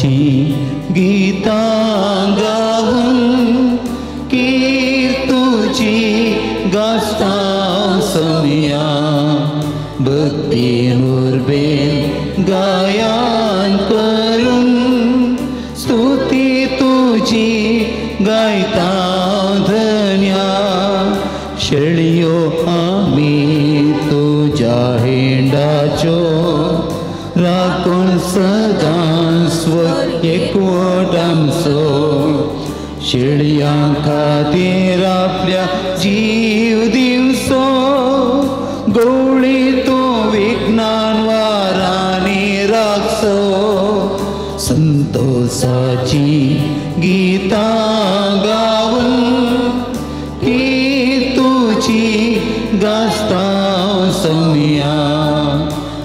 संतोषाची गीतां गावन कीर्तुची गाजता सोमया भक्ती उर्बेन गायन करून स्तुती तुजी गायता धन्या शेळयो आमी तुज्या हिंडाच्यो राखून सदां स्व एकवट आमचो शेळयां खातीर आपल्या जीव दिवचो गवळी तूं विज्ञान वारांनी राखचो संतोषाची गीतां गावन कीर्तुची गाजता सोमया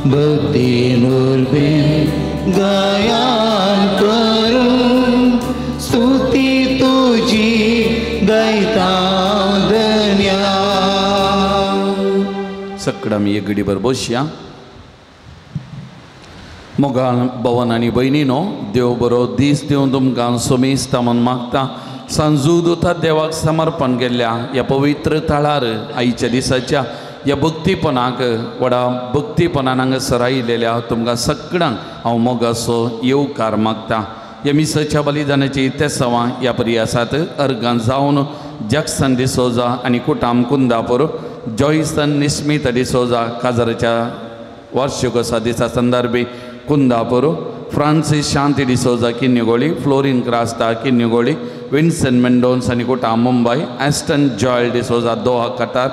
भक्ती उर्बेन गायन करून स्तुती तुजी गायता धन्या. सगळं आमी एक घडीभर बसया. मोगाळ भवन आनी भयणीनो, देव बरो दीस दिवन तुमकां सोमेस्ता म्हूण मागता. सांजू दुता देवाक समर्पण केल्ल्या ह्या पवित्र थळार आयच्या दिसाच्या ह्या भक्तीपणाक व्हडा भक्तीपणान हांगासर आयिल्ल्या तुमकां सगळ्यांक हांव मोगाचो येवकार मागता. ह्या मिसाच्या बलिदानाची तेसावां ह्या परी आसात. अर्गां जावन जॅक्सन डिसोजा आनी कुटाम कुंदापूर, जॉयसन निस्मिता डिसोजा काजाराच्या वार्षिकोत्सवा दिसा संदर्भी Kundapur, Francis Shanti D'Souza Kinnigoli, Florin Crasta Kinnigoli, Vincent Mendonca आनी कुटाम Mumbai, Aston Joel D'Souza Doha Qatar,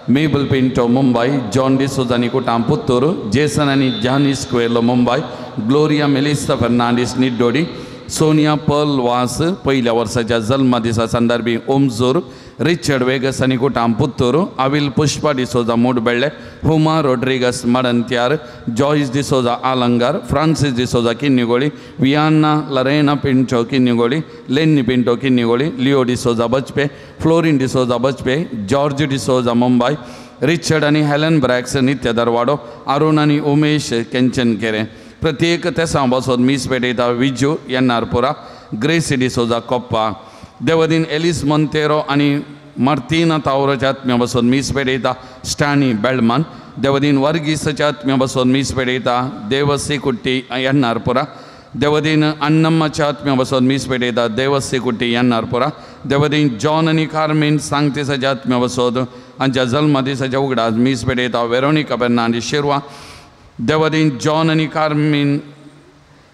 Mabel Pinto Mumbai, John D'Souza आनी कुटाम पुत्तूर, जेसन आनी Janice Coelho Mumbai, Gloria Melissa Fernandes Niddodi, Sonia Pearl Vaz पयल्या वर्साच्या जल्मदिसा संदर्भी ओमजूर, Richard Vegas आनी कुटाम पुत्तूर, अविल पुष्पा डिसोजा मुडबेळ्ळे, हुमा Rodrigues Madantyar, Joyce D'Souza Alangar, Francis D'Souza Kinnigoli, Vianna Lorena Pinto Kinnigoli, Lenny Pinto Kinnigoli, Leo D'Souza Bajpe, Florin D'Souza Bajpe, George D'Souza Mumbai, Richard आनी Helen ब्रॅक्स नित्य दरवाडो, अरुण आनी उमेश केंचनकेरे. प्रत्येक तेसांव बसोत मीस पेटयता विजू एन्नारपुरा, ग्रेसी डिसोजा कोप्पा, देवदीन एलिस मोंतेरो आनी मार्तिना तावरोच्या आत्म्या बसोत मीस पेटयता स्टॅनी बेल्डमन, देवदीन वर्गीसाच्या आत्म्या बसोत मीस पेटयता देवसी कुट्टी एन्नारपुरा, देवदीन अन्नम्माच्या आत्म्या बसोत मीस पेटयता देवसी कुट्टी एन्नारपुरा, देवदीन जॉन आनी कार्मेन सांगतीसाच्या आत्म्या बसोत हांच्या जल्मदिसाच्या उगडास मीस पेटयता वेरोनिका फेर्नांडीस शिरवा, देवदीन जॉन आनी कार्मीन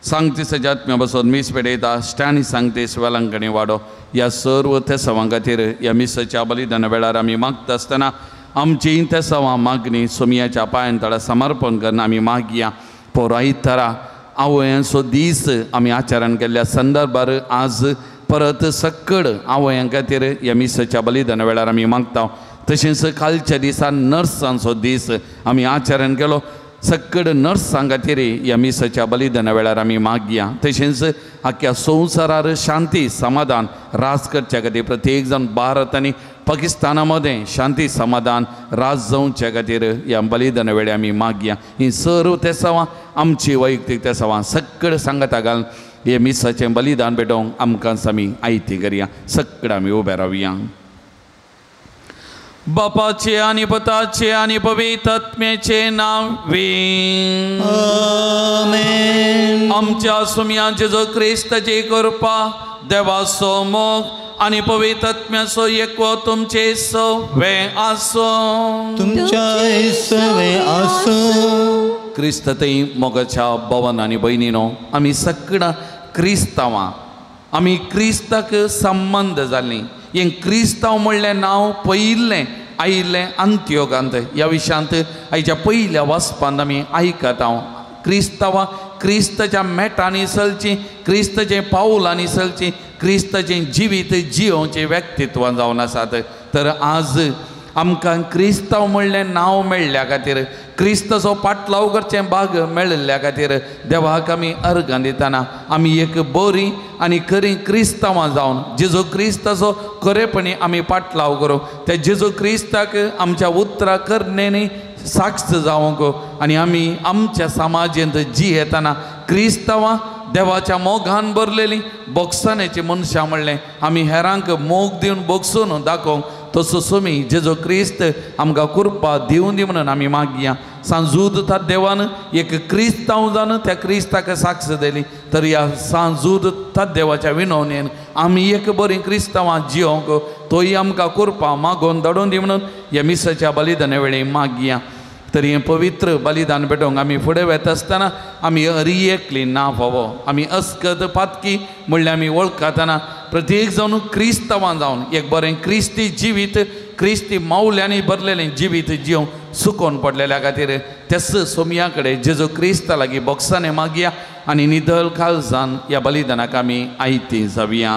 सांगतीसाच्या आत्म्या बसोत मीस पेटयता स्टॅनी सांगतीस वेलंकणी वाडो. ह्या सर्व तेसावां खातीर ह्या मिसाच्या बलिदाना वेळार आमी मागता आसतना आमची तेसावां मागणी सोमयाच्या पांयां तळा समर्पण करून आमी मागया. पोरायतरा आवयांचो दीस आमी आचरण केल्ल्या संदर्भार आज परत सक्कड आवयां खातीर ह्या मिसाच्या बलिदाना वेळार आमी मागता. तशेंच कालच्या दिसा नर्सांचो दीस आमी आचरण केलो, सक्कड नर्सां खातीर ह्या मिसाच्या बलिदाना वेळार आमी मागया. तशेंच आख्या संवसारार शांती समाधान राज करच्या खातीर प्रत्येक जाण भारत आनी पाकिस्ताना मदें शांती समाधान राज जावच्या खातीर ह्या बलिदाना वेळार आमी मागया. ही सर्व तेसावां आमची वैयक्तीक तेसावां सक्कड सांगता घालून हे मिसाचें बलिदान भेटोवंक आमकां आमी आयती करया. सक्कड आमी उबे रावया. बापाचे आनी पुताचे आनी पवित्र आत्म्याचे नांवे आमेन. आमच्या सुम्या जेजू क्रिस्ताची कृपा, देवाचो मोग आनी पवित्र आत्म्याचो एकवो तुमचे सवे आसूं. तुमच्या सवे आसूं. क्रिस्त थंय मोगाच्या भवन आनी भयणीनो, आमी सगळां क्रिस्तांवां, आमी क्रिस्ताक संबंद जालीं. हें क्रिस्तांव म्हणलें नांव पयिल्लें आयिल्लें अंत्योगांत. ह्या विशयांत आयच्या पयल्या वाचपांत आमी आयकता. क्रिस्तांवां क्रिस्ताच्या मेटांनी चलचीं, क्रिस्ताचें पावलांनी चलचीं, क्रिस्ताचें जिवीत जियोवचें व्यक्तित्वां जावन आसात. तर आज आमकां क्रिस्तांव म्हणलें नांव मेळ्ळ्या खातीर, क्रिस्ताचो पाटलाव करचें भाग मेळिल्ल्या खातीर देवाक आमी अर्गां दितना आमी एक बरी आनी खरी क्रिस्तांवां जावन जेजू क्रिस्ताचो खरेपणी आमी पाटलाव करूं, त्या जेजू क्रिस्ताक आमच्या उतरां करणेनी साक्ष जावंक आनी आमी आमच्या समाजेंत जियेतना क्रिस्तांवां देवाच्या मोगान भरलेली बोगसाण्याची मनशां म्हणलें आमी हेरांक मोग दिवन बोगसून दाखोवंक तसो सोमी जेजो क्रिस्त आमकां कृपा दिवन दी म्हणून आमी मागया. सांजूद त्या देवान एक क्रिस्तांव जावन त्या क्रिस्ताक साक्ष दिली तर ह्या सांजूद त्या देवाच्या विनवणेन आमी एक बरीं क्रिस्तांवां जियोंक तोय आमकां कृपा मागोवन धाडून दी म्हणून ह्या मिसाच्या बलिदाना वेळी मागया. तरी हें पवित्र बलिदान भेटोवंक आमी फुडें वेता आसतना आमी हरी एकली ना फावो आमी अस्कत पातकी म्हणल्यार आमी वळखतना प्रत्येक जावन क्रिस्तांवां जावन एक बरें क्रिस्ती जिवीत क्रिस्ती मावल्यांनी भरलेलें जिवीत जिवंक सुकोवन पडलेल्या खातीर त्याच सोमया कडेन जेजो क्रिस्ता लागीं बोक्सांनी मागया आनी निदल काळजान ह्या बलिदानाक आमी आयती जावया.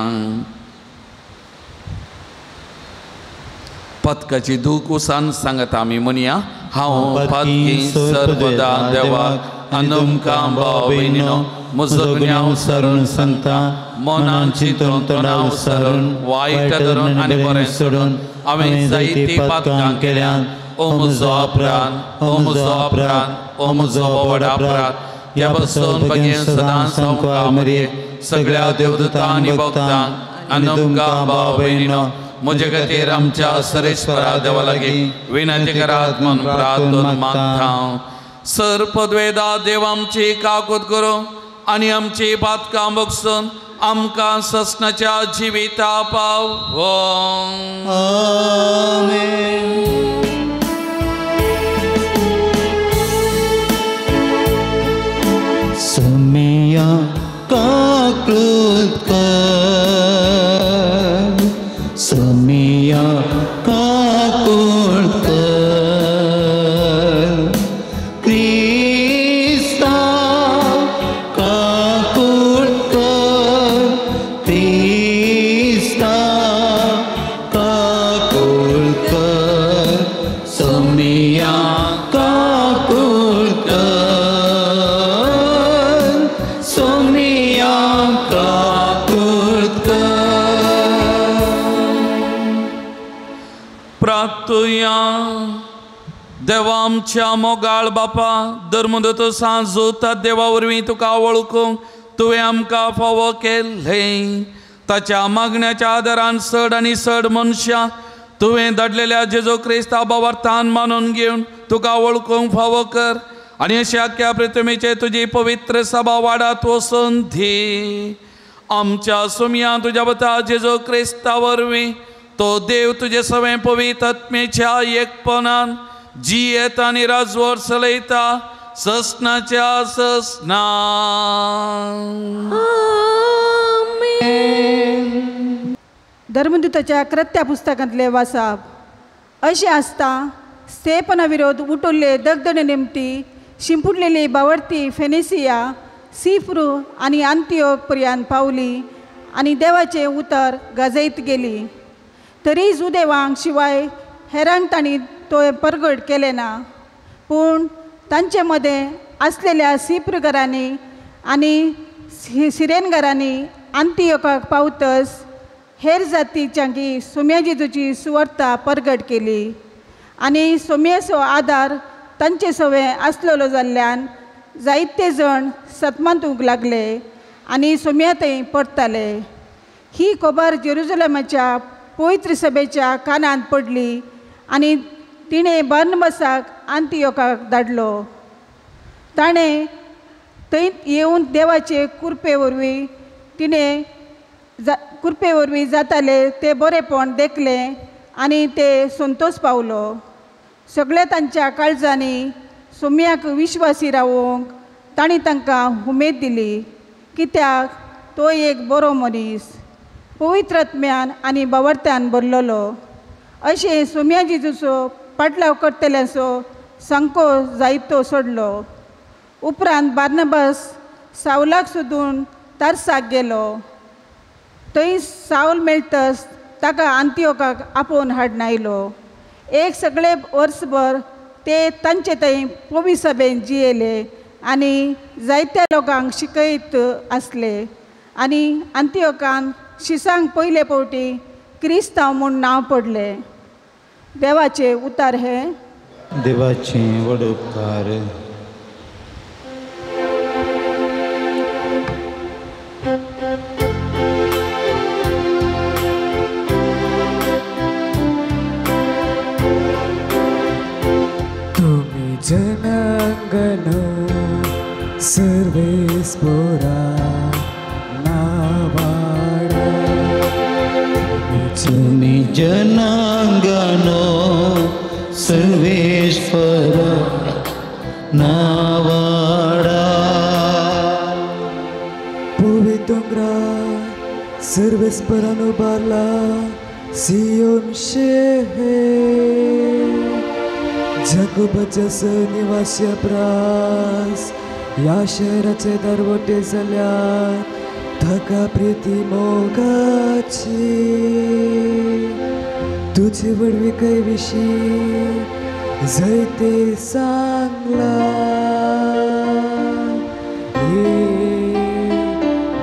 पदकाची दूख उसान सांगता आमी म्हणया हांव पातकी सर्वदा देवाक आनी तुमकां भाव भयणीनो म्हजो गुन्यांव सारून सांगता मनान चिंतून तोंडाव सारून वायट धरून आनी बरें सोडून हांवें जायतीं पातकां केल्यात. ओ म्हजो अपराध, ओ म्हजो अपराध, ओ म्हजो व्हड अपराध. ह्या पासून बेगीन सदां सामकार मरये सगळ्या देवदूतां आनी भक्तांक आनी तुमकां भाव भयणीनो म्हजे खातीर आमच्या सरेश्वरा देवा लागीं विनंती करात म्हूण प्रार्थना मागता. सर्पद्वेदा देव आमची काकूत करूं आनी आमची पातकां बगसून आमकां ससनाच्या जिविता पावों. आमेन. सुमिया काकूत कर, सुमिया काकूत कर, क्रिस्ता काकूत कर, क्रिस्ता काकूत कर, सुमिया काकूत कर, सुमिया काकूत कर. प्रार्थुया. देवा आमच्या मोगाळ बापा धर्मदूत सांजूता देवा वरवीं तुका वळखूंक तुवें आमकां फावो केल्लें. ताच्या मागण्याच्या आदारान चड आनी चड मनशां तुवें धाडलेल्या जेजो क्रिस्ता बाबार्थान मानून घेवन तुका वळखूंक फावो कर आनी अशा आख्या पृथ्वीचेर तुजी पवित्र सभा वाडात वचून दी. आमच्या सुमया तुज्या बता जेजो क्रिस्ता वरवीं तो देव तुजे सवें पवित्र आत्मेच्या एकपणान जियेता आनी राजवट चलयता ससनाच्या ससना. धर्मदूताच्या कृत्या पुस्तकांतले वासाप अशें आसता स्तेपना विरोध उठवल्ले दगदणे निमती शिंपुडलेली बावडती फेनेसिया सिफ्रू आनी आंतियोक पर्यंत पावली आनी देवाचें उतर गाजयत गेली. तरी जुदेवांक शिवाय हेरांक तांणी तो परगट केलें ना, पूण तांचे मदें आसलेल्या सिप्रुघरांनी आनी सिरेनघरांनी आंतियोकाक पावतस हेर जातीच्यांकी सोम्या जेजूची सुवार्ता परगट केली आनी सोम्याचो आदार तांचे सवें आसलेलो जाल्ल्यान जायते जण सतमांतूंक लागले आनी सोम्या थंय परताले. ही खबर जेरुजलमाच्या पवित्र सभेच्या कानांत पडली आनी तिणें बार्नबासाक आंतियोकाक धाडलो. ताणें थंय येवन देवाचे कृपे वरवीं तिणें कृपे वरवीं जाताले ते बरेपण देखलें आनी ते संतोश पावलो. सगळ्या तांच्या काळजांनी सोम्याक विश्वासी रावोवंक तांणी तांकां उमेद दिली, कित्याक तो एक बरो मनीस पवित्र आत्म्यान आनी बावडत्यान भरलेलो. अशें सोम्या जेजूचो पाटलाव करतल्यांचो सांको जायतो सोडलो. उपरांत बार्नबास सावलाक सोदून तारसाक गेलो. थंय सावल मेळटस ताका आंतियोकाक आपोवन हाडून आयलो. एक सगळे वर्सभर ते तांचे थंय पवी सभेन जियेले आनी जायत्या लोकांक शिकयत आसले आनी आंतियोकान शिसांक पयले फावटी क्रिस्तांव म्हूण नांव पडलें. देवाचे उतार हे देवाचे व्हड उपकार. जनांगनो सर्वेश्वर नावाडा. पोवे दोंगरार सर्वेस्परान उबारला सियोन शहर, जाकोबाच्या सहनिवासी प्रास ह्या शहराचे दरवटे जाल्यार ताका प्रिती मोगाची. तुझे व्हडविकाय विशीं जयते सांगला, हे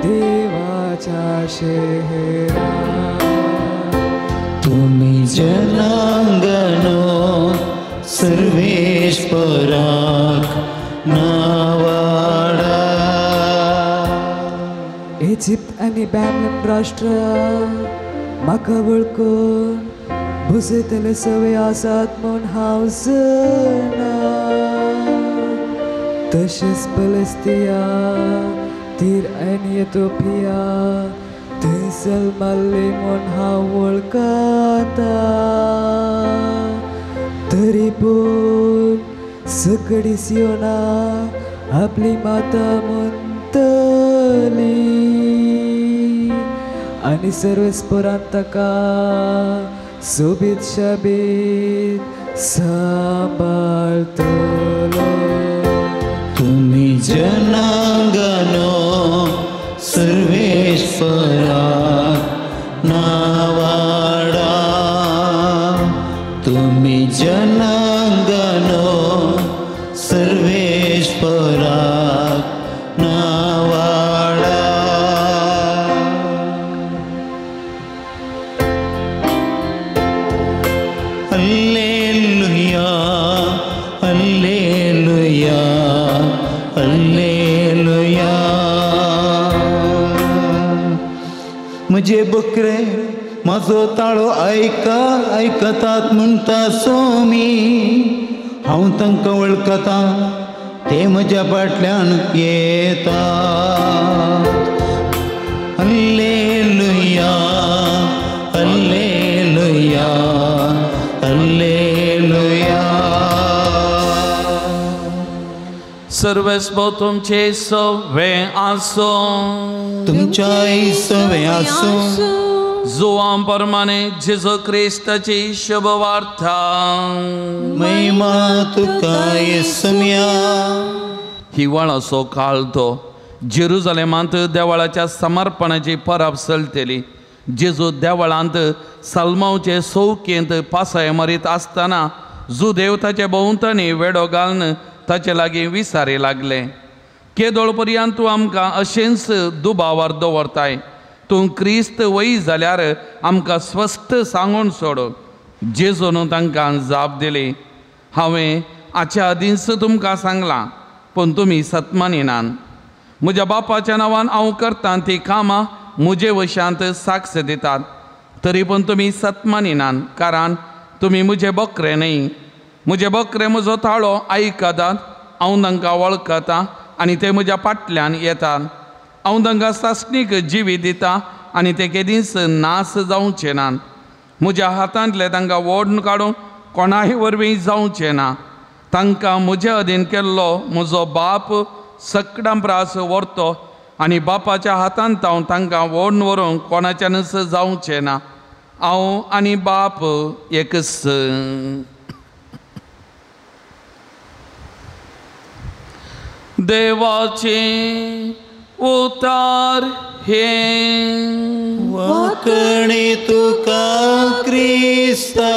देवाच्या शहरा. तुमी जनांगनो सर्वेश्वराक नावाडा. इजिप्त आनी बॅबलन राष्ट्र म्हाका वळखून भुजयतले सवय आसात म्हूण हांव जाणा. तशेंच पलस्तिया, तीर आनी एथोपिया थंय जल्मल्ली म्हूण हांव वळखता. तरी पूण सगळी सियोना आपली माता म्हणटली आनी सर्वेस्परान ताका सोबीत शाबीत सांबाळटलो. तुमी जनांगनो सर्वेश्वराक नावाडा. तुमी जनांगनो सर्वेश्वराक नावाडा. Alleluia alleluia alleluia. म्हजे बकरे म्हजो ताळो आयका आयकतात म्हणटा सोमी, हांव तांकां वळखता ते म्हज्या फाटल्यान येता. Alleluia alleluia alleluia. सर्वेस्पर तुमचे सवे आसूं, तुमच्याय सवे आसूं. जुवां प्रमाणे जेजू क्रिस्ताची शुभवार्ता. महिमा तुका येसम्या. हिवाळाचो काळ तो जेरुजलेमांत देवळाच्या समर्पणाची परब चलतली. जेजू देवळांत सलमावचे चौकेंत पासाय मारीत आसतना जुदेव ताचे भोंवतणी वेडो घालून ताचे लागीं विसारी लागले, केदोळ पर्यंत तूं आमकां अशेंच दुबावार दवरताय? तूं क्रिस्त वय जाल्यार आमकां स्वस्थ सांगून सोड. जेजून तांकां जाप दिली, हांवें हाच्या आदींच तुमकां सांगलां, पूण तुमी सतमानिनान. म्हज्या बापाच्या नांवान हांव करतां ती कामां म्हजे वशांत साक्ष दितात, तरी पूण तुमी सतमानिनान, कारण तुमी म्हजे बकरे न्हय. म्हजे बकरे म्हजो ताळो आयकतात, हांव तांकां वळखतां आनी ते म्हज्या फाटल्यान येतात. हांव तांकां सासणीक जिवीत दिता आनी ते केदींच नास जावचे नात. म्हज्या हातांतले तांकां ओडून काडूंक कोणाय वरवीं जावचें ना. तांकां म्हजे अधीन केल्लो म्हजो बाप सकडां प्रास व्हरतो आनी बापाच्या हातांत हांव तांकां ओडून व्हरूंक कोणाच्यानच जावचें ना. हांव आनी बाप एकच. देवाचें उतार हें वाकणे तुका क्रिस्ता.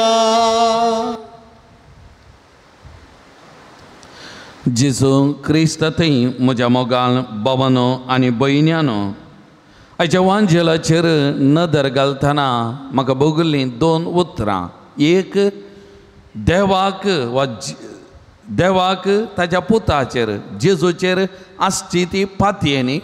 जेजू क्रिस्त थंय म्हज्या मोगाल बाबानो आनी भयण्यानो, आयच्या वांजेलाचेर नदर घालतना म्हाका भोगल्लीं दोन उतरां. एक, देवाक वा देवाक ताच्या पुताचेर जेजूचेर आसची ती पातयेनी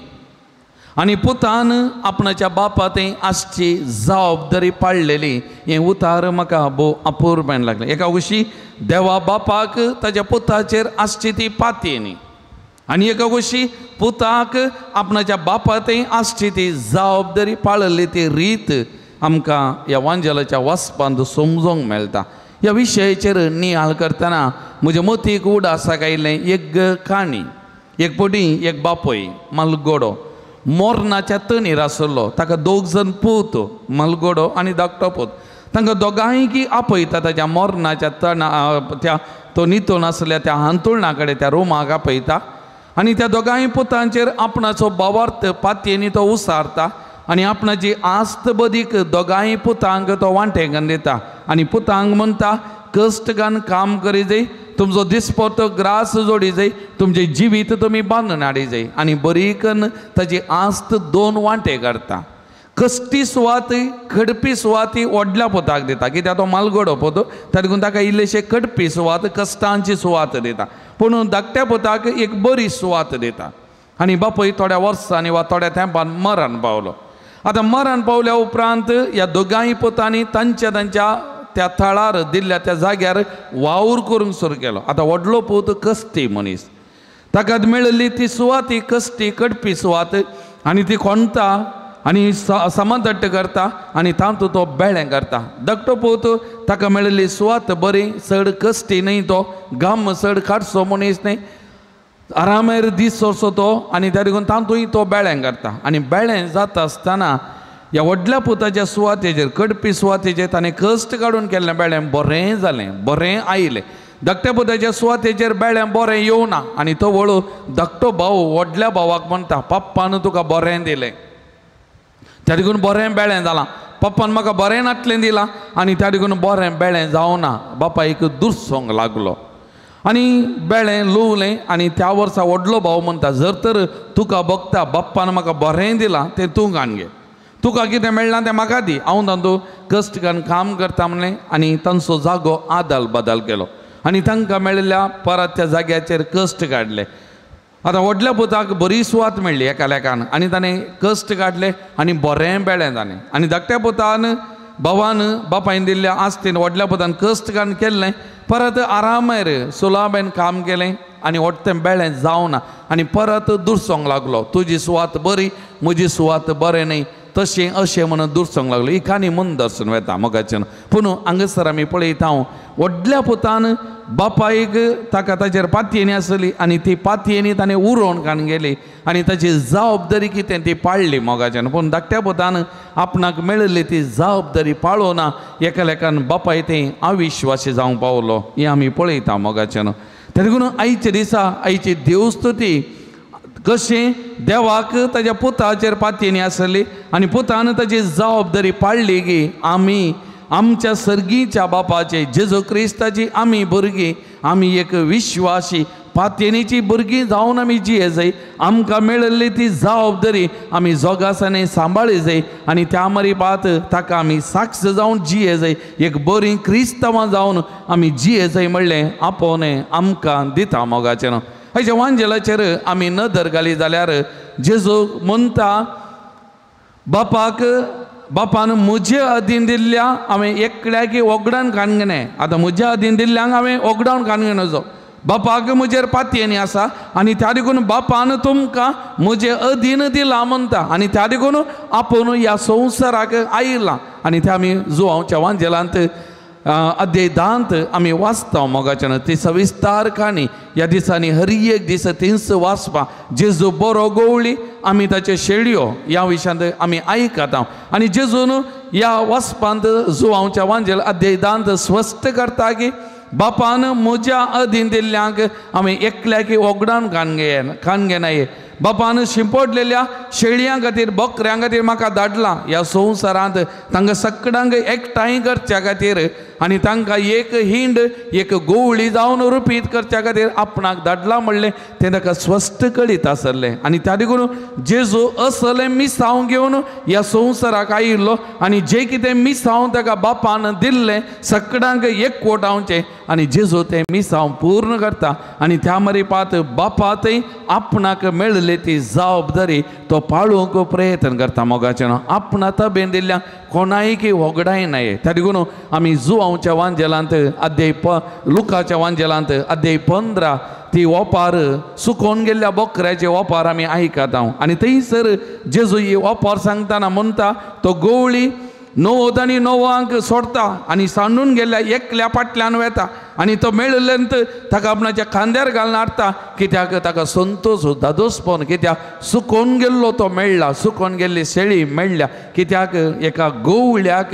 आनी पुतान आपणाच्या बापा थंय आसची जबाबदारी पाडलेली. हें उतार म्हाका भोव अपुरबायेन लागलें. एका कुशी देवा बापाक ताच्या पुताचेर आसची ती पातयेनी आनी एका कुशी पुताक आपणाच्या बापा थंय आसची ती जबाबदारी पाळिल्ली ती रीत आमकां ह्या वांजेलाच्या वाचपांत समजूंक मेळटा. ह्या विशयाचेर नियाळ करतना म्हज्या मतीक उडासाक आयिल्लें एक काणी. एक पटी एक बापूय मालगोडो मोरनाच्या तणीर आसलो. ताका दोग जण पूत, मालगोडो आनी धाकटो पूत. तांकां दोगांयकी आपयता ताच्या मोरनाच्या तणा त्या तो नितून आसल्या त्या हांतुळणा कडेन त्या रुमाक आपयता आनी त्या दोगांय पुतांचेर आपणाचो भावार्थ पातयेनी तो उसारता आनी आपणाची आस्त बदीक दोगांय पुतांक तो वांटेंगान दिता आनी पुतांक म्हणटा कश्ट घालून काम करी जाय, तुमचो दिसपटो ग्रास जोडी जाय, तुमचें जिवीत तुमी बांदून हाडी जाय. आनी बरी कन्न ताची आस्त दोन वांटे काडटा. कश्टी सुवात खडपी सुवात व्हडल्या पोताक दिता कित्याक तो मालगोडो पोत, ताका लागून ताका इल्लेशे खडपी सुवात कश्टांची सुवात दिता, पूण धाकट्या पोताक एक बरी सुवात दिता. आनी बापूय थोड्या वर्सांनी वा थोड्या तेंपान मरण पावलो. आतां मरण पावल्या उपरांत ह्या दोगांय पोतांनी तांच्या तांच्या त्या थळार दिल्ल्या त्या जाग्यार वावर करूंक सुरू केलो. आतां व्हडलो पूत कश्टी मनीस, ताका मेळिल्ली ती सुवात ही कश्टी कडपी सुवात आनी ती खणटा आनी समादट्ट करता आनी तातूंत तो बेळें करता. धाकटो पूत ताका मेळिल्ली सुवात बरी, चड कश्टी न्हय, तो गाम चड काडचो मनीस न्हय, आरामेर दीस सोरचो तो आनी त्या देखून तातूंय तो बेळें करता. आनी बेळें जाता आसतना ह्या व्हडल्या पुताच्या सुवातेचेर कडपी सुवातेचेर ताणें कश्ट काडून केल्लें बेळें बरें जालें, बरें आयलें. धाकट्या पुताच्या सुवातेचेर बेळें बरें येवना आनी तो वळू धाकटो भाव व्हडल्या भावाक म्हणटा, पप्पान तुका बरें दिलें, त्या देखून बरें बेळें जालां, पप्पान म्हाका बरें नातलें दिलां आनी त्या देखून बरें बेळें जावना. बापायक दुरसोंक लागलो आनी बेळें लुवलें. आनी त्या वर्सा व्हडलो भाव म्हणटा, जर तर तुका भोगता बाप्पान म्हाका बरें दिलां तें तूं काण घे, तुका कितें मेळ्ळां तें म्हाका दी, हांव तांतू कश्ट काडून काम करता म्हणलें. आनी तांचो जागो आदाल बदल केलो आनी तांकां मेळिल्ल्या परत त्या जाग्याचेर कश्ट काडले. आतां व्हडल्या पुताक बरी सुवात मेळ्ळी एका लेखान आनी ताणें कश्ट काडले आनी बरें बेळें ताणें. आनी धाकट्या पुतान भावान बापायन दिल्ल्या आस्तीन व्हडल्या पुतान कश्ट काडून केल्लें, परत आरामेर सुलाबेन काम केलें आनी व्हडतें बेळें जावना आनी परत दुरसोंक लागलो, तुजी सुवात बरी म्हजी सुवात बरें न्हय, तशें अशें म्हणून दुरसोंक लागलो. ही काणी मुंदरसून वता मोगाच्यान. पूण हांगासर आमी पळयता व्हडल्या पुतान बापायक ताका ताचेर पातयेनी आसली आनी ती पातयेनी ताणें उरोवन काडून गेली आनी ताची जबाबदारी कितें ती पाळ्ळी मोगाच्यान. पूण धाकट्या पुतान आपणाक मेळिल्ली ती जबाबदारी पाळोना एकालेकान बापाय तें अविश्वासी जावंक पावलो, हें आमी पळयता मोगाच्यान. तेका लागून आयच्या दिसा आयची देवस्तुती कशें देवाक ताच्या पुताचेर पातयेनी आसली आनी पुतान ताची जबाबदारी पाळ्ळी की आमी आमच्या सर्गीच्या बापाचे जेजू क्रिस्ताची आमी भुरगीं, आमी एक विश्वासी पातयेनीची भुरगीं जावन आमी जिये जाय, आमकां मेळिल्ली ती जबाबदारी आमी जोगासांनी सांबाळी जाय आनी त्या मरिपात ताका आमी साक्ष जावन जिये जाय, एक बरीं क्रिस्तांवां जावन आमी जिये जाय म्हणलें आपोवणें आमकां दिता मोगाचें. हाच्या वांजेलाचेर आमी नदर घाली जाल्यार जेजू म्हणटा, बापाक बापान म्हजे अधीन दिल्ल्या हांवें एकल्याक ओगडान काडूंक, आतां म्हज्या अधीन दिल्ल्यांक हांवें ओगडावन काडूंक नजो, बापाक म्हजेर पातयेनी आसा आनी त्या देखून बापान तुमकां म्हजे अधीन दिलां म्हणटा आनी त्या देखून आपूण ह्या संवसाराक आयलां. आनी त्या आमी जुवांवच्या वांजेलांत अध्याय 10 आमी वाचता मोगाच्यान ती सविस्तार काणी. ह्या दिसांनी हर एक दीस तींच वाचपा. जेजू बरो गोवळी आमी ताचे शेळयो ह्या विशयांत आमी आयकता आनी जेजून ह्या वाचपांत जुवांवच्या वांजेल अध्याय 10 स्पश्ट करता की बापान म्हज्या अधीन दिल्ल्यांक आमी एकल्याक ओगडान कान घेनाये, बापान शिंपडलेल्या शेळयां खातीर बकऱ्यां खातीर म्हाका धाडलां ह्या संवसारांत तांकां सगळ्यांक एकठांय करच्या खातीर आनी तांकां एक हिंड एक गोवळी जावन रुपीत करच्या खातीर आपणाक धाडलां म्हणलें तें ताका स्पश्ट कळीत आसलें. आनी त्या देखून जेजू असलें मिसांव घेवन ह्या संवसाराक आयिल्लो आनी जें कितें मिसांव ताका बापान दिल्लें सगळ्यांक एकवटावचें आनी जेजू तें मिसांव पूर्ण करता आनी त्या मरिपात बापा थंय आपणाक मेळिल्ली ती जबाबदारी तो पाळूंक प्रयत्न करता मोगाचें. आपणा तबेन दिल्ल्या कोणायकी होगडाय नाय. त्या देखून आमी जुवांवच्या वांजेलांत अध्याय लुकाच्या वांजेलांत अध्याय 15 ती ओपार सुकोवन गेल्ल्या बोकऱ्याचे ओपार आमी आयकता आनी थंयसर जेजू ही ओपार सांगतना म्हणटा, तो गोवळी 99 आनी 9 सोडता आनी सांडून गेल्ल्या एकल्या फाटल्यान वेता आनी तो मेळिल्ल्यान ताका आपणाच्या खांद्यार घालून हाडटा. कित्याक ताका संतोश दादोसपण, कित्याक सुकोवन गेल्लो तो मेळ्ळा, सुकोवन गेल्ली शेळी मेळ्ळ्या. कित्याक एका गोवळ्याक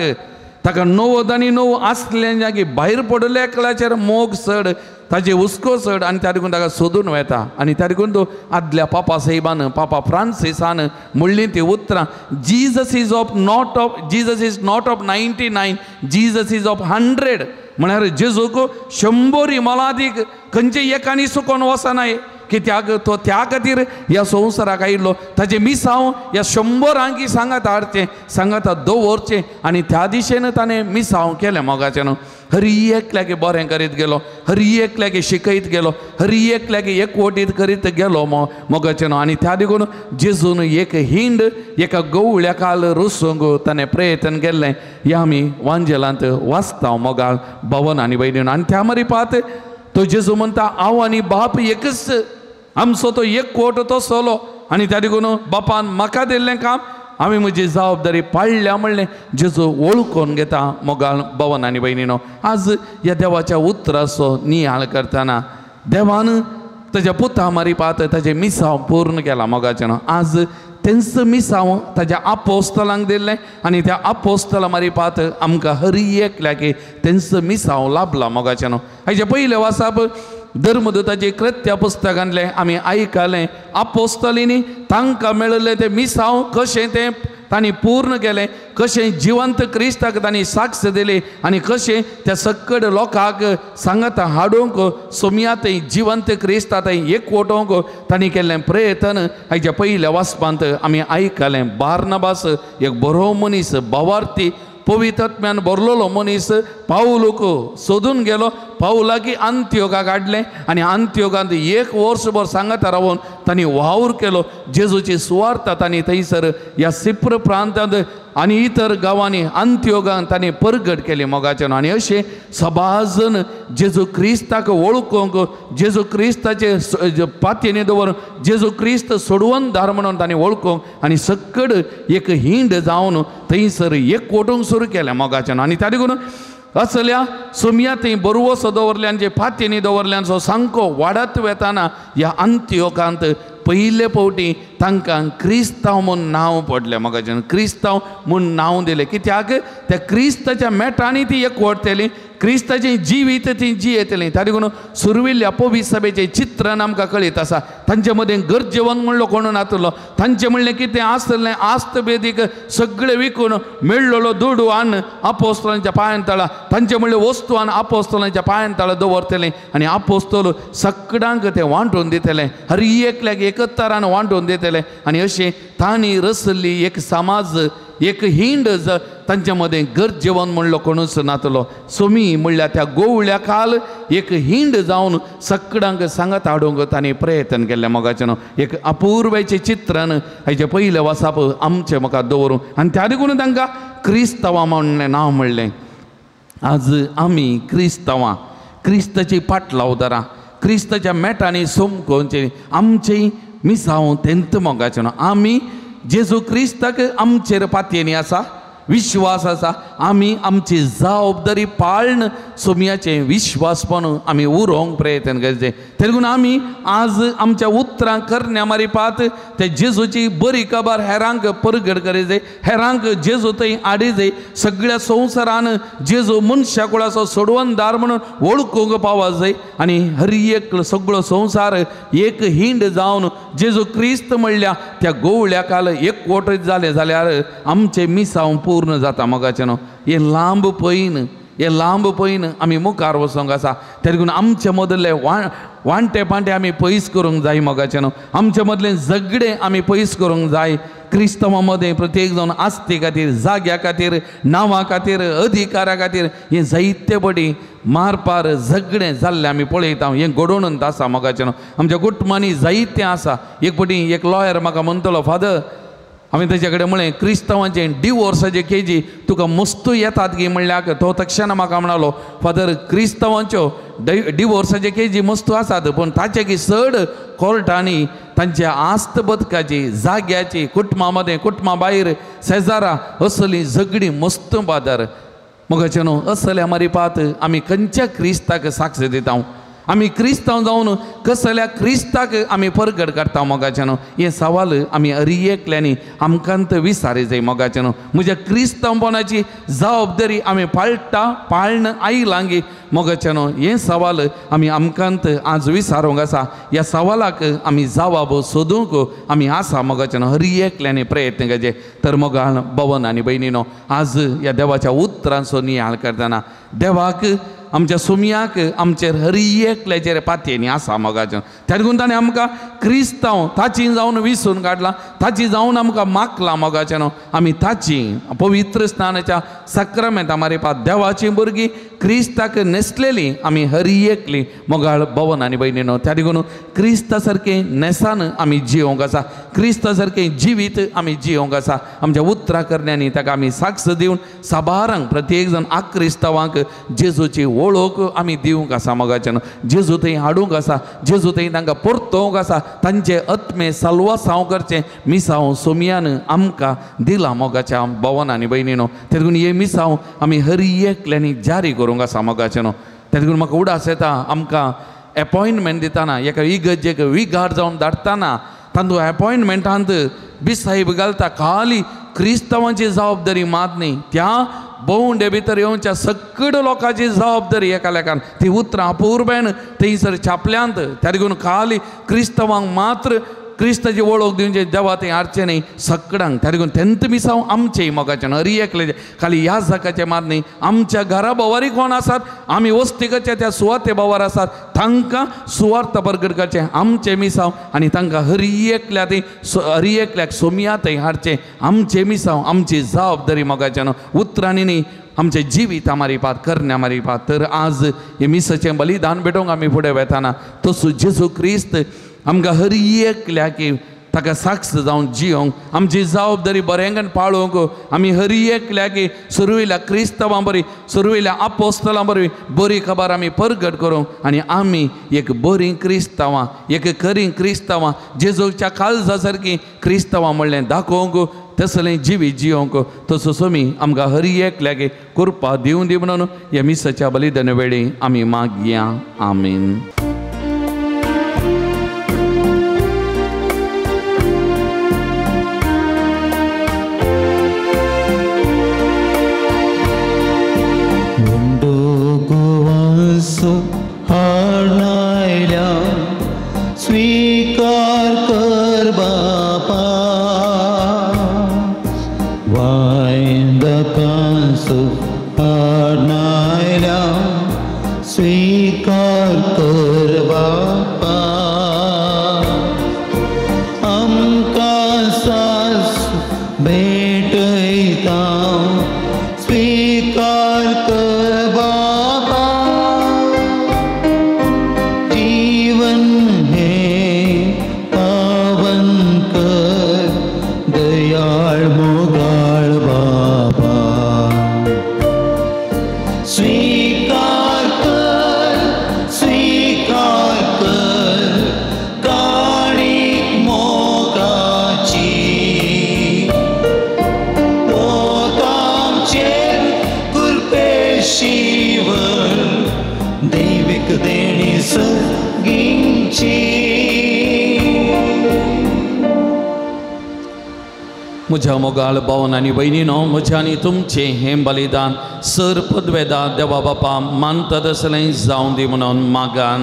ताका 99 आनी 9 आसलें जागी भायर पडले एकल्याचेर मोग चड, ताजे हुस्को चड आनी त्या देखून ताका सोदून वेता. आनी त्या देखून तो आदल्या पापा साहेबान, पापा फ्रांसिसान म्हणलीं ती उतरां, Jesus is of not of, Jesus is not of 99, Jesus is of 100. म्हळ्यार जेजूक 100 मोलादीक खंयचे एकानी सुकोन वचनाय. कित्याक तो त्या खातीर ह्या संवसाराक आयिल्लो, ताजें मिसांव ह्या 100 आंकी सांगात हाडचें, सांगाता दवरचें आनी त्या दिशेन ताणें मिसांव केलें मोगाचें न्हू. हरी एकल्याक बरें करीत गेलो, हरी एकल्याक शिकयत गेलो, हरी एकल्याक एकवटीत करीत गेलो मोगाचें न्हू. आनी त्या देखून जेजून एक हिंड एका गवळ्या काल रोसूंक ताणें प्रयत्न केल्लें ह्या आमी वांजेलांत वाचता मोगाळ भवन आनी भयणीन. आनी त्या मरिपात तो जेजू म्हणटा हांव आनी बाप एकच, आमचो तो एक कोट तो सोलो आनी त्या देखून बापान म्हाका दिल्लें काम आमी म्हजी जबाबदारी पाळ्ळ्या म्हणलें जेजू वळखून घेता मोगाळ भवन आनी भयणीनो. आज ह्या देवाच्या उतराचो नियाळ करतना देवान ताज्या पुता मारिपात ताजें मिसांव पूर्ण केलां मोगाचें न्हू. आज तेंच मिसांव ताज्या आपोस्तलांक दिल्लें आनी त्या आपोस्तला मारिपात आमकां हरी एकल्याक तेंच मिसांव लाभला मोगाचें न्हू. हाजे पयलें वासाप धर्मदूताचे कृत्य पुस्तकांतलें आमी आयकलें, आपोस्तलींनी तांकां मेळिल्लें तें मिसांव कशें तें तांणी पूर्ण केलें, कशें जिवंत क्रिस्ताक तांणी साक्ष दिली आनी कशें त्या सक्कड लोकांक सांगाता हाडूंक सोमया थंय जिवंत क्रिस्ता थंय एकवटोवंक तांणी केल्लें प्रयत्न हाच्या पयल्या वाचपांत आमी आयकलें. बार्नबास एक बरो मनीस, भावार्थी, पवित्रत्म्यान भरलेलो मनीस पावलूक सोदून गेलो, पावलाकी अंत्योगाक हाडलें आनी अंत्योगांत 1 वर्सभर सांगाता रावन तांणी वावर केलो. जेजूची सुवार्ता तांणी थंयसर ह्या सिप्र प्रांतांत आनी इतर गांवांनी अंत्योगान तांणी परगट केली मोगाचें. आनी अशें सबाजन जेजू क्रिस्ताक वळखूंक, जेजू क्रिस्ताचे पातयेनी दवरून जेजू क्रिस्त सोडवणदार म्हणून तांणी वळखूंक आनी सक्कड एक हिंड जावन थंयसर एकवटूंक सुरू केलें मोगाचें. आनी त्या देखून असल्या सोमया थंय बरवसो दवरल्यान जे पातयेनी दवरल्यान सो सामको वाडत वेताना ह्या अंत्योकांत पयले फावटी तांकां क्रिस्तांव म्हूण नांव पडलें मोगाचें. क्रिस्तांव म्हूण नांव दिलें कित्याक त्या क्रिस्ताच्या मेटांनी ती एकवटतली, क्रिस्ताचें जिवीत ती जियेतली. त्या देखून सुरविल्ल्या पवित्र सभेचें चित्रण आमकां कळीत आसा. तांचे मदें गरजेवंत म्हणलो कोण नातलो, तांचें म्हणलें कितें आसलें आस्त बेदीक सगळें विकून मेळ्ळो दुडू आन आपोस्तलांच्या पांयान तळा, तांचें म्हणलें वस्तू आन आपोस्तलांच्या पांयान तळा दवरतलें आनी आपोस्तल सगळ्यांक तें वांटून दितलें, हर एकल्याक एकत्रान वांटून दितलें. आनी अशें तांणी रचल्ली एक समाज, एक हिंड तांचे मदें गरजेवंत म्हणलो कोणूच नातलो. सोमी म्हणल्यार त्या गोवळ्या काल एक हिंड जावन सगळ्यांक सांगात हाडूंक तांणी प्रयत्न केल्लें मोगाचें न्हू. एक अपुर्वाचें चित्रण हाचें पयलें वासाप आमचें म्हाका दवरूं आनी त्या देखून तांकां क्रिस्तांवां म्हणलें नांव म्हणलें. आज आमी क्रिस्तांवां, क्रिस्ताची पाटलावदारां, क्रिस्ताच्या मेटांनी सोमकोवचें आमचें मिसांव तेंत मोगाचें न्हू. आमी जेजू क्रिस्ताक आमचेर पातयेनी आसा, विश्वास आसा, आमी आमची जबाबदारी पाळन सोमयाचें विश्वासपण आमी उरोवंक प्रयत्न करचें. तेगून आमी आज आमच्या उतरां करण्या मारिपात ते जेजूची बरी खबर हेरांक परगट करीत, हेरांक जेजू थंय हाडीत, सगळ्या संवसारान जेजू मनशा कुळाचो सोडवणदार म्हणून वळखूंक पावत जाय आनी हर एक सगळो संवसार एक हिंड जावन जेजू क्रिस्त म्हणल्या त्या गोवळ्या काल एकवट जालें जाल्यार आमचें मिसांव पूर्ण जाता मोगाचें न्हू. हें लांब पयन, हें लांब पयन आमी मुखार वचोंक आसा. त्या देखून आमचे मदले वांटे पांटे आमी पयस करूंक जाय मोगाचें न्हू. आमचे मदलें झगडें आमी पयस करूंक जाय. क्रिस्तांवां मदें प्रत्येक जावन आस्ते खातीर, जाग्या खातीर, नांवा खातीर, अधिकारा खातीर हें जायते पटी मारपार झगडें जाल्लें आमी पळयता. हें घडोवन आसा मोगाचें न्हू. आमच्या कुटुंबांनी जायतें आसा. एक पटी एक लॉयर म्हाका म्हणटलो, फादर, हांवें ताचे कडेन म्हळें क्रिस्तांवांचें डिवोर्साचे केजी तुका मस्तू येतात गी म्हणल्यार तो तक्षण म्हाका म्हणालो, फादर क्रिस्तांवांच्यो डिवोर्साचे केजी मस्तू आसात पूण ताचे की चड कोर्टांनी तांच्या आस्त बदकाची जाग्याची कुटुंबा मदें कुटुंबा भायर शेजारा असली झगडी मस्त बादर मोगाचे न्हू असल्या मारिपात आमी खंयच्या क्रिस्ताक साक्ष दिता आमी क्रिस्तांव जावन कसल्या क्रिस्ताक आमी परगट काडटा मोगाचे न्हू हें सवाल आमी हरी एकल्यांनी आमकां विसारी जाय मोगाचे न्हू म्हज्या क्रिस्तांवपणाची जबाबदारी आमी पाळटा पाळण आयलांगी मोगाचे न्हू हें सवाल आमी आमकांत आज विसारूंक आसा ह्या सवालाक आमी जवाब सोदूंक आमी आसा मोगाचे न्हू हरी एकल्यांनी प्रयत्न करचे तर मोगाळ भवन आनी भयणीनो आज ह्या देवाच्या उतरांचो नियाळ करतना देवाक आमच्या सुमयाक आमचेर हरी एकल्याचेर पातयेनी आसा मोगाचें त्या देखून ताणें आमकां क्रिस्तांव ताची जावन विसून काडला ताची जावन आमकां मागला मोगाचें न्हू आमी ताची पवित्र स्नानाच्या साक्रामेंता मारिपात देवाची भुरगीं क्रिस्ताक न्हेसलेली आमी हरी एकली मोगाळ भवन आनी भयणी न्हू त्या देखून क्रिस्ता सारकें न्हेसान आमी जियोंक आसा क्रिस्ता सारकें जिवीत आमी जियोंक आसा आमच्या उतरा करण्यांनी ताका आमी साक्ष दिवन साबारांक प्रत्येक जाण आक्रिस्तांवांक जेजूची वळख आमी दिवंक आसा मोगाचें न्हू जेजू थंय हाडूंक आसा जेजू थंय तांकां परतोवंक आसा तांचे आत्मे साल्वासांव करचें मिसांव सोमयान आमकां दिलां मोगाच्या भवन आनी भयणी न्हू ते देखून हे मिसांव आमी हरी एकल्यांनी जारी करूंक आसा मोगाचें न्हू ते देखून म्हाका उडास येता आमकां एपॉयंटमेंट दितना एका इगर्जेक विगार जावन धाडटना तांतूं एपॉयंटमेंटांत बिसाहीब घालता खाली क्रिस्तांवांची जबाबदारी मात न्ही त्या भोंवडे भितर येवच्या सगळ्या लोकांची जबाबदारी एका लेखान ती उतरां अपुरबायेन थंयसर छापल्यांत त्या देखून खाली क्रिस्तांवांक मात्र क्रिस्ताची वळख दिवचे देवा थंय हाडचें न्ही सगळ्यांक त्या देखून तेंत मिसांव आमचें मोगाचें हरी एकलेचें खाली ह्या जाकाचें मात न्ही आमच्या घरा भोवारी कोण आसात आमी वस्ती करच्या त्या सुवाते भोवार आसात तांकां सुवार्थ परगट करचें आमचें मिसांव आनी तांकां हरी एकल्या थंय हरी एकल्याक सोमया थंय हाडचें आमचें मिसांव आमची जबाबदारी मोगाचें न्हू उतरांनी न्ही आमचें जिवीत मारिपात करण्या मारिपात तर आज हे मिसाचें बलिदान भेटोवंक आमी फुडें वेताना तसो जेजू क्रिस्त आमकां हरी एकल्याक ताका साक्ष जावन जियोंक आमची जबाबदारी बऱ्यांकन पाळोवंक आमी हरी एकल्याक सुरवेल्या क्रिस्तांवां बरी सुरवेल्या आपोस्तलां बरी बरी खबर आमी परगट करूंक आनी आमी एक बरीं क्रिस्तांवां एक खरीं क्रिस्तांवां जेजूच्या काळजा सारकीं क्रिस्तांवां म्हणलें दाखोवंक तसलें जिवीत जियोंक तसो सोमी आमकां हरी एकल्याक कृपा दिवन दी म्हणून ह्या मिसाच्या बलिदाना वेळी आमी मागया आमीन. स्वीकार कर बापा वायंदकांसो हाडनायल्या स्वीकार कर बापा आमकां सास भेटयता स्वीकार कर बापा जीवन मोगाळ बाबा स्वीकार कर काणीक मोगाची आमचेर कृपेशीवर दैवीक देणी सगळींची. म्हज्या मोगाळ भावन आनी भयणीनो म्हज्या आनी तुमचें हें बलिदान सर पदवेदा देवा बापा मानता तसलें जावं दी म्हणून मागान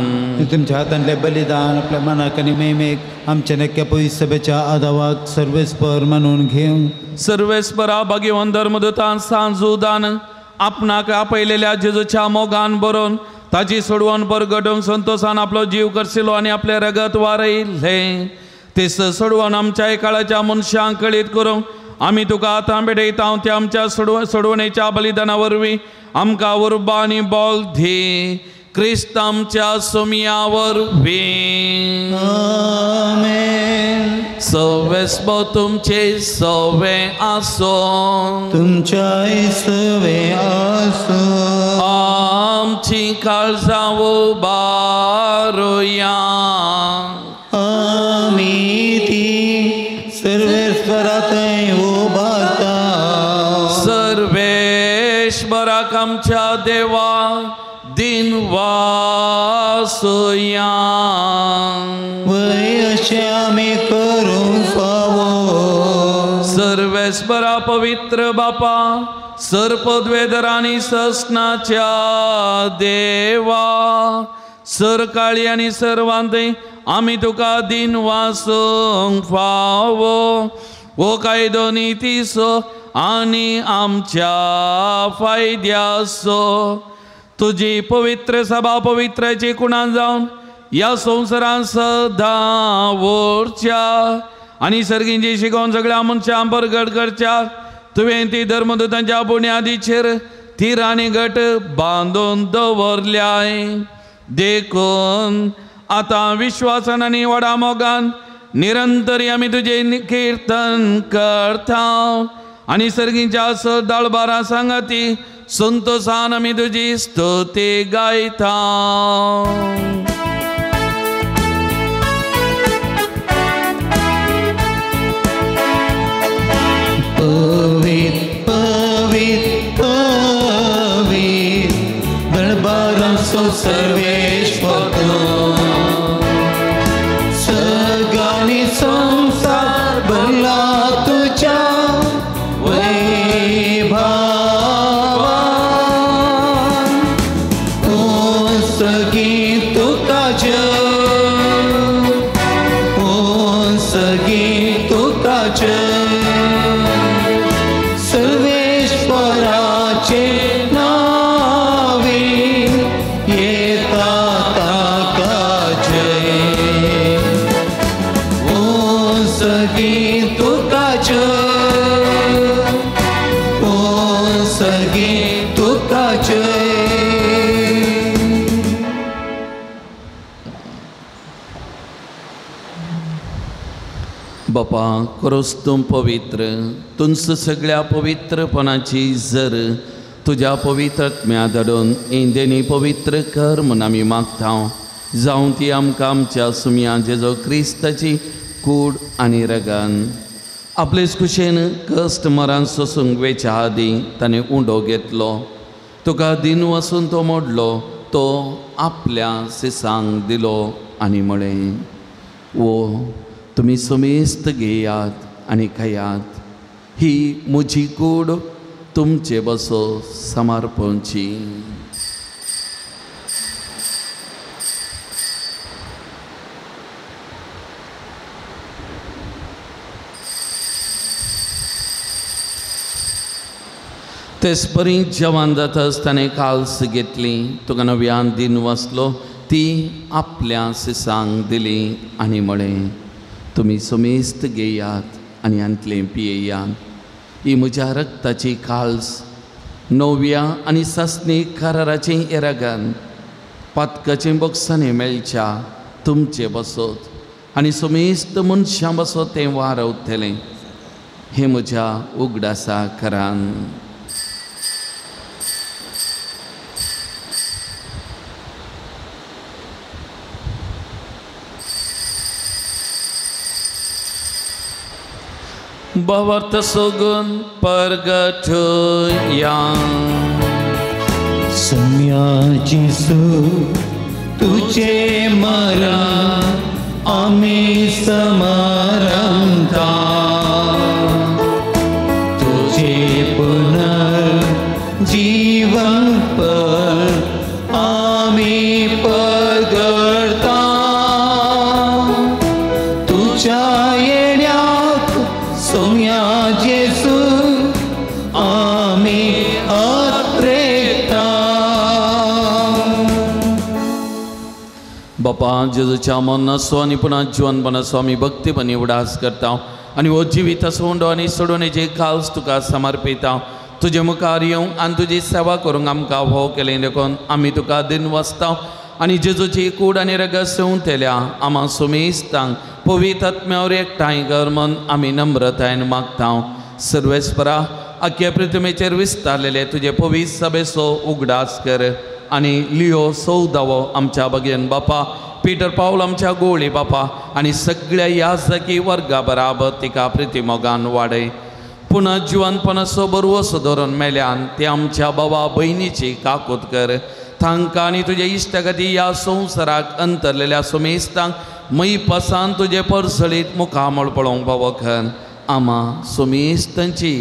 तुमच्या हातांतलें बलिदान आपल्या मनाक आनी मेमेक आमच्या नक्क्या पवित्र सभेच्या आदावाक सर्वेस्पर मानून घेवं. सर्वेस्परा भाग्यवन धर्मदूतान सांजुदान आपणाक आपयलेल्या जेजूच्या मोगान बरोवन ताची सोडवण परगटूंक संतोशान आपलो जीव करसिलो आनी आपलें रगत वारयलें ते सोडवण आमच्या काळाच्या मनशांक कळीत करूंक आमी तुका आतां भेटयता त्या आमच्या सोडवणेच्या बलिदाना वरवीं आमकां उर्बा आनी बळ दी क्रिस्त आमच्या सोमया वरवीं. आमेन. सवेस्प तुमचे सवे आसो तुमच्याय सवे आसो आमची काळजां उबारुया. आमी सर्वेश्वराक आमच्या देवा दिन वासुया वय अशें आमी करूंक फावो। सर्वेश्वरा पवित्र बापा सर्पद्वेदर आनी ससनाच्या देवा सरकाळी आनी सर्वांतय आमी तुका दिन वासूंक फावो। हो कायदो नितीचो आनी आमच्या फायद्याचो। तुजी पवित्र सभा पवित्राची कुणान जावन ह्या संवसारान सदां वरच्या आनी सर्गींची शिकोवन सगळ्या मनशां परगट करच्या। तुवें ती धर्मदूतांच्या बुन्यादीचेर थीर आनी घट बांदून दवरल्याय। देखून आतां विश्वासान आनी व्हडा मोगान निरंतर आमी तुजें किर्तन करता आनी सर्गींच्या सदाळबारा सांगाती संतोषान आमी तुजी स्तुती गायता। पवित्र पवित्र पवित्र दरबारांचो सर्वेश्वर सगळ्यांनी संसार भरला तुझ्या वैभवान। ओ सगी तुका जय, ओ सगी तुका जय, सर्वेश्वराचे नावे येता ताका जय। ओ सगी तुका जय, ओ सगी तुका जय। बापा क्रोस तूं पवित्र तुंच सगळ्या पवित्रपणाची जर तुज्या पवित्र आत्म्या धाडून इंदेनी पवित्र कर म्हूण आमी मागता। जावं ती आमकां आमच्या सुमया जेजो क्रिस्ताची कूड आनी रगान आपलेच खुशेन कश्ट मरान सोसूंक वेच्या आदीं ताणें उंडो घेतलो। तुका दिन वसून तो मोडलो, तो आपल्या सिसांक दिलो आनी म्हळें, ओ तुमी समेस्त घेयात आनी खायात, ही म्हजी कूड तुमचे बसो समर्पणची। तेच परी जवान जाता आसतना काल्स घेतली, तुका नव्यान दिन वाचलो, ती आपल्या सिसांक दिली आनी म्हळें, तुमी समेस्त घेयात आनी हांतलें पियेयात, ही म्हज्या रक्ताची काल्स नव्या आनी सासणी कराराचें येरागान पातकाचें बोक्सांनी मेळच्या तुमचे बसत आनी समेस्त मनशां बसत तें वारवतलें, हें म्हज्या उगडासा करान। भवर्त सुगुण परगटया सम्या जेसू तुझे मरण आमी समारंभता, तुझे पुनर्जीवन पर आमी परगटता, तुझ्या येण्याक सोम्या जेसू आमी अत्रेता। बापा जेजूच्या मरणाचो आनी पुन्हा जिवनपणाचो आमी भक्तीपणी उडास करता आनी हो जिवीत उंडो आनी सोडोवणेचे काल्स तुका समर्पिता। तुजे मुखार येवंक आनी तुजी सेवा करूंक आमकां हो केलें देखून आमी तुका दिन वाचता आनी जेजूची कूड आनी रगत सेवतल्या आमा सुमेस्तांक पवित्र आत्म्यावर एकठांय कर म्हूण आमी नम्रतायेन मागता। सर्वेस्परा आख्या पृथ्वीचेर विस्तारलेले तुजे पवित्र सभेचो उगडास कर आनी लियो सौदावो आमच्या बगेन बापा, पीटर पावल आमच्या गोळी बापा आनी सगळ्या याजकी वर्गा बराबर तिका प्रिती मोगान वाडय। पुनः जिवनपणाचो बरवसो धरून मेल्यान ते आमच्या बाबा भयणीची काकूत कर. तांकां आनी तुज्या इश्टागती ह्या संवसाराक अंतरलेल्या सुमेस्तांक मैपासान तुजे परसळीत मुखामळ पळोवंक पावो कर. आमा सुमेस्तांची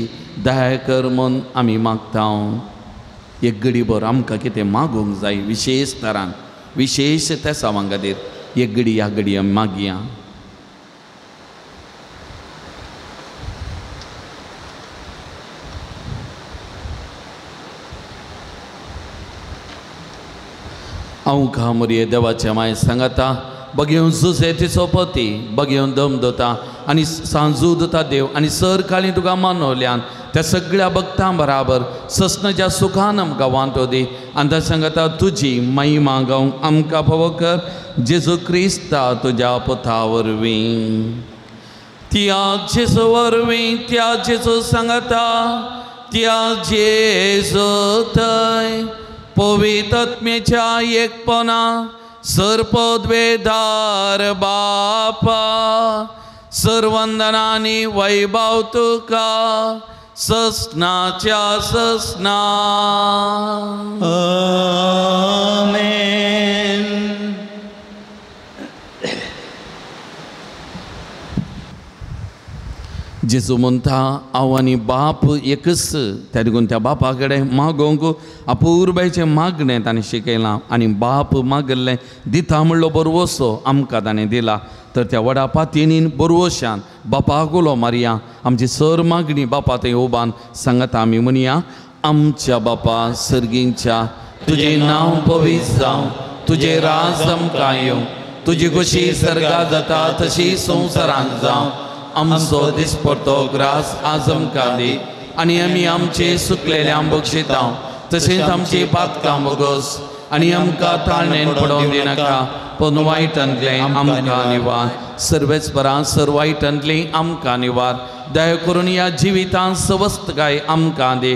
दया कर म्हूण आमी मागता. एक घडीभर आमकां कितें मागूंक जाय विशेश तरान विशेश त्या सावां खातीर एक घडी ह्या घडी आमी मागया. हांव खामरये देवाच्या माय सांगता बगेवन जुजे तिचो पती बगेवन दम दता आनी सांजू दता देव आनी सर काळी तुका मानवल्यान त्या सगळ्या भक्तां बराबर ससनाच्या सुखान आमकां वांटो दी आनी त्या सांगता तुजी महिमा गावंक आमकां फावो कर जेजू क्रिस्ता तुज्या पुता वरवीं. त्या जेजू वरवीं त्या जेजू सांगता त्या जेजू थंय पवित्रत्मेच्या एकपणा सर्पद्वेदार बापा सर्वंदनानी वैभव तुका ससनाच्या ससना. आमेन. जेजू म्हणटा हांव आनी बाप एकच. त्या देखून त्या बापा कडेन मागोवंक अपुरबायचें मागणें ताणें शिकयलां आनी बाप मागल्लें दिता म्हणलो बरवसो आमकां ताणें दिला. तर त्या व्हडा पातयेनीन बरवशान बापाक उलो मारया. आमची सर मागणी बापा थंय उबान सांगता आमी म्हणया. आमच्या बापा सर्गींच्या तुजें नांव पवित्र जावं, तुजें राज आमकां येवं, तुजी खुशी सर्गा जाता तशी संवसारांत जावं. आमचो दिसपडतो ग्रास आज आमकां दी आनी आमी आमचे सुकलेल्या बक्षिता तशेंच आमची पातकां बोगस आनी आमकां ताळणेन पडोवन दिनाका पूण वायटांतलें आमकां निवार. सर्वेच बरां सर वायटांतलें आमकां निवार. दया करून ह्या जिवितांत सवस्तकाय आमकां दी.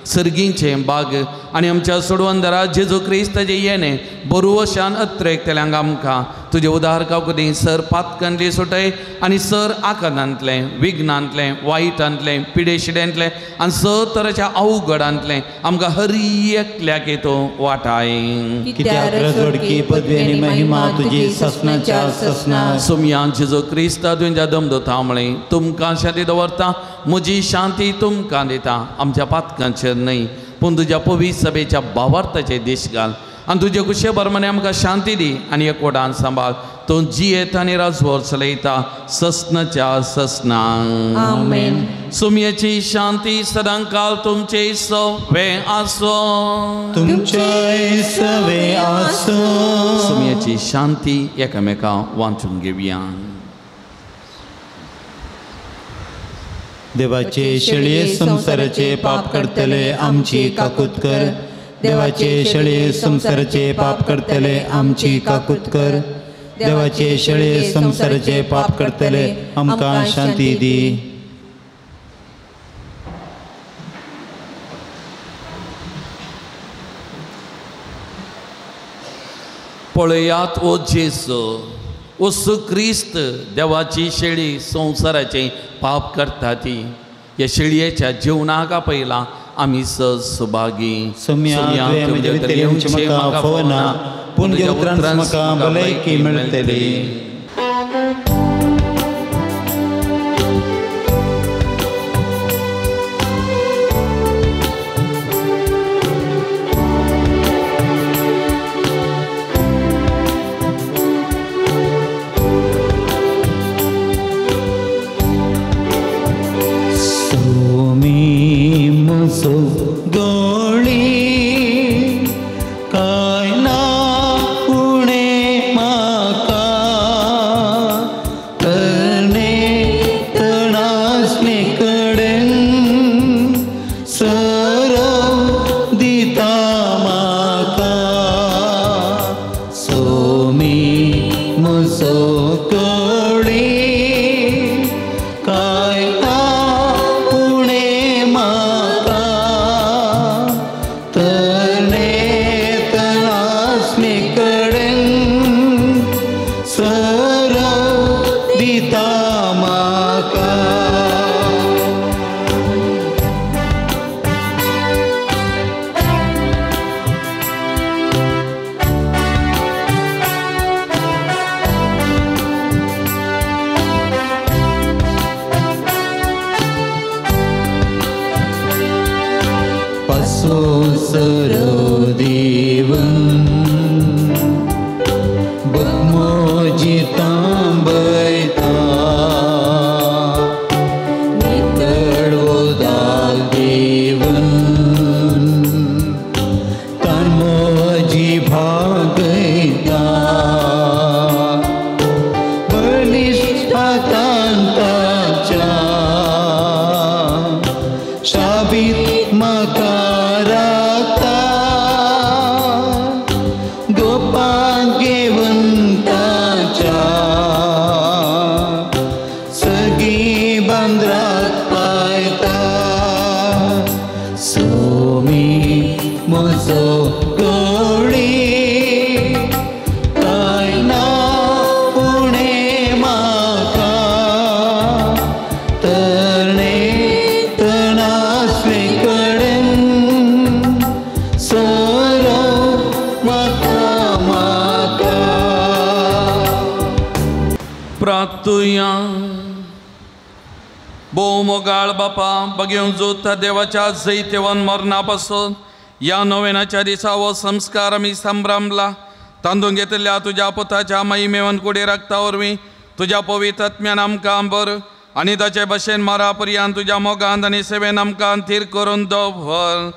सर्गींचें बाग आनी आमच्या सोडवंदरा जेजू क्रिस्ताचें येणें बरुवशान अत्रेकतल्यांक आमकां तुजें उदार कावकदी सर पातकांतली सुटय आनी सर आकांतांतलें विघ्नांतलें वायटांतलें पिडेशिड्यांतलें आनी सर तराच्या अवघडांतलें आमकां हर एकल्याक येतो वाटाय. कित्याक रजवडकी पदवी आनी महिमा तुजी ससनाच्या ससना. सोमया जेजू क्रिस्ता तुज्या दमदता म्हळें तुमकां शांती दवरता म्हजी शांती तुमकां दिता. आमच्या पातकांचेर न्हय पूण तुज्या पवित्र सभेच्या भावार्थाचे देश घाल आनी तुजे कुशे बरमाने आमकां शांती दी आनी एकवटान सांबाळ. तूं जियेत आनी राजवर चलयता ससनाच्या ससना. आमेन. सुमयेची शांती सदांकाल तुमचे सवे आसो. तुमचे सवे आसो. सुमयेची शांती एकामेका वांचून घेवया. देवाचे शेळये संवसाराचे पाप करतले आमची काकूत कर. देवाचे शेळये संवसाराचे पाप करतले आमची काकूत कर. देवाचे शेळये संवसाराचे पाप करतले आमकां शांती दी. पळयात ओ जेजू ओसू क्रिस्त देवाची शेळी संवसाराचें पाप करता ती ह्या शेळयेच्या जेवणाक आपयला आमी सहज सुभागी. पूण म्हाका भलायकी मेळटली. गोळी काय ना उणे म्हाका तरणे तणासणे कडेन सरो दिता म्हाका. सोमी म्हजो गोळी काय ना उणे म्हाका दिता म्हाका. पासो सरो देवन बगमोजी तांबयता नितळ उदक देवन तान म्हजी भागयता बळिश्ट हातान ताच्या शाबीत म्हाका राखता गोपांत घेवन ताच्या सगळीं बांद्राक पायता सोमी म्हजो गोळी कांय ना उणें म्हाका तरणे तणासले कडेन सोरो म्हाका म्हाका. प्रार्थुया. भोव मोगाळ बापा बगेवन जोता देवाच्या जैतेवन मरणा पासून ह्या नोवेनाच्या दिसा हो संस्कार आमी संभ्रमला. तांदून घेतिल्ल्या तुज्या पुताच्या महिमेवन कुडी रक्ता वरवीं तुज्या पवित्र आत्म्यान आमकां बर आनी ताचे भशेन मारा पर्यंत तुज्या मोगान आनी सेवेन आमकां थीर करून दवर.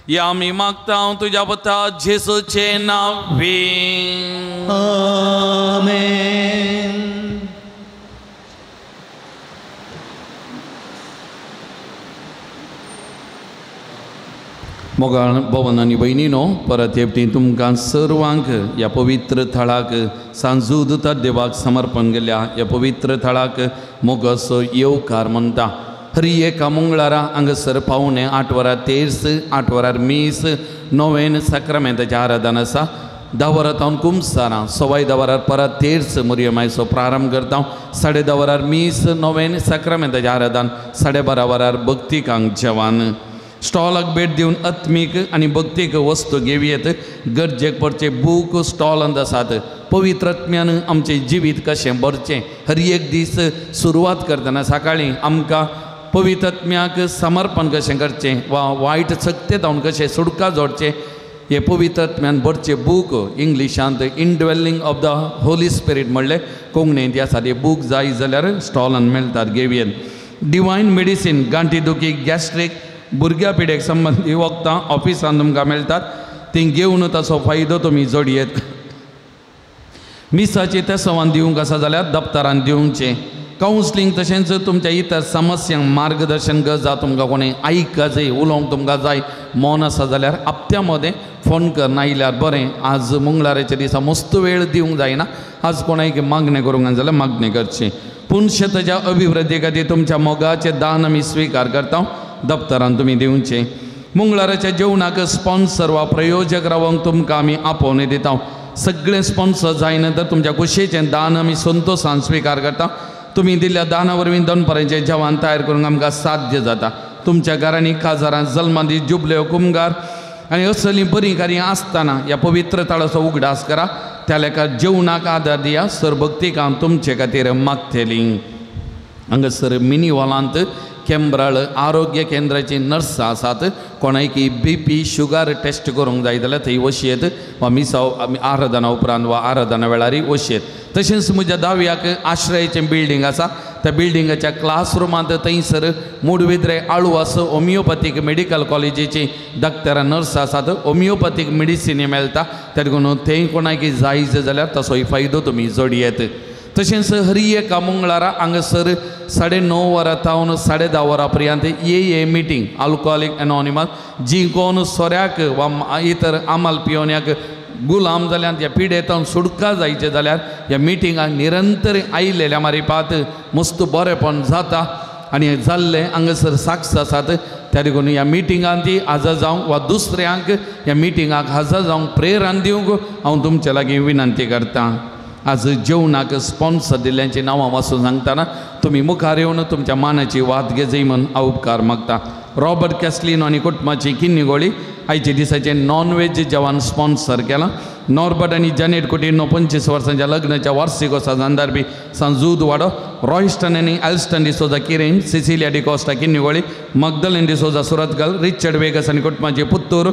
ह्या आमी मागता तुज्या पुता जेसूचे नांवी. आमेन. मोगाळ भवन आनी भयणीनो परत एकटी तुमकां सर्वांक ह्या पवित्र थळाक सांजूद देवाक समर्पण केल्या ह्या पवित्र थळाक मोगाचो येवकार म्हणटा. हरी एका मंगळारा हांगासर 7:45 वरां तेर्स, 8 वरार मीस, नोवेन साक्रामेंताचें आराधन आसा. 10 वरां तावन कुमसारां, 10:15 वरार परत तेर्स मुरयमायचो प्रारंभ करता. 10:30 वरार मीस, नोवेन साक्रामेंताचें आराधन, 12:30 वरार भक्तिकांक जेवण. स्टॉलाक भेट दिवन आत्मीक आनी भक्तीक वस्तू घेवयेत. गरजेक पडचे बूक स्टॉलांत आसात. पवित्र आत्म्यान आमचें जिवीत कशें भरचें हर एक दीस सुरवात करतना सकाळीं आमकां पवित्र आत्म्याक समर्पण कशें करचें वा वायट शक्ते जावन कशें सुटका जोडचें हे पवित्र आत्म्यान भरचे book इंग्लिशांत indwelling of the Holy Spirit म्हणलें कोंकणींत आसा. हे बूक जाय जाल्यार स्टॉलांत मेळटात, घेवयेत. डिवायन मेडिसीन गांठी दुखी, गॅस्ट्रीक, भुरग्या पिडेक संबंदी वखदां ऑफिसान तुमकां मेळटात, ती घेवन ताचो फायदो तुमी जोडयेत. मिसाचें तेसवान दिवंक आसा जाल्यार दप्तरान दिवचें. कावन्सिलींग तशेंच तुमच्या इतर समस्यांक मार्गदर्शन गरज तुमकां कोणें आयका जाय, उलोवंक तुमकां जाय मौन आसा जाल्यार हप्त्या मदें फोन कर आयल्यार बरें. आज मंगळाराच्या दिसा मस्त वेळ दिवंक जायना, आज कोणाक मागणें करूंक जाल्यार मागणें करचें. पूण शेताच्या अभिवृद्धी खातीर तुमच्या मोगाचें दान आमी स्विकार करता, दप्तरान तुमी दिवचें. मंगळाराच्या जेवणाक स्पॉन्सर वा प्रयोजक रावंक तुमकां आमी आपोवणें दिता. सगळें स्पॉन्सर जायना तर तुमच्या कुशेचें दान आमी संतोशान स्विकार करता. तुमी दिल्ल्या दाना वरवीं दनपारांचें जेवण तयार करूंक आमकां साध्य जाता. तुमच्या घरांनी काजारां, जल्मादी, जुबल्यो, कुमगार आनी असलीं बरीं कार्यां आसतना ह्या पवित्र ताळाचो उगडास करा. त्या लेखा जेवणाक आदार दिया. सरभक्तीक हांव तुमचे खातीर मागतली. हांगासर मिनी हॉलांत केंब्राळ आरोग्य केंद्राची नर्सां आसात. कोणायकी बी पी शुगर टेस्ट करूंक जाय जाल्यार थंय वशयेत वा मिसाव आराधना उपरांत वा आराधना वेळारय वशयेत. तशेंच म्हज्या दाव्याक आश्रयाचें बिल्डींग आसा, त्या बिल्डिंगाच्या क्लासरुमांत थंयसर मुडविद्रे आळवास होमियोपॅथीक मेडिकल कॉलेजीची डॉक्टरां नर्स आसात. होमियोपॅथीक मेडिसिनी मेळटा, त्या देखून थंय कोणाक जाय जाल्यार तसोय फायदो तुमी जोडयेत. तशेंच हरी एका मंगळारा हांगासर 9:30 वरां तावन 10:30 वरां पर्यंत ए ए मिटींग आल्कोहोलीक एनॉनिमस जी कोण सोऱ्याक वा इतर आमाल पिवण्याक गुलाम जाल्यार ह्या पिडेतावन सुटका जायचें जाल्यार ह्या मिटिंगाक निरंतर आयिल्ल्या मारिपात मस्त बरेपण जाता आनी जाल्लें हांगासर साक्ष आसात. त्या देखून ह्या मिटिंगान ती हाजर जावंक वा दुसऱ्यांक ह्या मिटिंगाक हाजर जावंक प्रेरण दिवंक हांव तुमचे लागीं विनंती करतां. आज जेवणाक स्पॉन्सर दिल्ल्यांची नांवां वाचून सांगतना तुमी मुखार येवन तुमच्या मानाची वाद घेजय म्हूण हांव उपकार मागता. रॉबर्ट कॅस्लिनो आनी कुटुंबाची किन्नी गोळी, आयचे दिसाचें नॉन व्हेज जेवण स्पॉन्सर केलां. नॉर्बर्ट आनी जॅनेट कुटिन्हो 25 वर्सांच्या लग्नाच्या वार्षिकोत्सवा संदर्भी सांजूद वाडो, रॉयस्टन आनी Elston D'Souza Kirem, Cecilia D'Costa Kinnigoli, Magdalene D'Souza Surathkal, Richard Vegas आनी कुटुंबाचे पुत्तूर,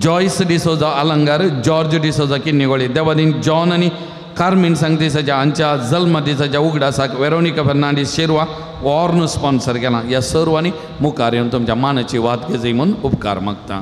जॉयस डिसोजा अलंगार, जॉर्ज डिसोजा किन्निगोळी. देवादीन जॉन आनी कार्मीन सांगदिसाच्या हांच्या जल्म दिसाच्या उगडासाक वेरोनिका फर्नांडीस शेरवा वॉर्न स्पॉन्सर केला. ह्या सर्वांनी मुखार येवन तुमच्या मानाची वात घेजय म्हूण उपकार मागता.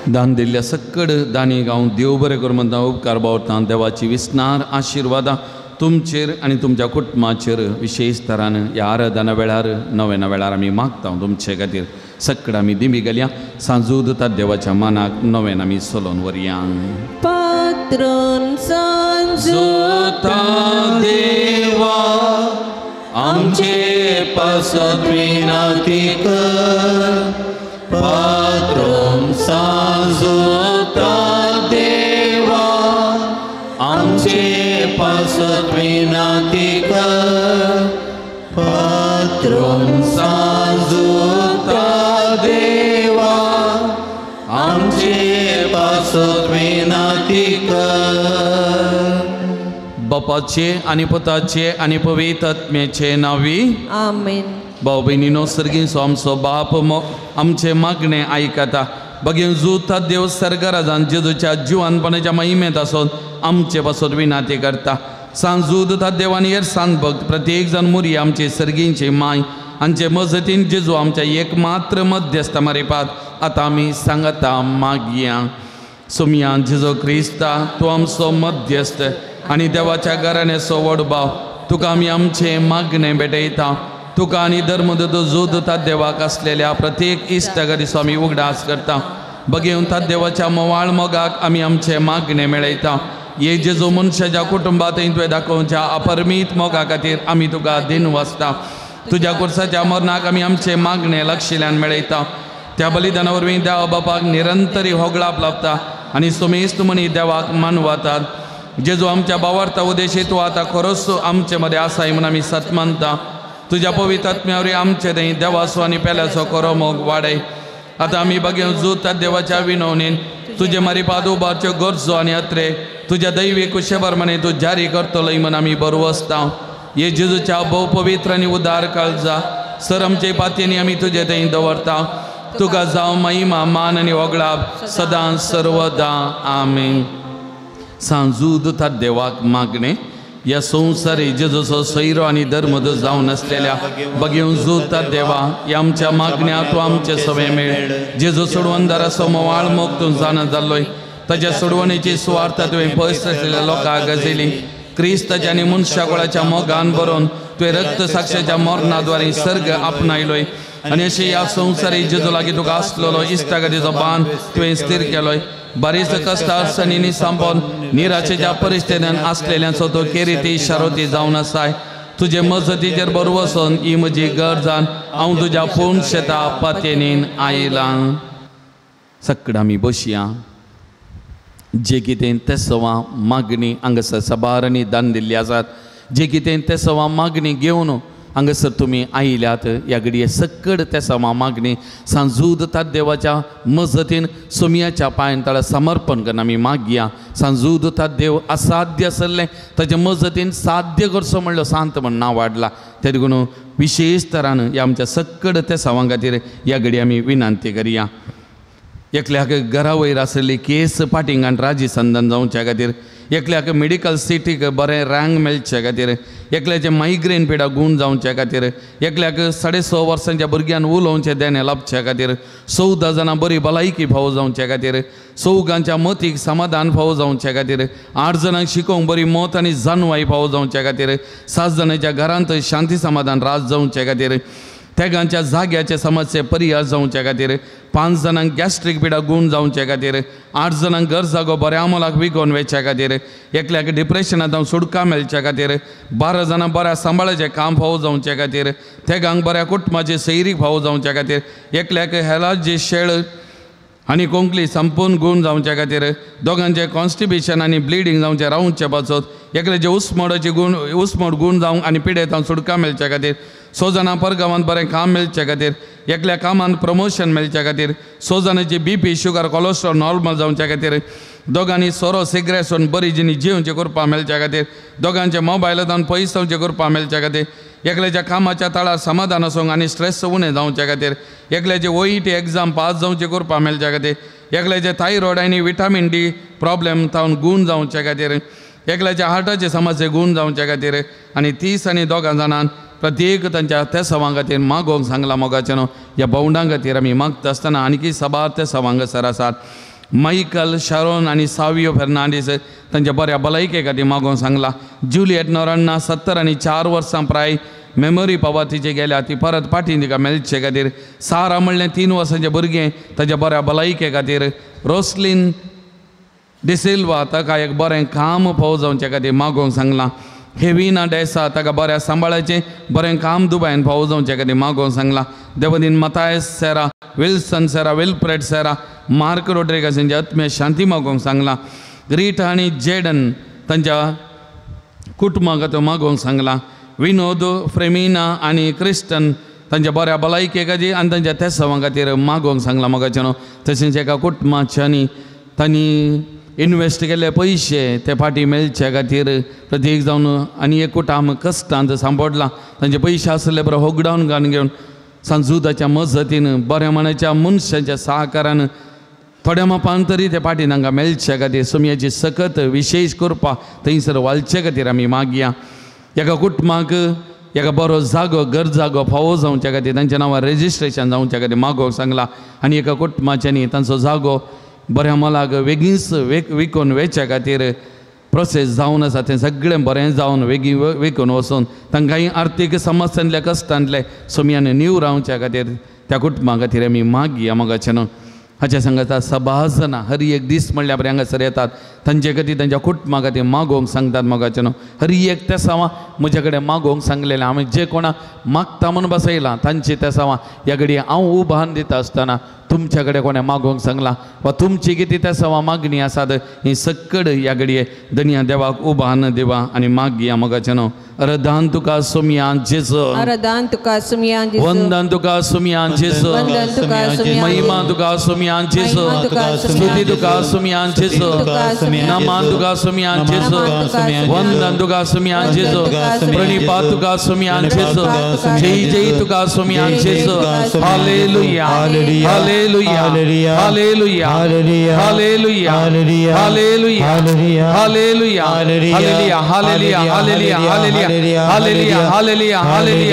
दान दिल्ल्या सक्कड दानी गांव देव बरें करूं म्हणटा उपकार बावता. देवाची विस्नार आशिर्वादां तुमचेर आनी तुमच्या कुटुंबाचेर विशेश तरान ह्या आराधना वेळार नव्याना वेळार आमी मागता तुमचे खातीर. सक्कड आमी दिमी गेल्या सांजूद देवाच्या मानाक नव्यान आमी सोलोन वरया. पात्रोन सांजूता देवा आमचे पासत विनंती कर, पात्रोन सांजूता देवा आमचे पासत विनंती कर, पात्रोन सांजूता देवा आमचे पासत विनंती कर. बापाचे आनी पुताचे आनी पवित्र आत्म्याचे नांवी आमेन. भाव भयणीनो, सर्गीचो आमचो बाप आमचे मागणे आयकता. बगेन जुता देव सर्गराजान जेजूच्या जिवानपणाच्या महिमेंत आसून आमचे पासत विनाती करता. सांजूद देवान येर सांत भक्त प्रत्येक जाण मुरी आमचे सर्गींचे माय आमचे मजतीन जेजू आमच्या एक मात्र मध्यस्थ मारिपात आतां आमी सांगता मागया. सोमया जेजू क्रिस्ता तूं आमचो मध्यस्थ आनी देवाच्या घराण्याचो व्हड भाव, तुका आमी आमचें मागणें भेटयता. तुका आनी धर्मदूत जोदता देवाक आसलेल्या प्रत्येक इश्टागतीचो आमी उगडास करता. बगेवन देवाच्या मोवाळ मोगाक आमी आमचें मागणें मेळयता. हे जेजू मनशाच्या कुटुंबात तुवें दाखोवच्या अपरमीत मोगा खातीर आमी तुका दिन वाचता. तुज्या कुर्साच्या मरणाक आमी आमचें मागणें लक्षिल्यान मेळयता. त्या बलिदाना वरवीं देवा बापाक निरंतरी होगळाप लाबता आनी सुमेस्त मनी देवाक मानवातात. जेजू आमच्या बावार्ता उद्देशी तूं आतां खरोच आमचे मदें आसाय म्हूण आमी सत मानता. तुज्या पवित्र आत्म्या वरवीं आमचे थंय देवाचो आनी पेल्याचो खरो मोग वाडय. आतां आमी बगेवन जुता देवाच्या विनवणीन तुजे मारिपाद उबारच्यो गरजो आनी अत्रे तुज्या दैवी कुशेप्रमाणे तूं जारी करतलोय म्हूण आमी बरवसता. हे जेजूच्या भोव पवित्र आनी उदार काळजा सर आमचे पातयेनी आमी तुजे थंय दवरता. तुका जावं महिमा मान आनी वगळाप सदां सर्वदां. आमेन. सांजूद देवाक मागणें ह्या संवसारी जेजूचो सैरो आनी धर्मदूत जावन आसलेल्या बगेवन जुता देवा ह्या आमच्या मागण्या तूं आमचे सवे मेळ. जेजू सोडवणदाराचो मोवाळ मोग तूं जाणा जाल्लोय, ताच्या सोडवणेची सुवार्थ तुवें पयस आसलेल्या लोकांक गजयली. क्रिस्ताच्या आनी मनशाकुळाच्या मोगान बरोवन तुवें रक्त साक्षाच्या मरणाद्वारे सर्ग आपणायलोय आनी अशें ह्या संवसारी जेजू लागीं तुका आसलेलो इश्टागतीचो बांद तुवें स्थीर केलोय. बारीस कश्ट अडचणींनी सांपोन निराशेच्या परिस्थितीन आसलेल्यांचो तो केरिती शारोती जावन आसाय. तुजे मजतीचेर बरो वचोन ही म्हजी गरजान हांव तुज्या पूर्ण शेता पातयेनीन आयलां. सगळं आमी बसया. जे कितें ते सवा मागणी हांगासर सबार आनी दान दिल्ली आसात, जे कितें ते सवा मागणी घेवन हांगासर तुमी आयल्यात ह्या घडये सक्कड त्या समा मागणी सांजूद देवाच्या मजतीन सोमयाच्या पांयान ताळा समर्पण करून आमी मागया. सांजूद देव असाध्य आसलें ताच्या मजतीन साध्य करचो म्हणलो सांत म्हण नांव वाडला. ते देखून विशेश तरान ह्या आमच्या सक्कड त्या सवां खातीर ह्या घडये आमी विनंती करया. एकल्याक घरा वयर आसली केस पाटिंगान राजी संदन जावच्या खातीर, एकल्याक मेडिकल सिटीक बरें रँग मेळचे खातीर, एकल्याचे मायग्रेन पिडा गूण जावचे खातीर, एकल्याक 6.5 वर्सांच्या भुरग्यान उलोवचें देणें लाभचे खातीर, 14 जाणां बरी भलायकी फावो जावचे खातीर, 4 मतीक समाधान फावो जावचे खातीर, 8 जाणांक शिकोवंक बरी मत आनी जानवाय फावो जावचे खातीर, 7 जाणांच्या घरांत शांती समाधान राज जावचे खातीर, तेगांच्या जाग्याचे समस्ये परिहार जावचे खातीर, 5 जाणांक गॅस्ट्रीक पिडा गूण जावचे खातीर, 8 जाणांक घर जागो बऱ्या मोलाक विकोवन वेच्या खातीर, एकल्याक डिप्रेशनांत सुटका मेळच्या खातीर, 12 जाणां बऱ्या सांबाळाचें काम फावो जावचे खातीर, तेगांक बऱ्या कुटुंबाची सैरीक फावो जावच्या खातीर, एकल्याक हेलाची शेळ आनी कोंकली संपूर्ण गूण जावच्या खातीर, दोगांचें कॉन्स्टिपेशन आनी ब्लिडींग जावचें रावचे पासत, एकल्याचे उस्मोडाची गूण उस्मोड गूण जावंक आनी पिडेतांक सुटका मेळच्या खातीर, 6 जाणां परगांवांत बरें काम मेळचे खातीर, एकल्या कामांत प्रमोशन मेळच्या खातीर, 6 जाणांची B P sugar cholesterol normal जावच्या खातीर, दोगांनी सोरो सिगरेट सोडून बरी जिणी जिवचे करपा मेळच्या खातीर, दोगांचे मोबायलांत पयस जावचे करपा मेळच्या खातीर, एकल्याच्या कामाच्या तळार समाधान आसूंक आनी स्ट्रेस उणें जावच्या खातीर, एकल्याचे OET exam pass जावचे करपा मेळच्या खातीर, एकल्याचे थायरॉयड आनी विटामीन डी प्रॉब्लेम जावन गूण जावच्या खातीर, एकल्याच्या हार्टाचे समस्ये गूण जावच्या खातीर आनी 30 आनी 2 जाणांक प्रत्येक तांच्या तेसावां खातीर मागोवंक सांगलां मोगाचें न्हू. ह्या भोंवडां खातीर आमी मागता आसतना आणकी साबार तेसावां हांगासर आसात. मायकल शारोन आनी सावियो फेर्नांडीस तांच्या बऱ्या भलायके खातीर मागोवंक सांगलां. जुलियट नोरान्ना 74 वर्सां प्राय मेमोरी पावर तिची गेल्या ती परत फाटीं तिका मेळचे खातीर, सारा म्हणलें 3 वर्सांचें भुरगें ताच्या बऱ्या भलायके खातीर, रोसलीन डिसिल्वा ताका एक बरें काम फावो जावचे खातीर मागोवंक सांगलां. हेविना डेसा ताका बऱ्या सांबाळाचें बरें काम दुबायन फावो जावचे खातीर मागोवंक सांगलां. देवदीन Mathias Serra, Wilson Serra, Wilfred Serra, Mark Rodrigues हांच्या आत्म्या शांती मागोवंक सांगलां. रिटा आनी जेडन तांच्या कुटुंबा खातीर मागोवंक सांगलां. विनोद फ्रेमिना आनी क्रिस्टन तांच्या बऱ्या भलायके खातीर आनी तांच्या तेसावां खातीर मागोवंक सांगलां मोगाचें न्हू. तशेंच एका कुटुंबाच्यांनी तांणी इनवेस्ट केल्ले पयशे ते फाटीं मेळचे खातीर प्रत्येक जावन आनी एक कुटाम कश्टांत सांपडलां तांचे पयशे आसले बरें होगडावन घालून घेवन सांजुदाच्या मजतीन बऱ्या मनाच्या मनशाच्या सहकारान थोड्या मापान तरी ते फाटीं तांकां मेळचे खातीर सोमयाची सकत विशेश करपा थंयसर वालचे खातीर आमी मागया. एका कुटुंबाक एका बरो जागो घर जागो फावो जावच्या खातीर तांच्या नांवार रेजिस्ट्रेशन जावच्या खातीर मागोवंक सांगलां आनी एका कुटुंबाच्यांनी तांचो जागो बऱ्या मोलाक वेगींच विकून वेच्या खातीर प्रोसेस जावन आसा तें सगळें बरें जावन वेगीं विकून वचून तांकांय आर्थीक समस्यांतले कश्टांतले सोमयान नीव रावच्या खातीर त्या कुटुंबा खातीर आमी मागया मोगाचें न्हू. हाच्या सांगता सभा जाणां हर एक दीस म्हणल्यार बरें हांगासर येतात तांचे खातीर तांच्या कुटुंबा खातीर मागोवंक सांगतात मोगाचें न्हू. हर एक तेसावां म्हज्या कडेन मागोवंक सांगलेलें आमी जे कोणा मागता म्हूण बसयलां तांची तेसावां ह्या घडये हांव उबान दिता आसतना तुमच्या कडेन कोणें मागोवंक सांगलां वा तुमची कितें तेसावां मागणी आसात ही सक्कड ह्या घडये दनया देवाक उबान दिवा आनी मागया मोगाचें न्हू. अरदान तुका सोमया जेजू, अरदान तुका सोमया जेजू, वंदन तुका सोमया जेजू, वंदन तुका सोमया, महिमा तुका सोमया जेजू, स्तुती तुका सोमया जेजू, नमन तुका सोमया जेजू, वंदन तुका सोमया जेजू, प्रणिपात तुका सोमया जेजू, जय जय तुका सोमया जेजू. Hallelujah, hallelujah, hallelujah, hallelujah, hallelujah, hallelujah, hallelujah, hallelujah, hallelujah, hallelujah, hallelujah, hallelujah, hallelujah,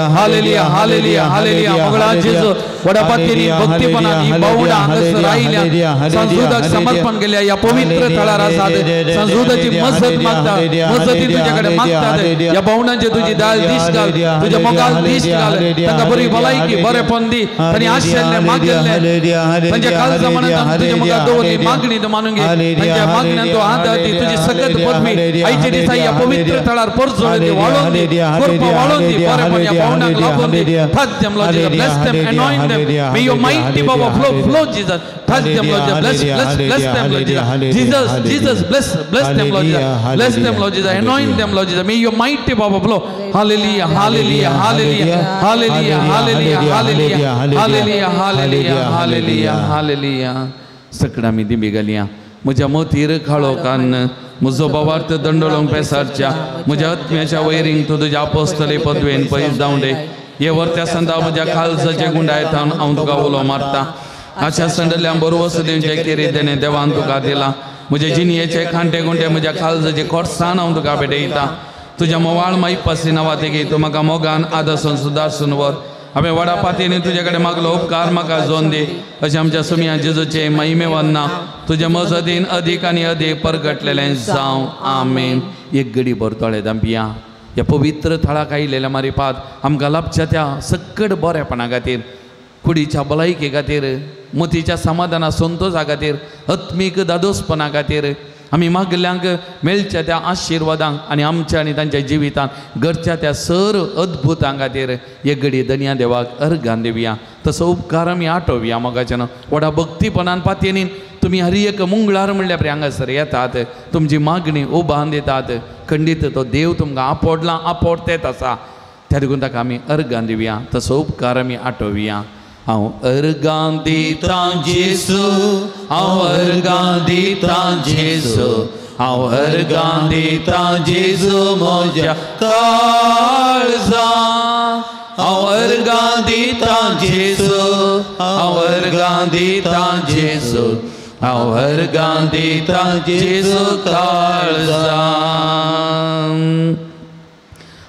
hallelujah, hallelujah, hallelujah. मगळा जेजू वडापातीनी भक्तीपणानी बावडा हांगासर आयल्या संजुदाक समर्पण केल्या ह्या पवित्र थळार आसात. संजुदाची मजत मागता, मजती तुज्या कडेन मागतात. ह्या बावणांचे तुजी दाल दीस घाल, तुज्या मोगाल दीस घाल, तांकां बरी भलायकी बरेपण दी. तांणी आशिल्लें मागिल्लें तांच्या काळजा मनांत तुज्या मुखार दवरली मागणी तूं मानून घे. तांच्या मागण्यान तूं हात दी, तुजी सकत पदवी आयचे दिसा ह्या पवित्र थळार परजोळ दी, वाळोवन दी, कृपा वाळोवन दी, बरेपण ह्या बावणांक लाभून दी. Touch them, Lord Jesus. Bless them, anoint them. May your mighty power flow, flow, Jesus. Touch them, Lord Jesus. Bless, bless, bless them, Lord Jesus. Jesus, Jesus, bless, bless them, Lord Jesus. Bless them, Lord Jesus. Anoint them, Lord Jesus. May your mighty power flow. Hallelujah, hallelujah, hallelujah, hallelujah, hallelujah, hallelujah, hallelujah, hallelujah, hallelujah, hallelujah. सगळ्या मी दिंबी घालया म्हज्या मोतीर काळो कान म्हजो भावार्थ दंडोळोंक पेसारच्या म्हज्या आत्म्याच्या वैरींक तूं तुज्या आपोस्तले पदवेन पयस जावं दे. हे वर्त्या संदा म्हज्या काळजाचे गुंडायतान हांव तुका उलो मारता. आशा संडल्या बरोवस दिवचे केरी देणे देवान तुका दिला. म्हजे जिणयेचे खांटे गुंटे म्हज्या काळजाचे खोटसान हांव तुका भेटयता. तुज्या मोवाळ माईपासी नांवा तेगी तूं म्हाका मोगान आदर्शन सुदारसून व्हर. हांवें व्हडा पातीनी तुजे कडेन मागलो उपकार म्हाका जोन दी. अशें आमच्या सुमया जेजूचे महिमेवन नांव तुजे मजतीन अदीक आनी अदीक परगटलेलें जावं. आमेन. एक गडी भर दोळे धांपया. ह्या पवित्र थळाक आयिल्ल्या मारिपाद आमकां लाभच्या त्या सक्कड बरेपणा खातीर, कुडीच्या भलायके खातीर, मतीच्या समाधाना संतोशा खातीर, आत्मीक दादोसपणा खातीर आमी मागल्यांक मेळच्या त्या आशिर्वादांक आनी आमच्या आनी तांच्या जिवितांत घडच्या त्या सर अद्भुतां खातीर एक घडी धनया देवाक अर्घान दिवया. तसो उपकार आमी आठोवया मोगाच्यान व्हडा भक्तीपणान पातयेनीन तुमी हर एक मुंगळार म्हणल्यार पळय हांगासर येतात, तुमची मागणी उबान दितात. खंडीत तो देव तुमकां आपोडला, आपोडतेत आसा, त्या देखून ताका आमी अर्घान दिवया. तसो उपकार आमी आठोवया. हांव अर्घां दितां जेजू, हांव अर्घां दितां जेजू, हांव अर्घां दितां जेजू म्हज्या काळजा. हांव अर्घां दितां जेजू, हांव अर्घां दितां जेजू, हांव अर्घां दितां जेजू काळजा.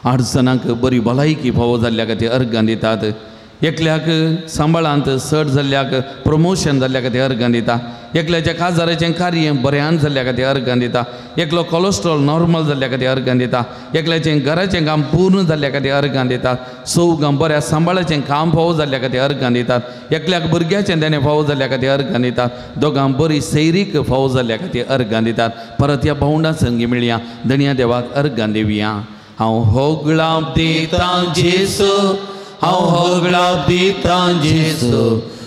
8 जाणांक बरी भलायकी फावो जाल्ल्या खातीर अर्घां दितात. एकल्याक सांबाळांत चड जाल्ल्याक प्रमोशन जाल्ल्या खातीर अर्घां दिता. एकल्याच्या काजाराचें कार्य बऱ्यान जाल्ल्या खातीर अर्घां दिता. एकलो कोलेस्ट्रॉल नॉर्मल जाल्ल्या खातीर अर्घां दिता. एकल्याचें घराचें काम पूर्ण जाल्ल्या खातीर अर्घां दितात. चौगां बऱ्या सांबाळाचें काम फावो जाल्ल्या खातीर अर्घां दितात. एकल्याक भुरग्याचें देणें फावो जाल्ल्या खातीर अर्घां दितात. दोगां बरी सैरीक फावो जाल्ल्या खातीर अर्घां दितात. परत ह्या भावंडां संगी मेळया, धनया देवाक अर्घां दिवया. हांव होगळां दितां जेजू, हांव होगळां दितां जेजू,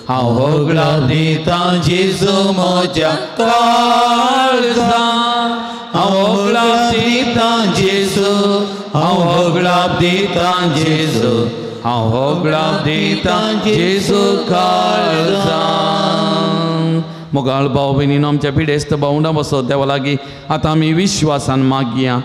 हांव होगळां दितां जेजू म्हज्या काळजा. हांव होगळां दितां जेजू, हांव होगळां दितां जेजू, हांव होगळां दितां जेजू काळजा. मोगाळ भाव भयणीनो, आमच्या पिडेस्त भावंडां बसत देवा लागीं आतां आमी विश्वासान मागया.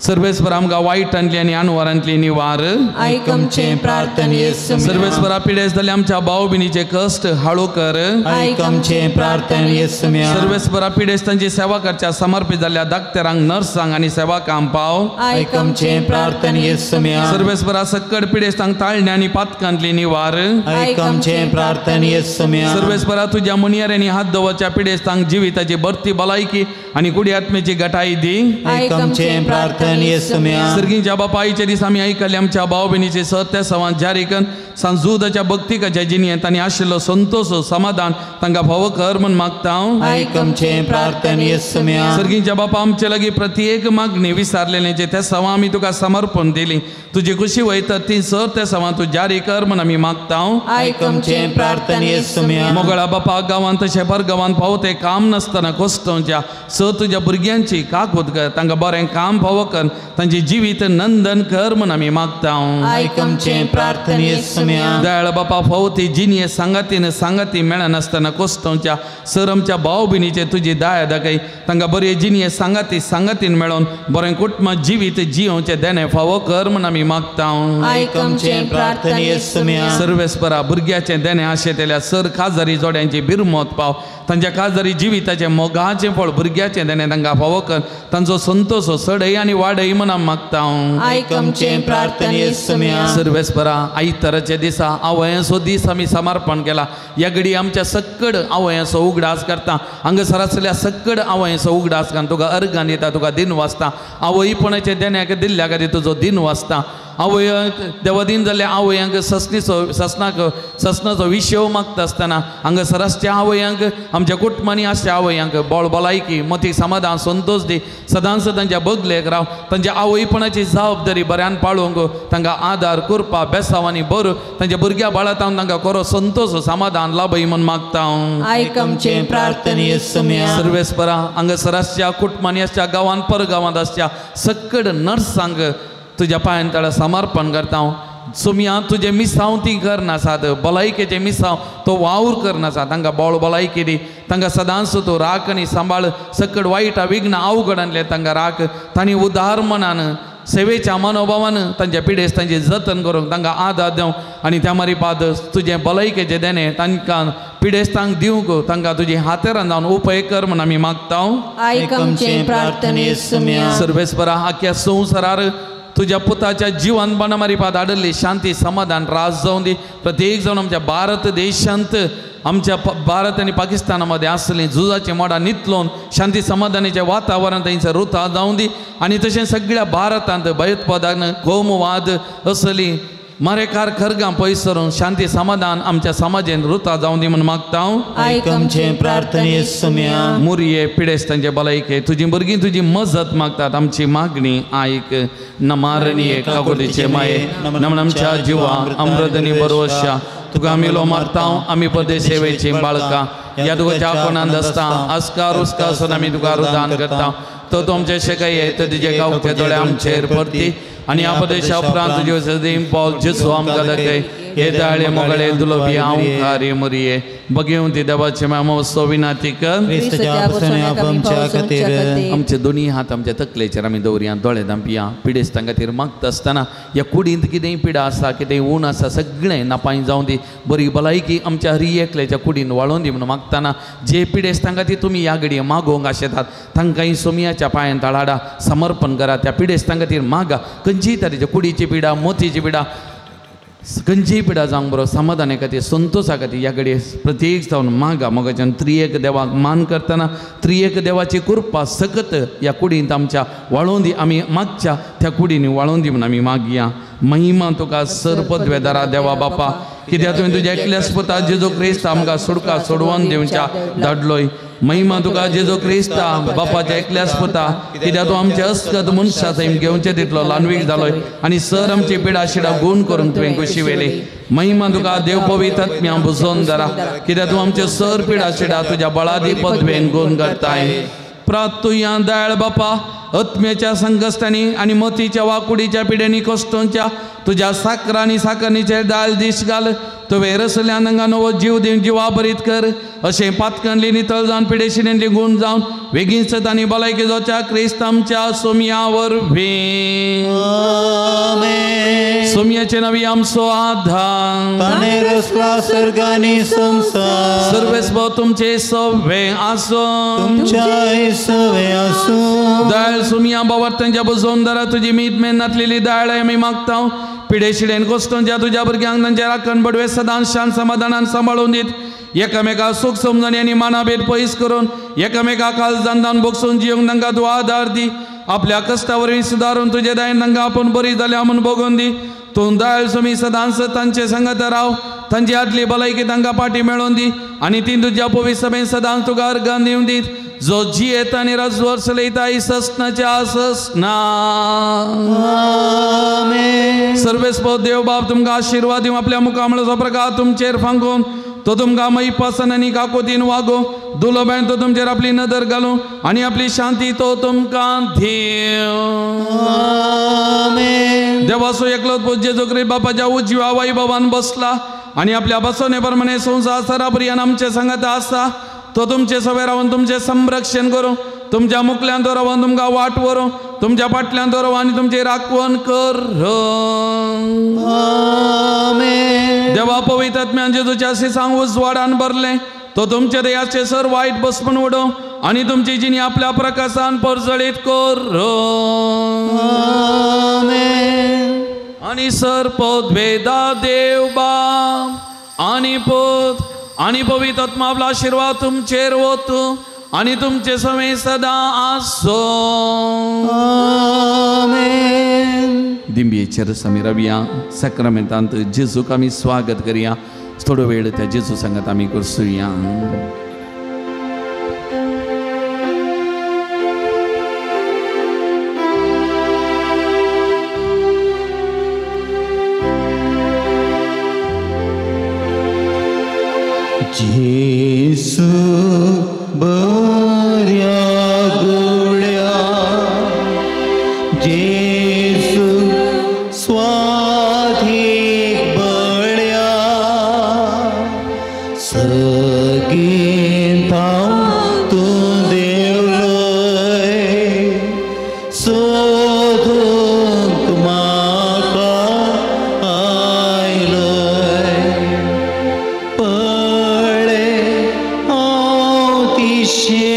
सर्वेस्पर आमकां वायटांतली आनी अणवारांतली निवार. आयक आमचें प्रार्थने. सर्वेस्परा पिडेस्त जाल्ल्या आमच्या भाव भयणीचे कश्ट हाळू कर. आयक आमचें प्रार्थने. सर्वेस्परा पिडेस्तांची सेवा करच्या समर्पित जाल्ल्या डाक्टरांक, नर्सांक आनी सेवकांक पाव. आयक आमचें प्रार्थने. सर्वेस्परा सक्कड पिडेस्तांक ताळण्या आनी पातकांतली निवार. आयक आमचें प्रार्थने. सर्वेस्परा तुज्या मुनियारांनी हात दवरच्या पिडेस्तांक जिविताची बर्ती भलायकी आनी कुडी आत्मेची गटाई दी. आयक आमचें प्रार्थने. सर्गीच्या बापायच्या दीस आमी आयकल्ले आमच्या भाव भयणीचे सत्य सवान जारी करून सांजुदाच्या भक्तिकाच्या जिणेंत तांणी आशिल्लो संतोश समाधान तांकां फावो कर म्हूण मागता हांव. आयक आमचें प्रार्थने. सर्गीच्या बापा, आमचे लागीं प्रत्येक मागणी विसारलेल्याचे त्या सवां आमी तुका समर्पण दिली. तुजी खुशी वयता ती सर त्या सवां तूं जारी कर म्हूण आमी मागता हांव. आयक आमचें प्रार्थने. मोगळा बापा, गांवांत तशें परगांवांत फावो तें काम नासतना कोसतोवच्या स तुज्या भुरग्यांची काकूत कर, तांकां बरें काम फावो कर, तांचें जिवीत नंदन कर म्हूण आमी मागता. आयक आमचें प्रार्थने. दयाळ बापा, फावो ती जिणये सांगातीन सांगाती मेळनासतना कोसतोवच्या सर आमच्या भाव भयणीचे तुजी दया दाखय, तांकां बरे जिणये सांगाती सांगातीन मेळोन बरें कुटुंब जिवीत जियोवचें देणें फावो कर म्हूण आमी मागता. आयक आमचें प्रार्थने. सर्वेस्परा भुरग्याचें देणें आशेतल्या सर काजारी जोड्यांची बिरमत पाव, तांच्या काजारी जिविताचें मोगाचें फळ भुरग्याचें देणें तांकां फावो कर, तांचो संतोष सडय आनी वाडय म्हूण आमी मागता. आयक आमचें प्रार्थने. सर्वेस्परा आयताराच्या दिसा आवयांचो दीस आमी समर्पण केला. ह्या घडी आमच्या सक्कड आवयांचो उगडास करता. हांगासर आसल्या सक्कड आवयांचो उगडास करून तुका अर्गान दिता, तुका दिन वाचता. आवयपणाचें देण्याक दिल्ल्या खातीर तुजो दिन वाचता. आवयांक देवादीन जाल्ल्या आवयांक ससनीचो ससनाक ससनाचो विशय मागता आसतना हांगासर आसच्या आवयांक आमच्या कुटुंबांनी आसच्या आवयांक बळ भलायकी मतीक समाधान संतोश दी. सदांच तांच्या बगलेक राव, तांच्या आवयपणाची जबाबदारी बऱ्यान पाळोवंक तांकां आदार करपा बेसाव आनी बरो तांच्या भुरग्या बाळांत तांकां कोरो संतोश समाधान लाभय म्हूण मागता. आयक आमचें प्रार्थने. सर्वेस्परा हांगासर आसच्या कुटुंबांनी आसच्या गांवांत परगांवांत आसच्या सक्कड नर्सांक तुज्या पांयान ताळा समर्पण करता हांव. सोमया तुजें मिसांव ती करनासात, भलायकेचें मिसांव तो वावर करनासा, तांकां बळ भलायकी दी, तांकां सदांच तूं राख आनी सांबाळ. सकड वायट विघ्न अवघडांतलें तांकां राख. तांणी उदार मनान सेवेच्या मनोभावान तांच्या पिडेस्त तांचें जतन करूंक तांकां आदार दिवंक आनी त्या मारिपाद तुजें भलायकेचें देणें तांकां पिडेस्तांक दिवंक तांकां तुजी हातेरान जावन उपाय कर म्हूण आमी मागता. आयक आमचें प्रार्थने. सर्वेस्परा आख्या संवसारार तुज्या पुताच्या जिवनपणा मारिपाद हाडिल्ली शांती समाधान राज जावन दी. प्रत्येक जावन आमच्या भारत देशांत आमच्या भारत आनी पाकिस्ताना मदें आसलीं झुजाचीं मोडां नितलोवन शांती समाधानाचें वातावरण थंयसर रुता जावं दी आनी तशें सगळ्या भारतांत भयोत्पादन कोमवाद असली मारेकार खरगां पयस सरून शांती समाधान आमच्या समाजेन रुता जावं दी म्हूण मागता हांव. आयक आमचे प्रार्थने सोम्या. मुरये पिडेस्तांचे भलायके तुजी भुरगीं तुजी मजत मागतात आमची मागणी आयक. नमारणीये काकुतीचे माये नमन आमच्या जिवा अमृतनी बरोवश्या तुका आमी लो मागता आमी परदेश सेवेची बाळकां ह्या तुका कोणांत आसता आस्कार उस्कार आसून आमी तुका रुदान करता. तो तुमचे शेकाय तर तुजे गांवचे दोळे आमचेर परती आनी ह्या प्रदेशा उपरांत तुजे सदीम पावल जेसू आमकां दाखय. हे दाळे मोगळे दुलोबी हांव मुरये बगेवन ती देवाचे मामोत्सव विनाती कर. आमचे दोनी हात आमच्या तकलेचेर आमी दवरया, दोळे धांपया. पिडेस्तां खातीर मागता आसतना ह्या कुडींत कितेंय पिडा आसा कितेंय ऊन आसा सगळें नापाय जावं दी, बरी भलायकी आमच्या हरी एकल्याच्या कुडीन वाळोवन दी म्हणून मागतना जे पिडेस्तां खातीर तुमी ह्या घडये मागोवंक आशेतात तांकांय सोमयाच्या पांयान तळाडा समर्पण करा. त्या पिडेस्तां खातीर मागा खंयचीय तरेच्या कुडीची पिडा मोतीची पिडा खंयचीय पिडा जावंक बरो समाधाना खातीर संतोशा खातीर ह्या घडये प्रत्येक जावन मागा. मोगाच्यान त्रियेक देवाक मान करतना त्रियेक देवाची कृपा सकत ह्या कुडींत आमच्या वाळोवन दी. आमी मागच्या त्या कुडींनी वाळोवन दी म्हणून आमी मागया. महिमा तुका सर पदवेदारा देवा बापा कित्याक तुवें तुज्या एकल्याच पुता जेजू क्रिस्त आमकां सुडका सोडवून दिवच्या धाडलोय. महिमा तुका जेजू क्रिस्ता बापाच्या एकल्याच पुता कित्याक तूं आमच्या अस्कत मनशा सैम घेवचे तितलो ल्हानवीक जालोय आनी सर आमची पिडा शिडा गूण करून तुवें कुशी व्हेली. महिमा तुका देव पवित्र आत्म्या बुजोवन धरा कित्याक तूं आमचे सर पिडा शिडा तुज्या बळादी पदवेन गूण करताय. प्रातुया दयाळ बापा आत्म्याच्या संकश्टांनी आनी मतीच्या वाकुडीच्या पिड्यांनी कश्टोंच्या तुज्या साकरांनी साकरणीचेर दाळ दीस घाल. तुवें रसल्यान हांगा नवो जीव दिवन जिवा भरीत कर. अशें पातकांतली नितळ जावन पिडेशिणेंतली गूण जावन वेगींच आनी भलायकी जावच्या क्रिस्त आमच्या सोमया वरवीं. सोमयाचे नवी आमचो आधार सर्वेस्पर तुमचे सवे आसूं दाळ सुमिया बाबर तांच्या बुजोवन दरा तुजी मीत मेन नातलेली दाळ आमी मागता. पिडेशिडेन कोश्टोंच्या तुज्या भुरग्यांक तांच्या राखण बडवे सदांच शांत समाधानान सांबाळून दीत. एकामेका सूख समजणी आनी मानाभेद पयस करून एकामेका काळजान दान बोगसून जिवंक तांकां तूं आदार दी. आपल्या कश्टा वरवीं सुदारून तुजे दायन तांकां आपूण बरी जाल्या म्हूण बगोवन दी. तूं दयाळ सुमी सदांच तांचे संगत राव. तांची आदली भलायकी तांकां पाटी मेळोवन दी आनी ती तुज्या पवित्र सभेन सदांच तुका अर्गान दिवन दीत. जो जियेता आनी राजवर चलयता ससनाच्या ससना. सर्वेस्पर देव बाप तुमकां आशिर्वाद दिवं. आपल्या मुखामळाचो प्रकार तुमचेर फांकून तो तुमकां मैपासन आनी काकोतीन वागो. दुलोबायन तो तुमचेर आपली नदर घालूं आनी आपली शांती तो तुमकां दिवं. देवाचो एकलोच पूत जेजू क्रिस्त बापाच्या उजव्या वैभवान बसला आनी आपल्या बसवणे प्रमाणे संवसार सराबरियान आमचे संगत आसा. तो तुमचे सवे रावन तुमचें संरक्षण करूं. तुमच्या मुखल्यान तो रावन तुमकां वाट व्हरूं. तुमच्या फाटल्यान तो रावन आनी तुमची राखवण कर. देवा पवित्र आत्म्यान जेजूच्या सिसांक उजवाडान भरलें. तो तुमचे दयाचे सर वायट बसपून उडोवं आनी तुमची जिणी आपल्या प्रकाशान परजळीत कर. आनी सर पदवेदा देव बाप आनी पूत आनी पवित्र आत्मा आपलो आशिर्वाद तुमचेर वतूं आनी तुमचे सवे सदां आसूं. दिंबयेचेर आमी रावया. साक्रामेंतांत जेजूक आमी स्वागत करया. थोडो वेळ त्या जेजू सांगात आमी करसुया. जेसू बऱ्या गुळ्या जेसू स्वाधीक बळ्या सगीं थावन तूं देवलय सोदूंक म्हाका आयलय. पळे हांव तिशेतां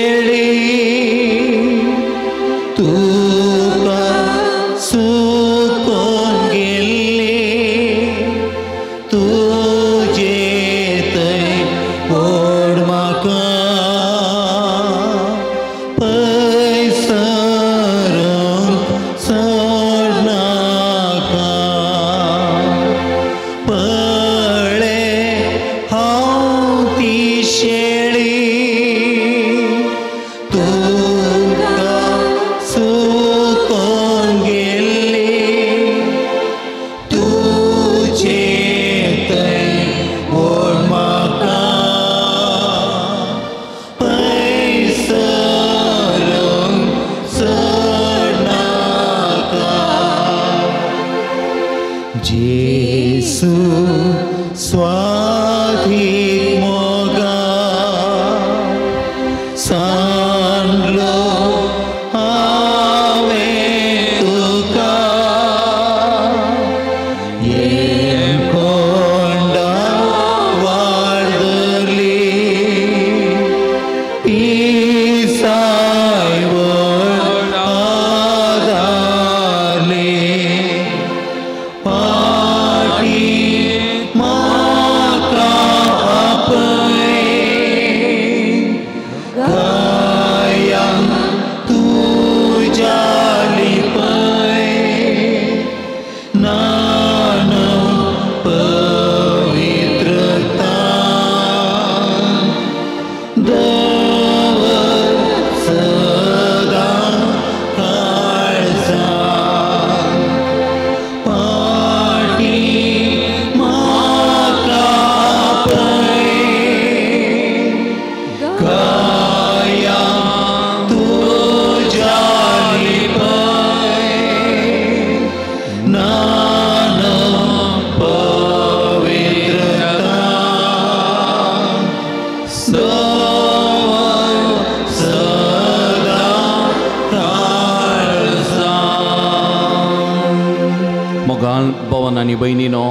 आनी भयणीनो,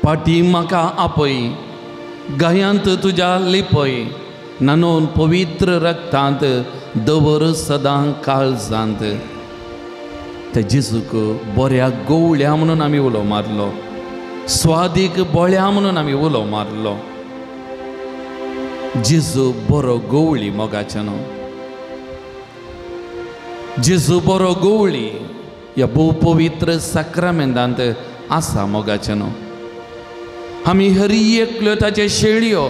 पाटी म्हाका आपय, गायांत तुज्या लिपय, नानोन पवित्र रक्तांत दवर सदां काळजांत. त्या जेजूक बऱ्या गोवळ्या म्हणून आमी उलो मारलो, स्वादीक बोळ्या म्हणून आमी उलो मारलो. जेजू बरो गोवळी मोगाच्यानो, जेजू बरो गोवळी ह्या भोव पवित्र साक्रामेंतांत आसा मोगाच्यानो. आमी हरी एकल्यो ताचे शेळयो,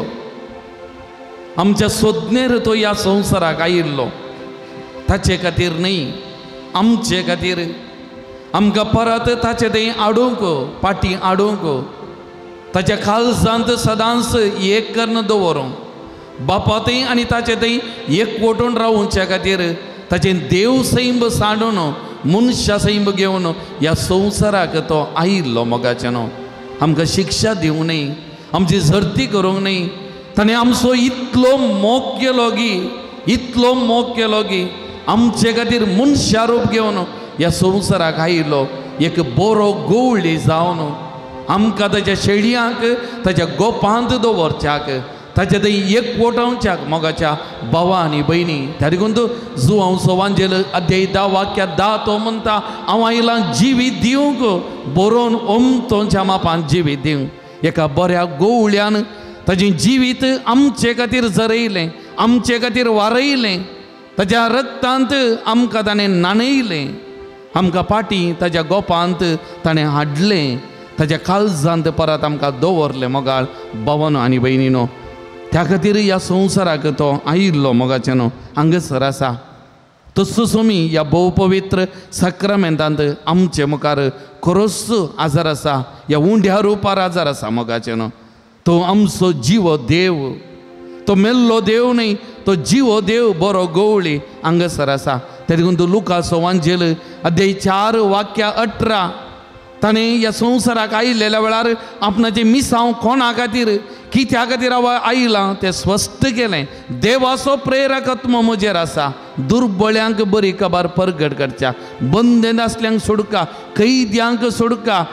आमच्या सोदनेर तो ह्या संवसाराक आयिल्लो. ताचे खातीर न्हय, आमचे खातीर. आमकां परत ताचे थंय हाडूंक, पाटी हाडूंक, ताच्या काळजांत सदांच एक करून दवरूंक, बापा थंय आनी ताचे थंय एकवटून रावच्या खातीर ताचें देव सैंब सांडून मनशा सैंब घेवन ह्या संवसाराक तो आयिल्लो मोगाच्यानो. आमकां शिक्षा दिवंक न्हय, आमची झरती करूंक न्हय, ताणें आमचो इतलो मोग केलो गी, इतलो मोग केलो गी आमचे खातीर मनशा रूप घेवन ह्या संवसाराक आयिल्लो. एक बरो गोवळी जावन आमकां ताच्या शेळयांक ताच्या गोपांत दवरच्याक, ताचे थंय एकवटावच्याक मोगाच्या भावा आनी भयणी. त्या देखून जुवांव सवांजेल अध्याय 10 वाक्या 10 तो म्हणटा, हांव आयलां जिवीत दिवंक, बरोवन ओमतोंच्या मापान जिवीत दिवंक. एका बऱ्या गोवळ्यान ताजें जिवीत आमचे खातीर जरयलें, आमचे खातीर वारयलें, ताज्या रक्तांत आमकां ताणें न्हाणयलें, आमकां पाटी ताज्या गोपांत ताणें हाडलें, ताज्या काळजांत परत आमकां दवरलें मोगाळ भावानो आनी भयणीनो. त्या खातीर ह्या संवसाराक तो आयिल्लो मोगाच्यानो हांगासर आसा. तसोच आमी ह्या भोव पवित्र साक्रामेंतांत आमचे मुखार खरोच आजार आसा, ह्या उंड्या रुपार आजार आसा मोगाच्यानो. तो आमचो जिवो देव, तो मेल्लो देव न्हय, तो जिवो देव बरो गोवळी हांगासर आसा. त्या देखून तो लुकासो वांजेल अध्याय 4 वाक्या 18 ताणें ह्या संवसाराक आयिल्ल्या वेळार आपणाचें मिसांव कोणा खातीर कित्या खातीर हांव आयलां तें स्पश्ट केलें. देवाचो प्रेरक आत्मो म्हजेर आसा, दुर्बळ्यांक बरी खबर परगट करच्या, बंदेन आसल्यांक सोडका, कैद्यांक सोडका,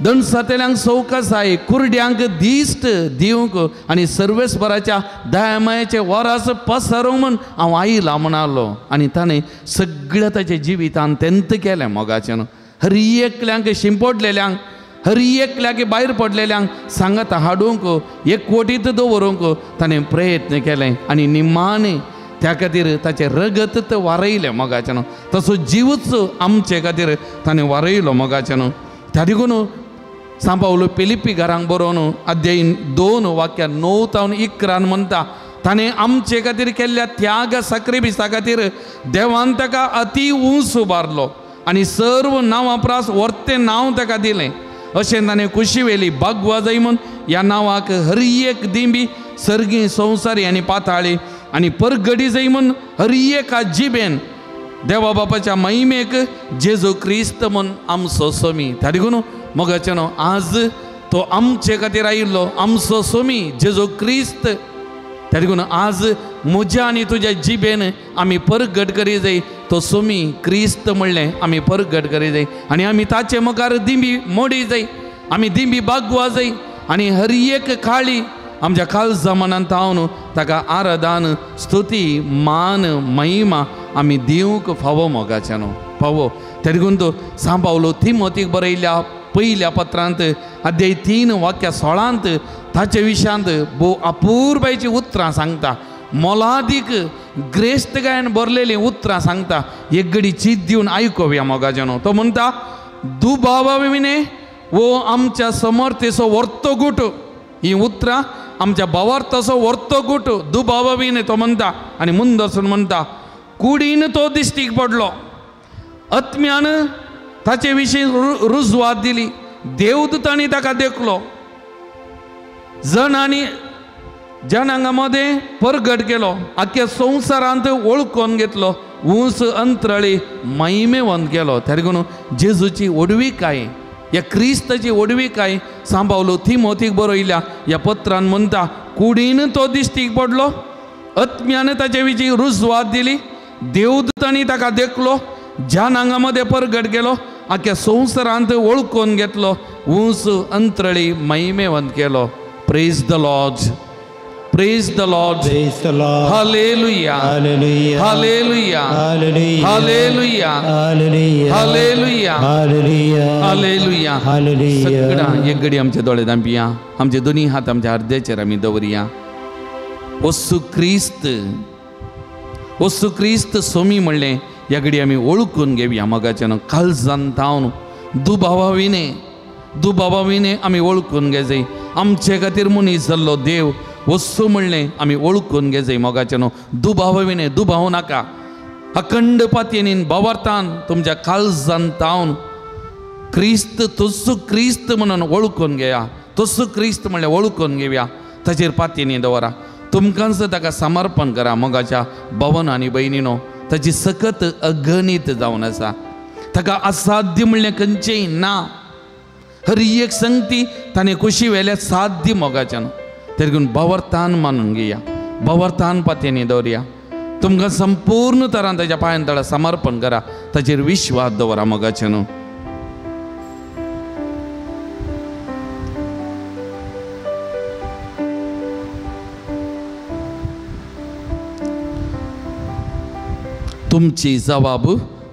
दणसातेल्यांक सवकासाय, कुरड्यांक दिश्ट दिवंक आनी सर्वेस्पराच्या दयामायाचे वरास पसरूंक म्हूण हांव आयलां म्हणालो. आनी ताणें सगळ्या ताच्या जिवितान तेंत केलें मोगाचें. हर एकल्यांक शिंपडलेल्यांक, हर एकल्याक भायर पडलेल्यांक सांगात हाडूंक, एकवटीत दवरूंक ताणें प्रयत्न केलें आनी निमाणें त्या खातीर ताचें रगत वारयलें मोगाचें. तसो जिवूच आमचे खातीर ताणें वारयलो मोगाचें. त्या देखून सांव पावलो फिलिप्पी घरांक बरोवन अध्याय 2 वाक्या 9 तावन 11 म्हणटा, ताणें आमचे खातीर केल्ल्या त्याग साक्रिफिसा खातीर देवान ताका अती उंच उबारलो आनी सर्व नांवां प्रास वर्तें नांव ताका दिलें. अशें ताणें कुशीवेली बागवा जाय म्हूण ह्या नांवाक हर एक दिंबी सर्गी संवसारी आनी पाताळी आनी परगडी जाय म्हूण हर एका जिबेन देवा बापाच्या महिमेक जेजू क्रिस्त म्हूण आमचो सोमी. त्या देखून मोगाचें न्हू आज तो आमचे खातीर आयिल्लो आमचो सोमी जेजू क्रिस्त. त्या देखून आज म्हज्या आनी तुज्या जिबेन आमी परगट करी जाय तो सोमी क्रिस्त म्हणलें आमी परगट करी जाय आनी आमी ताचे मुखार दिंबी मोडी जाय, आमी दिंबी बागवा जाय आनी हर एक काळी आमच्या काळजा मनांत हांव ताका आराधन स्तुती मान महिमा आमी दिवंक फावो मोगाचें न्हू फावो. त्या देखून तो सांव पावलो तिमोतीक बरयल्ल्या पयल्या पत्रांत अध्याय 3 वाक्या 16 ताचे विशयांत भोव अपुरबायचीं उतरां सांगता, मोलादीक ग्रेस्तकायेन भरलेलीं उतरां सांगता. एक घडी चीत दिवन आयकोवया मोगाचें न्हू. तो म्हणटा, दुबावा विणे वो आमच्या समर्थेचो वर्तो गूट. ही उतरां आमच्या भावार्थाचो वर्तो गूट दुबावा विणे तो म्हणटा. आनी मुंदरसून म्हणटा, कुडीन तो दिश्टीक पडलो, आत्म्यान ताचे विशीं रुजवात दिली, देवदूतांनी ताका देखलो, जणांनी जनांगा मदें परगट केलो, आख्या संवसारांत वळखून घेतलो, उंच अंतराळी महिमेवंत केलो. त्या देखून जेजूची व्हडविकाय, ह्या क्रिस्ताची व्हडविकाय सांव पावलो तिमोतीक बरयल्या ह्या पत्रान म्हणटा, कुडीन तो दिश्टीक पडलो, आत्म्यान ताचे विशीं रुजवात दिली, देवदूतांनी ताका देखलो, जनांगा मदें परगट केलो, आख्या संवसारांत वळखून घेतलो, उंच अंतरळी महिमेवंत केलो. Praise the Lord, praise the Lord, praise the Lord. Hallelujah, hallelujah, hallelujah, hallelujah, hallelujah, hallelujah, hallelujah, hallelujah, hallelujah, hallelujah. सगळा एक घडी आमचे दोळे धांपया, आमचे दोन्ही हात आमच्या अर्द्याचेर आमी दवरया. वस्तू क्रिस्त, वस्तू क्रिस्त सोमी म्हणलें ह्या घडी आमी वळखून घेवया. मोगाच्यान काळजान तावन दुबावा विणे, दुबावा विणे आमी वळखून घेजाय. आमचे खातीर मनीस जाल्लो देव वस्तू म्हणलें आमी वळखून घेजाय. मोगाच्यान दुबावा विणे, दुबाव नाका, अखंड पातयेन बावरतान तुमच्या काळजान तावन क्रिस्त तस्सो क्रिस्त म्हणून वळखून घेया. तस्सो क्रिस्त म्हणलें वळखून घेवया, ताचेर पातयेनी दवरा. तुमकांच ताका समर्पण करा. मोगाच्या भवन आनी भयणीनो, ताची सकत अगणीत जावन आसा. ताका असाध्य म्हणलें खंयचेंय ना. हर एक संगती ताणें कुशी वेल्या साध्य. मोगाच्यान तेगून बावरतान मानून घेया, बावरतान पातयेनी दवरया. तुमकां संपूर्ण तरान ताच्या पांयान तळा समर्पण करा, ताचेर विश्वास दवरा. मोगाच्यान तुमची जबाब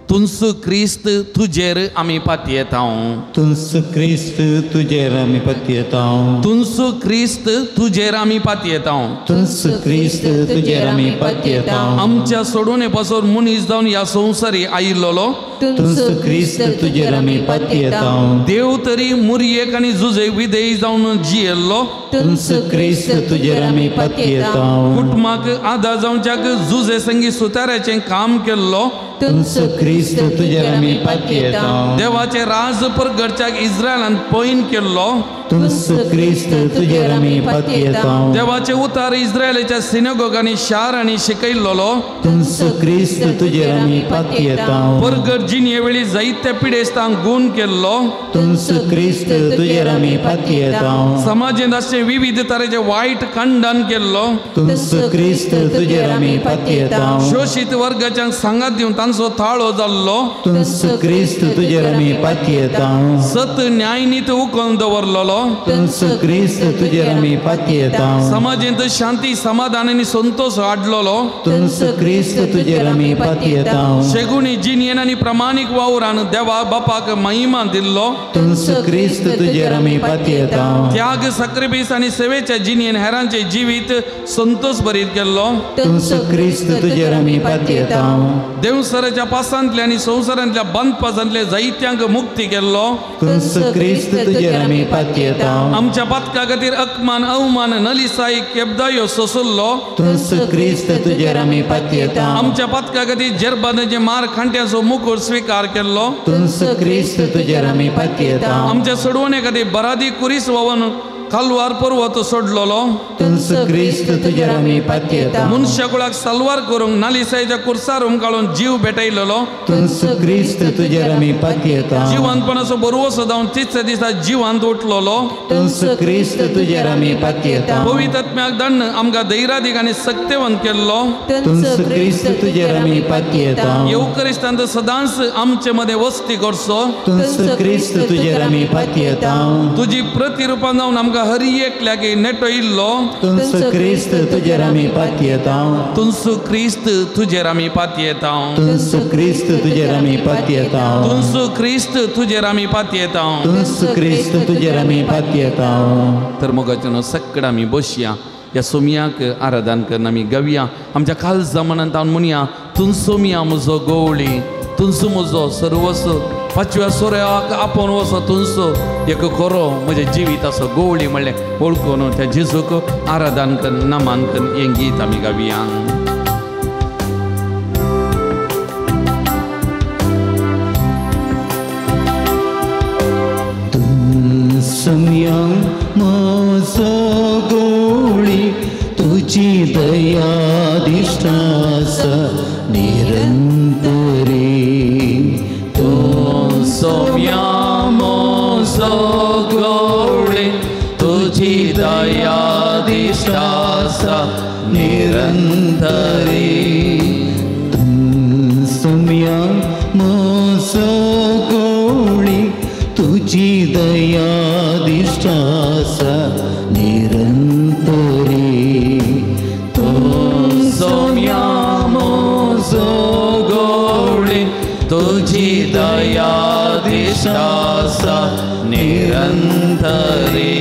तुंसु क्रिस्त तुजेर आमी पातयेतांव. तुंसु क्रिस्त तुजेर आमी पातयेतांव. तुंसु क्रिस्त तुजेर आमी पातयेतांव. तुंसु क्रिस्त तुजेर आमी पातयेतांव. आमच्या सोडून पासून मनीस जावन ह्या संवसारी आयिल्लो तुंसु क्रिस्त तुजेर आमी पातयेतांव. देव तरी मुरयेक आनी जुजे विधेय जावन जियेल्लो तुंसु क्रिस्त तुजेर आमी पातयेतांव. कुटुंबाक आदार जावच्याक जुजे संगी सुताराचें काम केल्लो तुंसु क्रिस्त तुजेर आमी पातयेतांव. देवाचे राज परगडच्याक इस्रायलान पॉयंट केल्लो तुंसु क्रिस्त तुजेर आमी पातयेतांव. देवाचे उतार इस्रायलाच्या सिनेगोगांनी शारांनी शिकयल्लो तुंसु क्रिस्त तुजेर आमी पातयेतांव. परगड जिणे वेळी जायत्या पिडेस्तांक गूण केल्लो तुंसु क्रिस्त तुजेर आमी पातयेतांव. समाजेंत अशें विविध तरेचे वायट खंडन केल्लो तुंसु क्रिस्त तुजेर आमी पातयेतांव. शोशीत वर्गाच्यांक सांगात दिवन तांचो थाळो जाल्लो तुंसु क्रिस्त तुजेर आमी पातयेतांव. सत न्यायनीत उखलून दवरलेलो तुंसु क्रिस्त तुजेर आमी पातयेतांव. समाजेंत शांती समाधान आनी संतोष हाडलेलो तुंसु क्रिस्त तुजेर आमी पातयेतांव. शेगुणी जिणेन आनी प्रमाणीक वावरान देवा बापाक महिमा दिल्लो तुंसु क्रिस्त तुजेर आमी पातयेतांव. त्याग सक्रिफीस आनी सेवेच्या जिणेन हेरांचे जिवीत संतोष भरीत केल्लो तुंसु क्रिस्त तुजेर आमी पातयेतांव. देवसराच्या पासांतले आनी संवसारांतल्या बंदपासांतले जायत्यांक मुक्ती केल्लो तुंसु क्रिस्त तुजेर आमी पातयेतांव. आमच्या पातका खातीर अपमान अवमान नलिसाई केबदायो सोसल्लो तुंसु क्रिस्त तुजेर आमी पातयेतांव. आमच्या पातका खातीर जेरबानाचे मार खांट्याचो मुकुट स्वीकार केल्लो तुंसु क्रिस्त तुजेर आमी पातयेतांव. आमच्या सोडवणे खातीर बरादी कुरीस व्हांवन कालवार पर्वत सोडलेलो तुंसु क्रिस्त तुजेर आमी पातयेतांव. मनशाकुळाक सलवार करूंक नालिसायच्या कुर्सार उमकाळून जीव भेटयलेलो तुंसु क्रिस्त तुजेर आमी पातयेतांव. जिवंतपणाचो बरवसो जावन तिसऱ्या दिसा जिवांत उठलेलो तुंसु क्रिस्त तुजेर आमी पातयेतांव. पवित्र आत्म्याक दंड आमकां धैर्यादीक आनी सक्तेवंत केल्लो तुंसु क्रिस्त तुजेर आमी पातयेतांव. येवक्रिस्तांत सदांच आमचे मदें वस्ती करचो तुंसु क्रिस्त तुजेर आमी पातयेतांव. तुजी प्रतिरुपां जावन आमकां हर एकल्याक नेटो इल्लो तुंसु क्रिस्त तुजेर आमी पातयेतांव. तुंसु क्रिस्त तुजेर आमी पातयेतांव. तुंसु क्रिस्त तुजेर आमी पातयेतांव. तुंसु क्रिस्त तुजेर आमी पातयेतांव. तुंसु क्रिस्त तुजेर आमी पातयेतांव. तर मोगाच्यानो सगळं आमी बसया, ह्या सोमयाक आराधन करून आमी गावया. आमच्या खालसा मनांत म्हणया तुंसो मिया म्हजो गवळी, तुंसो म्हजो सर्वस्व, पाचव्या सोऱ्याक आपोवन वचो तुंसो एक खरो म्हजें जिवीत असो गवळी म्हणलें वळखून त्या जेजूक आराधन करून नमन करून हें गीत आमी गावया. तुंसो म्हजो गवळी तुजी दया दिश्ट आसा निरंतरी. सोम्या म्हजो गवळी तुजी दया दिश्ट आसा निरंतरी. सोम्या म्हजो गवळी दया दिश्ट आसा निरंतरी तूं सोम्या म्हजो गवळी तुजी दया दिश्ट आसा निरंतरी.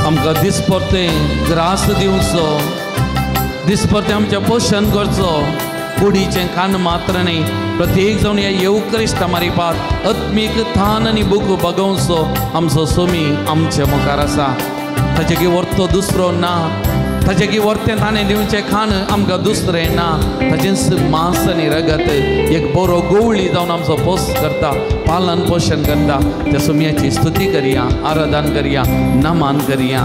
आमकां दिसपरतें ग्रास दिवचो, दिसपरतें आमचें पोशण करचो, कुडीचें खाण मात्र न्ही, प्रत्येक जावन ह्या येवक्रिस्ता मारिपात आत्मीक थान आनी भूक बगोवचो आमचो सोमी आमचे मुखार आसा. ताचे की व्हरतो दुसरो ना, ताचे की व्हरतें ताणें दिवचें खाण आमकां दुसरें ना. ताचेंच मांस आनी रगत एक बरो गोवळी जावन आमचो पोस करता, पालन पोशण करता. त्या सोम्याची स्तुती करया, आराधन करया, नमन करया.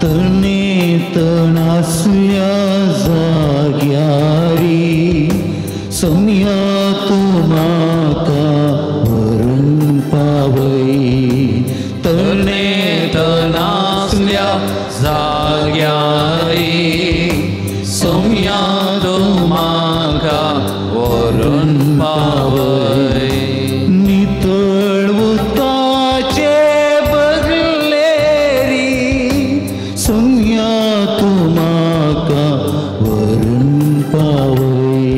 तणे तणासल्या जाग्यारी सोम्या तूं म्हाका व्हरून पावय. तणे तणासल्या जाग्यारी सोम्या तूं म्हाका व्हरून पावय. नितळ उदकाचे बगलेरी सोम्या तूं म्हाका व्हरून पावय.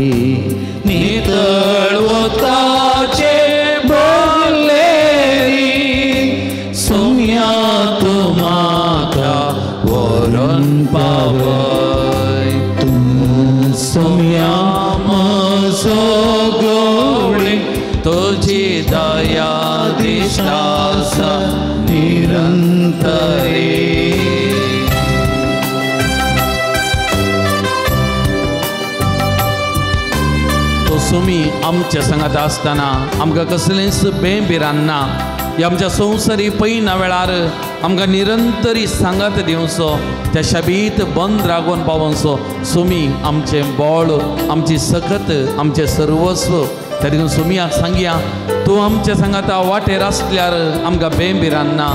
नितळ उदकाचे बगलेरी सोम्या तूं म्हाका व्हरून पावय. तूं सोम्या म्हजो गवळी तुजी दया दिश्ट आसा निरंतरी. तो सोमी आमच्या सांगात आसतना आमकां कसलेंच बेंबिरान ना. ह्या आमच्या संवसारी पयना वेळार आमकां निरंतरी सांगात दिवचो, त्या शबीत बंद रागोवन पावोवचो सोमी आमचें बळ, आमची सकत, आमचें सर्वस्व. त्या देखून सोमियाक सांगया, तूं आमच्या सांगाता वाटेर आसल्यार आमकां बेंबिरान ना.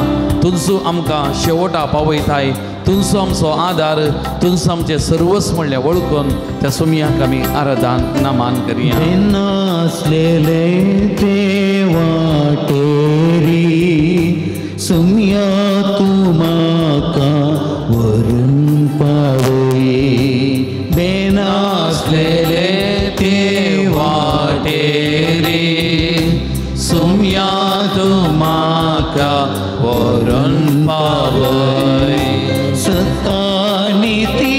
तुंचो आमकां शेवटा पावयताय, तुंचो आमचो आदार, तुंचो आमचें सर्वस्व म्हणल्यार वळखून त्या सोमियाक आमी आराधन नमन करया. नासलेले ते वाटेरी सोम्या तूं म्हाका व्हरून पावय. बेनासलेले ते वाटेरी सोम्या तूं म्हाका व्हरून पावय. सतानितीचे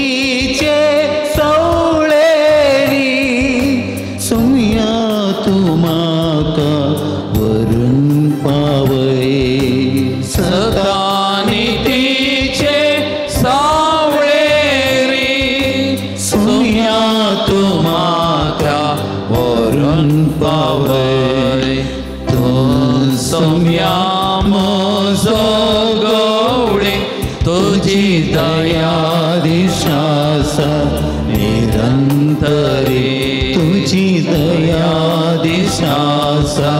सवळेरी सोम्या तूं म्हाका व्हरून पावय. सतानितीचे सावळेरी सोम्या तूं म्हाका व्हरून पावय. तूं सोम्या म्हजो गवळी तुजी दया दिश्ट आसा निरंतरी. तुजी दया दिश्ट आसा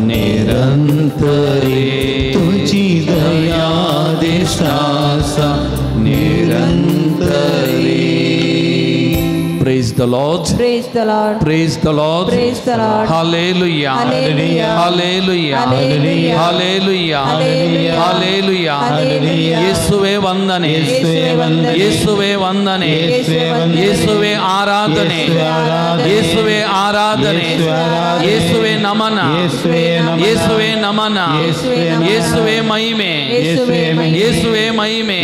निरंतरी. तुजी दया दिश्ट आसा निरंतरी. Praise the Lord. Praise the Lord. Praise the Lord. Praise the Lord. Hallelujah. Hallelujah. Hallelujah. Hallelujah. Hallelujah. Hallelujah. Hallelujah. Hallelujah. ಯೇಸುವೆ ವಂದನೆ, ಯೇಸುವೆ ವಂದನೆ, ಯೇಸುವೆ ವಂದನೆ, ಯೇಸುವೆ ವಂದನೆ, ಯೇಸುವೆ ಆರಾಧನೆ, ಯೇಸುವೆ ಆರಾಧನೆ, ಯೇಸುವೆ ನಮನ, ಯೇಸುವೆ ನಮನ, ಯೇಸುವೆ ಮಹಿಮೆ, ಯೇಸುವೆ ಮಹಿಮೆ.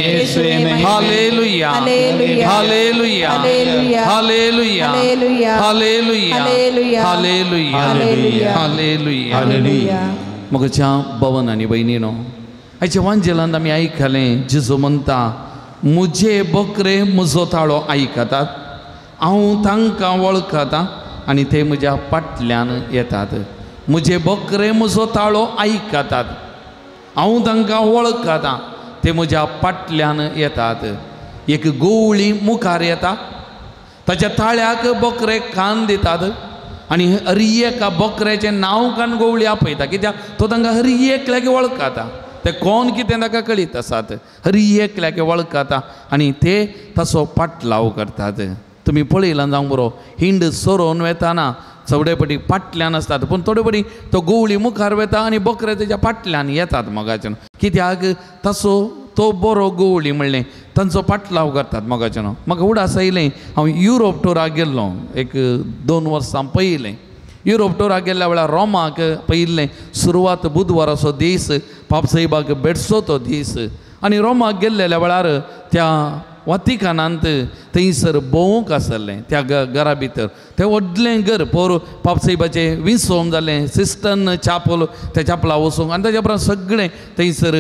Hallelujah. Hallelujah. Hallelujah. Hallelujah. Hallelujah. Hallelujah. म्हज्या भवन आनी भयणीनो, आयच्या वांजेलांत आमी आयकलें जेजू म्हणटा, म्हजे बकरे म्हजो ताळो आयकतात, हांव तांकां वळखता आनी ते म्हज्या फाटल्यान येतात. म्हजे बकरे म्हजो ताळो आयकतात, हांव तांकां वळखता, ते म्हज्या फाटल्यान येतात. एक गोवळी मुखार येता, ताच्या ताळ्याक बकरे कान दितात आनी हर एका बकऱ्याचें नांव कान गोवळी आपयता, कित्याक तो तांकां हर एकल्याक वळखता. ते कोण कितें ताका कळीत आसात, हर एकल्याक वळखता आनी ते ताचो पाटलाव करतात. तुमी पळयलां जावंक बरो, हिंड सोरोवन वेताना चवडे पटी फाटल्यान आसतात पूण थोडे पटी तो गोवळी मुखार वता आनी बकरे तेज्या फाटल्यान येतात मोगाच्यान कित्याक तसो तो बरो गोवळी म्हणलें तांचो पाटलाव करतात मोगाच्यान. म्हाका उडास आयलें हांव युरोप टुराक गेल्लो एक 2 वर्सां पयलें. युरोप टुराक गेल्ल्या वेळार रोमाक पयिल्लें सुरवात बुधवाराचो दीस पापसाहेबाक भेटचो तो दीस आनी रोमाक गेल्लेल्या वेळार त्या वातिकानांत थंयसर भोंवूंक आसलें त्या घरा भितर तें व्हडलें घर पोर पापसाहेबाचें विसोम जालें सिस्टन चापल त्या चापला वचूंक आनी ताच्या उपरांत सगळें थंयसर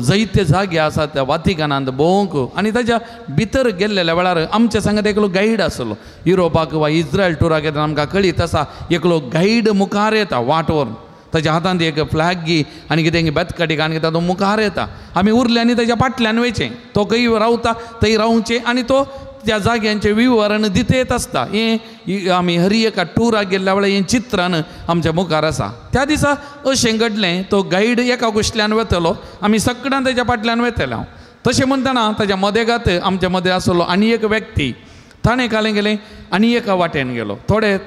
जायते जागे आसात त्या वातिकानांत भोंवूंक आनी ताच्या भितर गेल्लेल्या वेळार आमच्या सांगात एकलो गायड आसलो. युरोपाक वा इस्रायल टुराक येतना आमकां कळीत आसा एकलो गायड मुखार येता वाट व्हरून ताच्या हातांत एक फ्लॅग घे आनी कितें बेतकाटी आनी कितें तो मुखार येता. आमी उरले आनी ताच्या फाटल्यान वयचें तो खंय रावता थंय रावचें आनी तो त्या जाग्यांचें विवरण दितेत आसता. हें आमी हर एका टुराक गेल्ल्या वेळार हें चित्रान आमच्या मुखार आसा. त्या दिसा अशें घडलें तो गायड एका कुशल्यान वतलो आमी सगळ्यां ताच्या फाटल्यान वतले. हांव तशें म्हणटना ताच्या मदेगात आमच्या मदें आसलो आनी एक व्यक्ती ताणें कालें गेलें आनी एका वाटेन गेलो. थोडे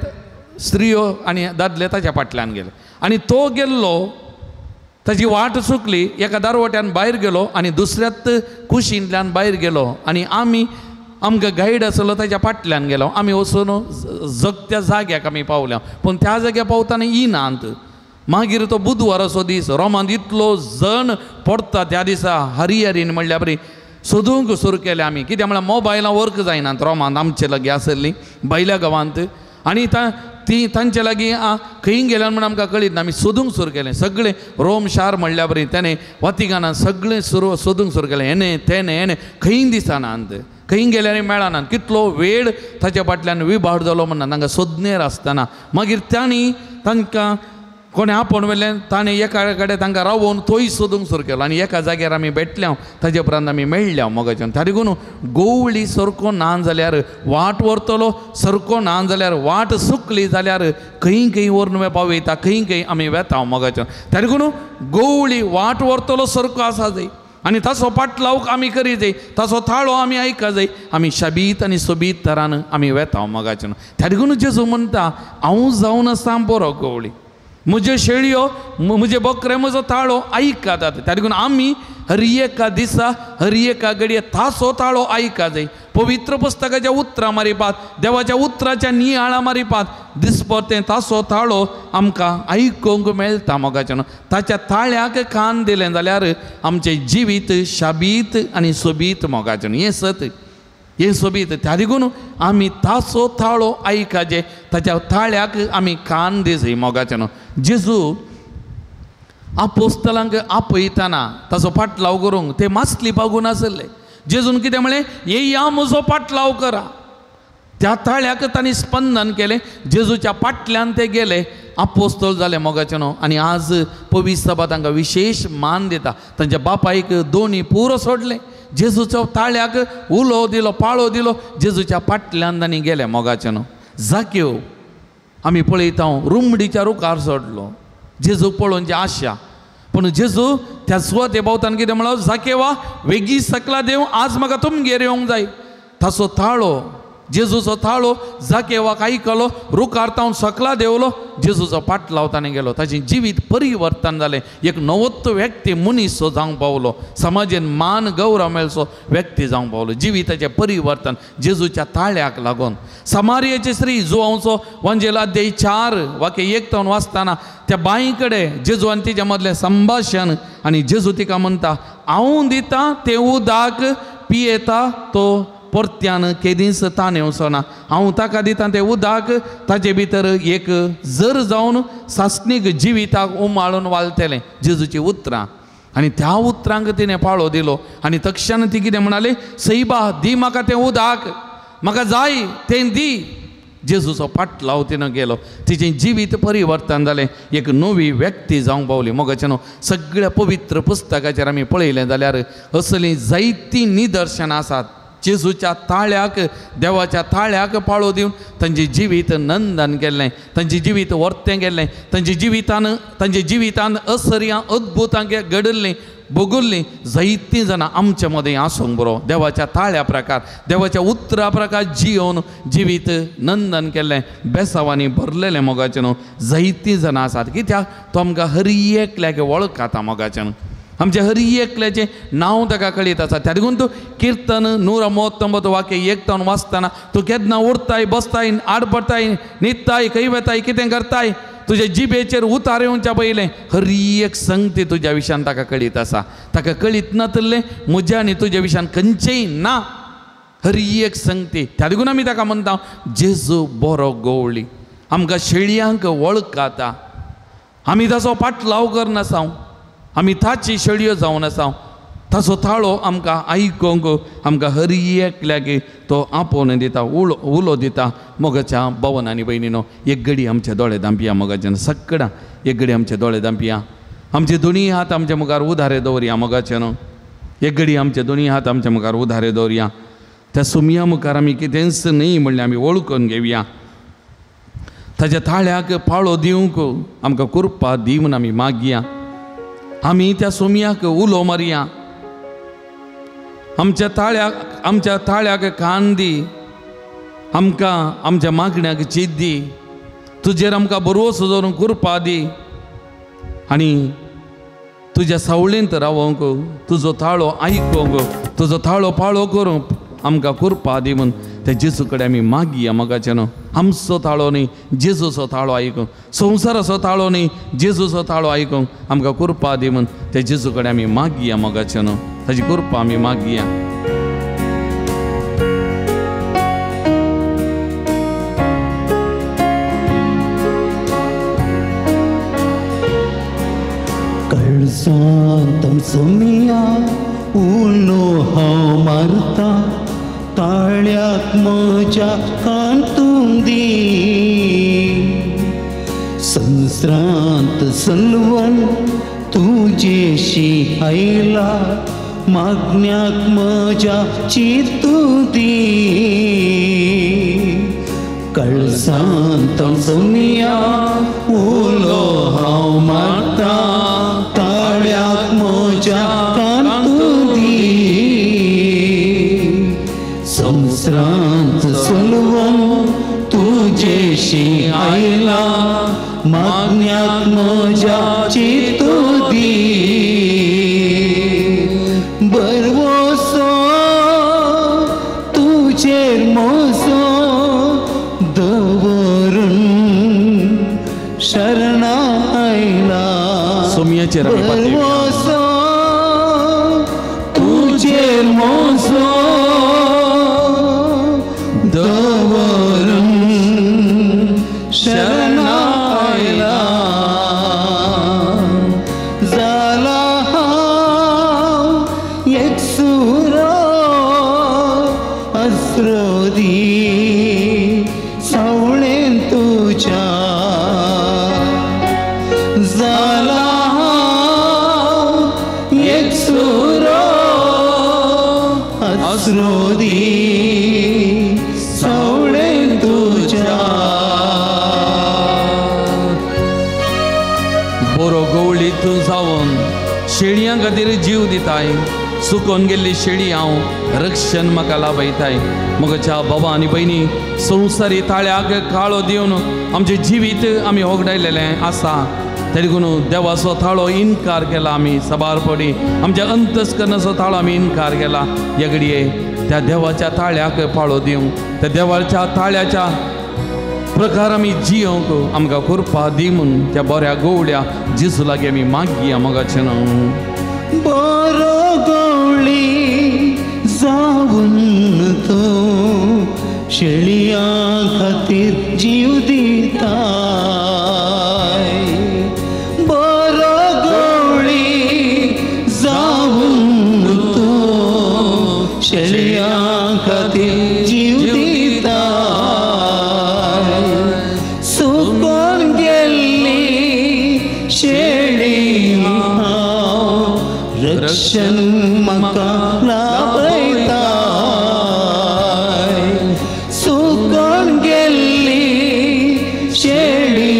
स्त्रियो आनी दादले ताच्या फाटल्यान गेले आनी तो गेल्लो ताजी वाट चुकली एका दारवट्यान भायर गेलो आनी दुसऱ्याच कुशींतल्यान भायर गेलो आनी आमी आमकां गायड आसलो ताच्या फाटल्यान गेलो. आमी वचून जगत्या जाग्याक आमी पावल्या पूण त्या जाग्यार पावतना इनांत. मागीर तो बुधवाराचो दीस रोमांत इतलो जण पडटा त्या दिसा हरिहरीन म्हणल्यार बरी सोदूंक सुरू केलें आमी कित्याक म्हळ्यार मोबायलां वर्क जायनात रोमांत आमचे लागीं आसली भायल्या गांवांत आनी ती तांचे लागीं खंय गेल्यान म्हूण आमकां कळीत ना. आमी सोदूंक सुरू केलें सगळें रोम शार म्हणल्या बरी तेणें वातिकानान सगळें सुरू सोदूंक सुरू केलें हेणें तेणें हेणें खंय दिसनात खंय गेल्यार मेळनात. कितलो वेळ ताच्या फाटल्यान विभाड जालो म्हणना तांकां सोदनेर आसतना मागीर तांणी तांकां कोणें आपोवन व्हेलें ताणें एका कडेन तांकां रावोवन थंय सोदूंक सुरू केलो आनी एका जाग्यार आमी भेटल्या ताजे उपरांत आमी मेळ्ळ्या मोगाच्यान. त्या देखून गोवळी सारको ना जाल्यार वाट व्हरतलो सारको ना जाल्यार वाट सुकली जाल्यार खंय खंय व्हरून पावयता खंय खंय आमी वेता मोगाच्यान. त्या देखून गोवळी वाट व्हरतलो सारको आसा जाय आनी ताचो पाटलाव आमी करी जाय ताचो थाळो आमी आयका जाय आमी शाबीत आनी सोबीत तरान आमी वेता मोगाच्यान. त्या देखून जेजू म्हणटा हांव जावन आसा बरो गोवळी म्हज्यो शेळयो म्हजे बकरे म्हजो ताळो आयकात. त्या देखून आमी हर एका दिसा हर एका घडये ताचो ताळो आयका जाय. पवित्र पुस्तकाच्या उतरां मारिपात देवाच्या उतराच्या नियाळा मारिपात दिसपतें ताचो ताळो आमकां आयकूंक मेळटा मोगाच्यान. ताच्या ताळ्याक कान दिलें जाल्यार आमचें जिवीत शाबीत आनी सोबीत मोगाच्यान. हें सत हें सोबीत. त्या देखून आमी ताचो ताळो आयकाचे ताच्या ताळ्याक आमी कान दिसय मोगाच्यान. जेजू आपोस्तलांक आपयतना ताचो पाटलाव करूंक ते मासली पागून आसले. जेजून कितें म्हणलें येया म्हजो पाटलाव करा. त्या ताळ्याक तांणी स्पंदन केलें जेजूच्या फाटल्यान ते गेले आपोस्तल जाले मोगाच्यान. आनी आज पवित्र सभा तांकां विशेश मान दिता. तांच्या बापायक दोनी पुरो सोडलें जेजूचो ताळ्याक उलो दिलो पाळो दिलो जेजूच्या फाटल्यान तांणी गेले मोगाच्यान. जाक्यो आमी पळयता रुमडीच्या रुखार सोडलो जेजू पळोवची आशा पूण जेजू त्या सुवाते पावतान कितें म्हणलो जाकेवा वेगीं सकला देव आज म्हाका तुमगेर येवंक जाय. ताचो ताळो जेजूचो ताळो जाकेवाक आयकलो रुखार तावन सकला देंवलो जेजूचो पाटलाव ताणें गेलो. ताचें जिवीत परिवर्तन जालें एक नवोत्त व्यक्ती मनीस सो जावंक पावलो समाजेन मान गौरव मेळचो व्यक्ती जावंक पावलो. जिविताचें परिवर्तन जेजूच्या ताळ्याक लागून. समारियेची स्त्री जुवांचो वंजेल अध्याय 4 वाक्य 1 तावन वाचतना त्या बांय कडेन जेजू आनी तिच्या मदलें संभाशण आनी जेजू तिका म्हणटा हांव दिता तें उदक पियेता तो परत्यान केदींच ताण येवचो ना. हांव ताका दिता तें उदक ताजे भितर एक जर जावन सासणीक जिविताक उमाळून वालतलें. जेजूची उतरां आनी त्या उतरांक तिणें पाळो दिलो आनी तक्षण ती कितें म्हणाली सैबा दी म्हाका तें उदक म्हाका जाय तें दी. जेजूचो पाटलाव तिणें गेलो तिचें जिवीत परिवर्तन जालें एक नवी व्यक्ती जावंक पावली मोगाच्यान. सगळ्या पवित्र पुस्तकाचेर आमी पळयलें जाल्यार असलीं जायतीं निदर्शनां आसात जेजूच्या ताळ्याक देवाच्या ताळ्याक पाळो दिवन तांचें जिवीत नंदन केल्लें तांचें जिवीत वर्तें केल्लें तांचे जिवितान असर्यां अद्भुतां घडल्लीं. भोगुल्लीं जायतीं जाणां आमचे मदें आसूंक बरो देवाच्या ताळ्या प्रकार देवाच्या उतरा प्रकार जियोवन जिवीत नंदन केल्लें बेसावांनी भरलेलें मोगाचें न्हू जायतीं जाणां आसात. कित्याक तो आमकां हर एकल्याक वळखता मोगाचें न्हू आमचें हर एकल्याचें नांव ताका कळीत आसा. त्या देखून तूं किर्तन 199 वाक्य एकतावन वाचतना तूं केन्ना उरताय बसताय आड पडताय न्हिदताय खंय वेताय कितें करताय तुजे जिबेचेर उतार येवच्या पयलें हर एक संगती तुज्या विशयान ताका कळीत आसा. ताका कळीत नातलें म्हज्या आनी तुज्या विशयान खंयचेय ना हर एक संगती. त्या देखून आमी ताका म्हणटा जेजू बरो गवळी आमकां शेळयांक वळखता. आमी ताचो पाटलाव करनासांव आमी ताची शेळयो जावन आसा. ताचो ताळो आमकां आयकूंक आमकां हर एकल्याक तो आपोवन दिता उलो उलो दिता. मोगाच्या भवन आनी भयणीनो एक घडी आमचे दोळे धांपया मोगाच्यान सगळां एक घडी आमचे दोळे धांपया. आमचे दोनी हात आमच्या मुखार उधारे दवरया मोगाचे न्हू एक घडी आमचे दोनी हात आमच्या मुखार उधारे दवरया. त्या सुमया मुखार आमी कितेंच न्हय म्हणलें आमी वळखून घेवया. ताच्या ताळ्याक पाळो दिवंक आमकां कृपा दी म्हूण आमी मागया. आमी त्या सोमयाक उलो मारया. आमच्या ताळ्याक कान दी आमकां आमच्या मागण्याक चीत दी तुजेर आमकां भरवसो दवरून कृपा दी आनी तुज्या सावळेंत रावोंक तुजो ताळो आयकूंक तुजो ताळो पाळो करूंक आमकां कृपा दी म्हूण त्या जेजू कडेन आमी मागया मोगाचें न्हू. आमचो ताळो न्ही जेजूचो ताळो आयकूंक संवसाराचो ताळो न्ही जेजूचो ताळो आयकूंक आमकां कृपा दी म्हूण त्या जेजू कडेन आमी मागया मोगाचें न्हू. ताची कृपा आमी मागया. कळसांत सोमिया उलो हांव मारता ताळ्याक म्हज्या कान तूं दी संवसारांत सलवन तुजेशी आयला मागण्याक म्हज्या चिंतू दी कळसांत सोमिया उलो हांव मारता ताळ्याक म्हज्या कान तूं दी संवसारांत सलवन तुजेशी आयला मागण्याक म्हज्या चिंतू दी बरवसो तुजेर म्हजो दवरून शरणा आयला सोमयाचेर बरवसो तुजेर म्हजो दवरून शरणा आयला जाला हांव एकसुरो आसरो दी सावळेन तुज्या जाला हांव एकसुरो आसरो दी सावळेन तुज्या. बरो गवळी तूं जावन शेळयां खातीर जीव दिताय सुकोन गेल्ली शेळी हांव रक्षण म्हाका लाभयताय. म्हज्या बाबा आनी भयणी संवसारी ताळ्याक काळो दिवन आमचें जिवीत आमी होगडायलेलें आसा. तरी देखून देवाचो थाळो इनकार केला आमी साबार पडी आमच्या अंतस्करणाचो थाळो आमी इनकार केला. ह्या घडये त्या देवाच्या ताळ्याक पाळो दिवंक त्या देवाच्या ताळ्याच्या प्रकार आमी जियोंक आमकां कृपा दी म्हूण त्या बऱ्या गवळ्या जेजू लागीं आमी मागया मोगाचें न्हू. बरो गवळी जावन तूं शेळयां खातीर जीव दिताय बरो गवळी जावन तूं शेळयां खातीर जीव दिताय सुकोन गेल्ली शेळी हांव रक्षण म्हाका लाभयताय सुकोन गेल्ली शेळी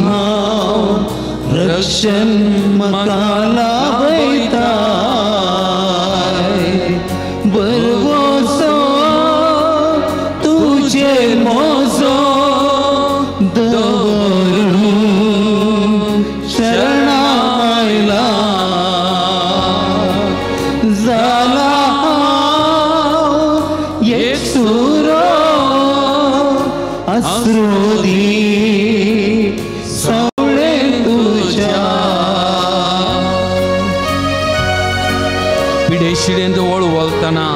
हांव रक्षण म्हाका लाभयताय. जाला एकसुरो आसरो दी सवळे तुज्या. पिडे शिडेंत वळवळतना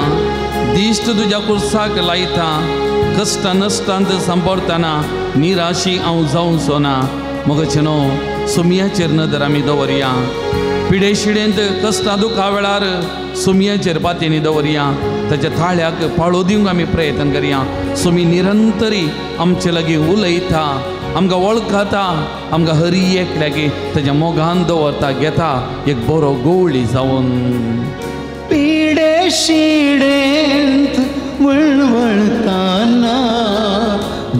दिश्ट तुज्या कुर्साक लायता, कश्टां नश्टांत सांपडटना निराशी हांव जावचो ना. मगचे न्हू सुमयाचेर नदर आमी दवरया. पिडे शिडेंत कश्टां दुखा वेळार सुमयाचेर पातयेनी दवरया. ताच्या थाळ्याक पाळो दिवंक आमी प्रयत्न करया. सुमी निरंतरी आमचे लागीं उलयता, आमकां वळखता, आमकां हरी एकल्याकी ताच्या मोगान दवरता, घेता एक बरो गोवळी जावन. पिडे शिडेंत वळवळताना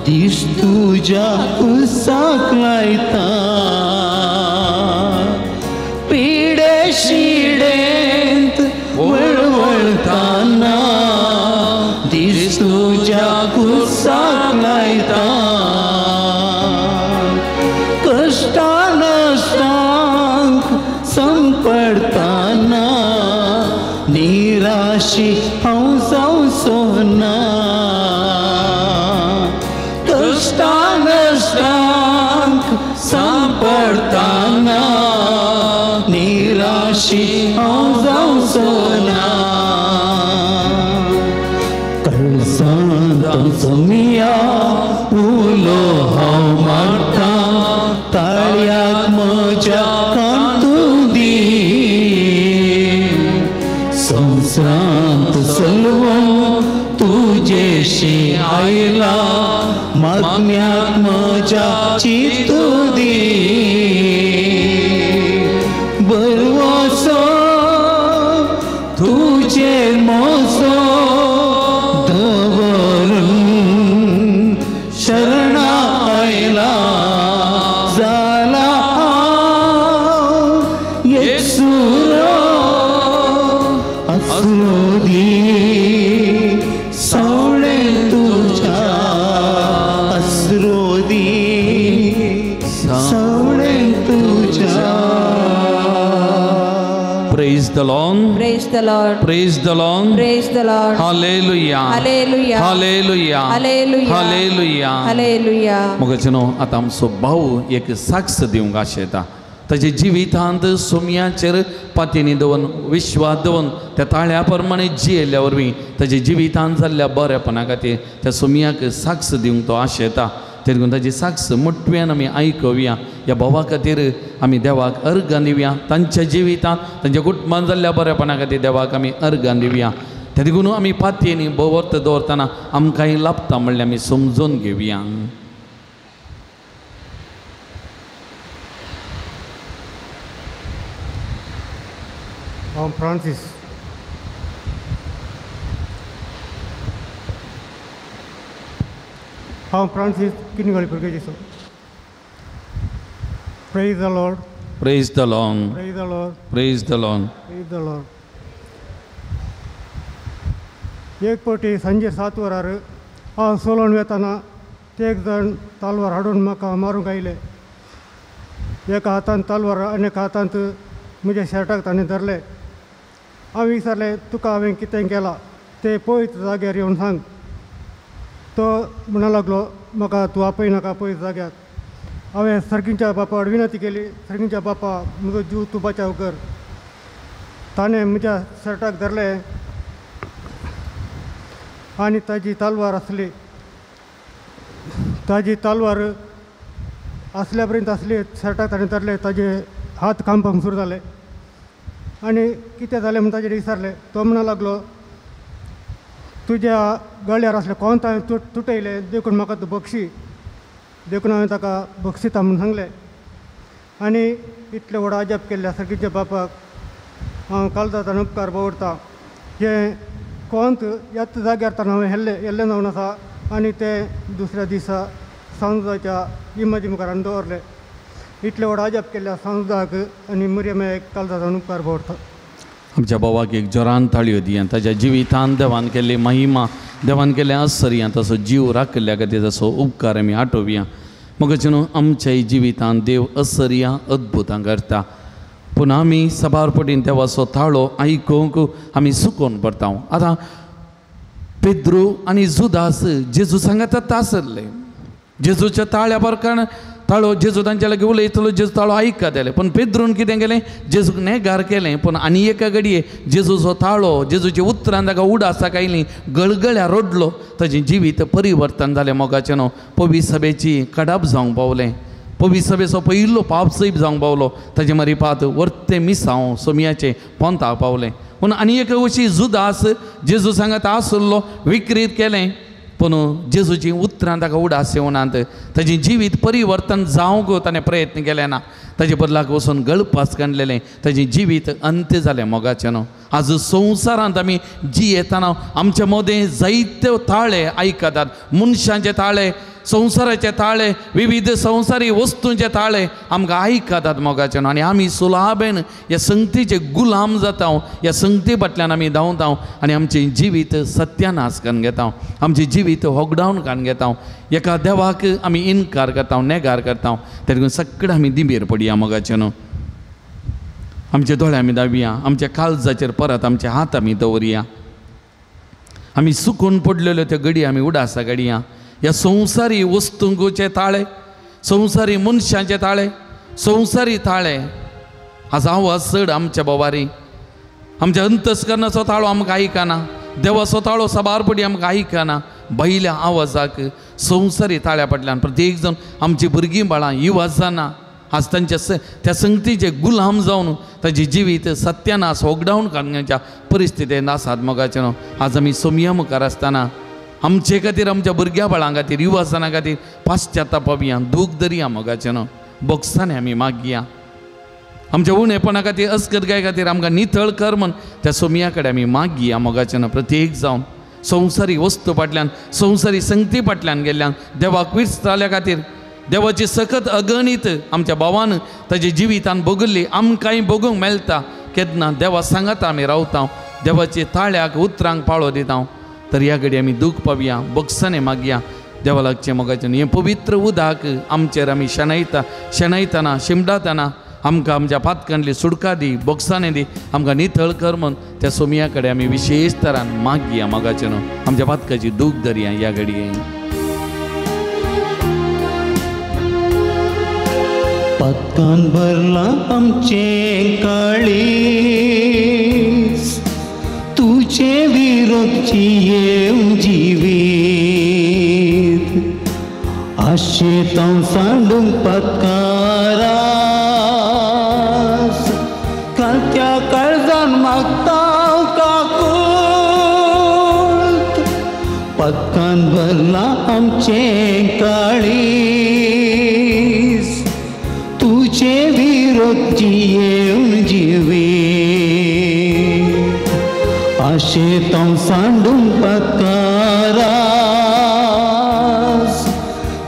दीस तुज्या कुसाक लायता. पिडे शिडेंत वळवळताना दीस तुज्या कुसाक लायता. कश्टां नश्टांक संपडताना निराशी हांव जावचो ना. कश्टां नश्टांक सांपडताना निराशी हांव जावचो ना. कळसांत सोमिया उलो हांव मारता, ताळ्याक म्हज्या कांतू दी. संवसारांत सलवो तुजेशी आयला, मागण्याक म्हज्या चिंतू दी. बरवसो तुजेर मोसो दवरून शरणा आयला. जाला एकसुरो आसरो दी सवळे तुज्या, आसरो दी सवळे तुज्या. Praise the Lord. Praise the Lord. Praise the Lord. Praise the Lord. Hallelujah. Hallelujah. Hallelujah. Hallelujah. Hallelujah. Hallelujah. मगचे न्हू आतां आमचो भाव एक साक्ष दिवंक आशेता. ताजे जिवितांत सोमयाचेर पातयेनी दवरून विश्वास दवरून त्या ताळ्या प्रमाणे जियेल्ल्या वरवीं ताजे जिवितांत जाल्ल्या बरेपणा खातीर त्या सोमयाक साक्ष दिवंक तो आशेता. देखून ताजी साक्ष मोटव्यान आमी आयकुया. ह्या भावा खातीर आमी देवाक अर्गां दिवया. तांच्या जिवितांत तांच्या कुटुंबान जाल्ल्या बरेपणा खातीर देवाक आमी अर्गां दिवया. ते देखून आमी पातयेनी भोवर्त दवरतना आमकांय लाभता म्हणल्यार आमी समजून घेवया. हांव फ्रांसीस. हांव Francis किनगळी पुर्तुगेजीचो. Praise the Lord. Praise the Lord. Praise the Lord. Praise the Lord. Praise the Lord. एक पावटी सांजे 7 वरार हांव सोलोन वेतना ते एक जाण तालवार हाडून म्हाका मारूंक आयले. एका हातान तालवार आनी एका हातांत म्हज्या शर्टाक ताणें धरलें. हांवें विचारलें, तुका हांवें कितें केलां तें पळयत जाग्यार येवन सांग. तो म्हणूंक लागलो, म्हाका तूं आपयनाका पयस जाग्यार. हांवें सर्गींच्या बापा कडेन विनंती केली, सर्गींच्या बापा म्हजो जीव तूं बचाव कर. ताणें म्हज्या शर्टाक धरलें आनी ताजी तालवार आसली. ताजी तालवार आसल्या पर्यंत आसली, शर्टाक ताणें धरलें, ताजे हात कांपूंक सुरू जाले. आनी कितें जालें म्हूण ताजेर विचारलें. तो म्हणूंक लागलो, तुज्या गळ्यार आसलें कोंत हांवें तुटयलें, देखून म्हाका तूं बक्षी. देखून हांवें ताका बक्षिता म्हूण सांगलें. आनी इतलें व्हड अजाप केल्ल्या सर्गीच्या बापाक हांव काळजांतल्यान उपकार दवरतां. हें कोंत ह्याच जाग्यार ताणें हांवें हेल्लें हेल्लें जावन आसा आनी तें दुसऱ्या दिसा सांजाच्या इमाजी मुखार हाडून दवरलें. इतलें व्हड अजाप केल्ल्या सांजाक आनी मुरयमाक काळजांतल्यान उपकार दवरता. आमच्या भावाक एक जोरान ताळयो दिया. ताच्या जिवितान देवान केल्ली महिमा, देवान केल्ले आश्चर्या, तसो जीव राखिल्ल्या खातीर तसो उपकार आमी आठोवया. मगच न्हू आमच्याय जिवितान देव आश्चर्या अद्भुतां करता. पूण आमी सबार पटीन देवाचो ताळो आयकूंक आमी चुकोवन पडटा. आतां पेद्रू आनी जुदास जेजू सांगात आसले. जेजूच्या ताळ्या बरकान ताळो जेजू तांच्या लागीं उलयतलो, जेजू ताळो आयकताले. पूण पेद्रून कितें केलें, जेजूक नेगार केलें. पूण आनी एका घडये जेजूचो ताळो, जेजूची उतरां ताका उडासाक आयलीं, गळगळ्या रडलो, ताजें जिवीत परिवर्तन जालें. मोगाचें न्हू पवी सभेची कडाप जावंक पावलें, पवी सभेचो पयलो पाप सैब जावंक पावलो, ताजे मारीपात वर्तें मिसांव सोमयाचें पोंताक पावलें. पूण आनी एक अशी जुदास जेजू सांगात आसलो, विक्रीत केलें, पूण जेजूची उतरां ताका उडास येवनात, ताजें जिवीत परिवर्तन जावंक ताणें प्रयत्न केले ना, ताजे बदलाक वचून गळपास काडलेलें, ताजें जिवीत अंत्य जालें. मोगाचें न्हू आज संवसारांत आमी जियेतना आमच्या मदें जायते ताळे आयकतात, मनशांचे ताळे, संवसाराचे ताळे, विविध संवसारी वस्तूंचे ताळे आमकां आयकतात. मोगाचें न्हू आनी आमी सुलाभेन ह्या संगतीचे गुलाम जाता, ह्या संगती फाटल्यान आमी धांवता आनी आमचें जिवीत सत्यानाश करून घेता, आमचें जिवीत होगडावन काडून घेता, एका देवाक आमी इनकार करता, नेगार करता. तेका सगळें आमी दिंबेर पडया. मोगाचें न्हू आमचे दोळे आमी दावया, आमच्या काळजाचेर परत आमचे हात आमी दवरया, आमी सुकून पडलेल्यो त्यो घडी आमी उडासा घडया. ह्या संवसारी वस्तूंचे ताळे, संवसारी मनशांचे ताळे, संवसारी ताळे आज आवाज चड आमच्या बोवारी, आमच्या अंतस्करणाचो ताळो आमकां आयकना, देवाचो ताळो साबार पडी आमकां आयकना. बैल्या आवाजाक संवसारी ताळ्या फाटल्यान प्रत्येक जाण आमची भुरगीं बाळां युवा जाणां आज तांच्या त्या संगतीचे गुलाम जावन ताजें जिवीत सत्यानाश होगडावन काडण्याच्या परिस्थितींत आसात. मोगाचें न्हू आज आमी सोमया मुखार आसतना आमचे खातीर, आमच्या भुरग्या बाळां खातीर, युवासना खातीर पाश्चातापावया, दूख धरया. मोगाचें न्हू बोगसांनी आमी मागया, आमच्या उणेपणा खातीर, अस्कतकाय खातीर आमकां नितळ कर म्हण त्या सोमया कडेन आमी मागया. मोगाचें न्हू प्रत्येक जावन संवसारी वस्तू फाटल्यान, संवसारी संगती फाटल्यान गेल्ल्यान देवाक विसरल्या खातीर, देवाची सकत अगणीत आमच्या भावान ताजे जिवितान भोगल्ली आमकांय भोगूंक मेळटा. केन्ना देवा सांगाता आमी रावता, देवाचे ताळ्याक उतरांक पाळो दिता, तर ह्या घडी आमी दूख पावया, बोगसाने मागया देवा लागचें. मोगाचें हें पवित्र उदक आमचेर आमी शेणयता, शेणयतना शिमडातना आमकां आमच्या पातकांतली सुडका दी, बोगसाने दी, आमकां नितळ कर म्हण त्या सोमया कडेन आमी विशेश तरान मागया. मोगाचें न्हू आमच्या पातकाची दूख धरया ह्या घडये. पातकान भरलां आमचें काळीज, तुजे विरोध जियेवन जिवीत, आशेतां सांडूंक पातकारास, कालत्या काळजान मागता काकूत. पातकान भरलां आमचें काळीज, तुजे विरोध जियेवन जिवीत, आशेतां सांडूंक पातकारास,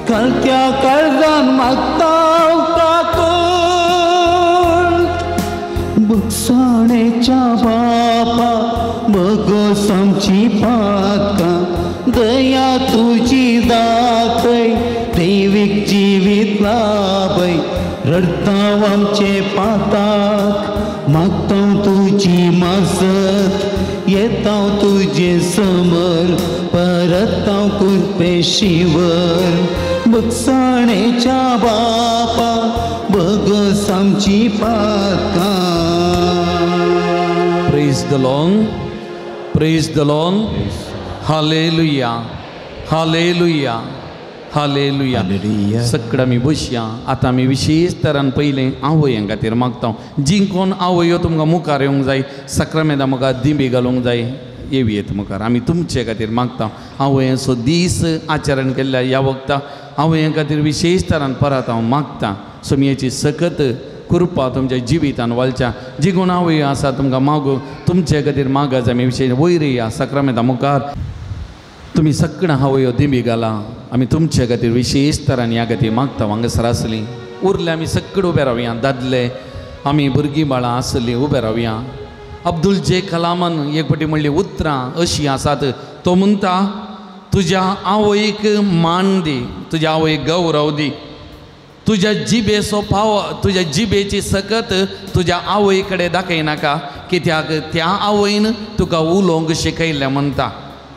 कालत्या काळजान मागता काकूत. बगसाणेच्या बापा बगस आमची पातकां, दया तुजी दाखय, दैवीक जिवीत लाभय, रडताव आमचे पाताक, मागताव तुजी मासत, येताव तुजे समर, परताव कुरपेशिवर. बगसाणेच्या बापा बगस आमची पातकां. Praise the Lord, praise the Lord, hallelujah, hallelujah, hallelujah. सगळं आमी बसया. आतां आमी विशेश तरान पयलें आवयां खातीर मागता. जी कोण आवयो तुमकां मुखार येवंक जाय, सक्रामेंता मुखार दिंबी घालूंक जाय, येवयेत मुखार. आमी तुमचे खातीर मागता. आवयांचो दीस आचरण केल्ल्या ह्या वखता आवयां खातीर विशेश तरान परत हांव मागता. सोमयेची सकत कृपा तुमच्या जिवितान वालच्या. जी कोण आवयो आसा तुमकां मागू, तुमचे खातीर मागाज आमी विशेश वयर या सक्रामेंता मुखार. तुमी सगळ्या आवयो दिंबी घाला, आमी तुमचे खातीर विशेश तरान ह्या खातीर मागता. हांगासर आसली उरले आमी सगळे उबे रावया, दादले आमी भुरगीं बाळां आसलीं उबे रावया. अब्दुल जे कलामान एक फावटी म्हणली उतरां अशीं आसात, तो म्हणटा तुज्या आवयक मान दी, तुज्या आवयक गौरव दी. तुज्या जिबेचो पाव तुज्या जिबेची सकत तुज्या आवय कडेन दाखयनाका कित्याक त्या आवयन तुका उलोवंक शिकयलें म्हणटा.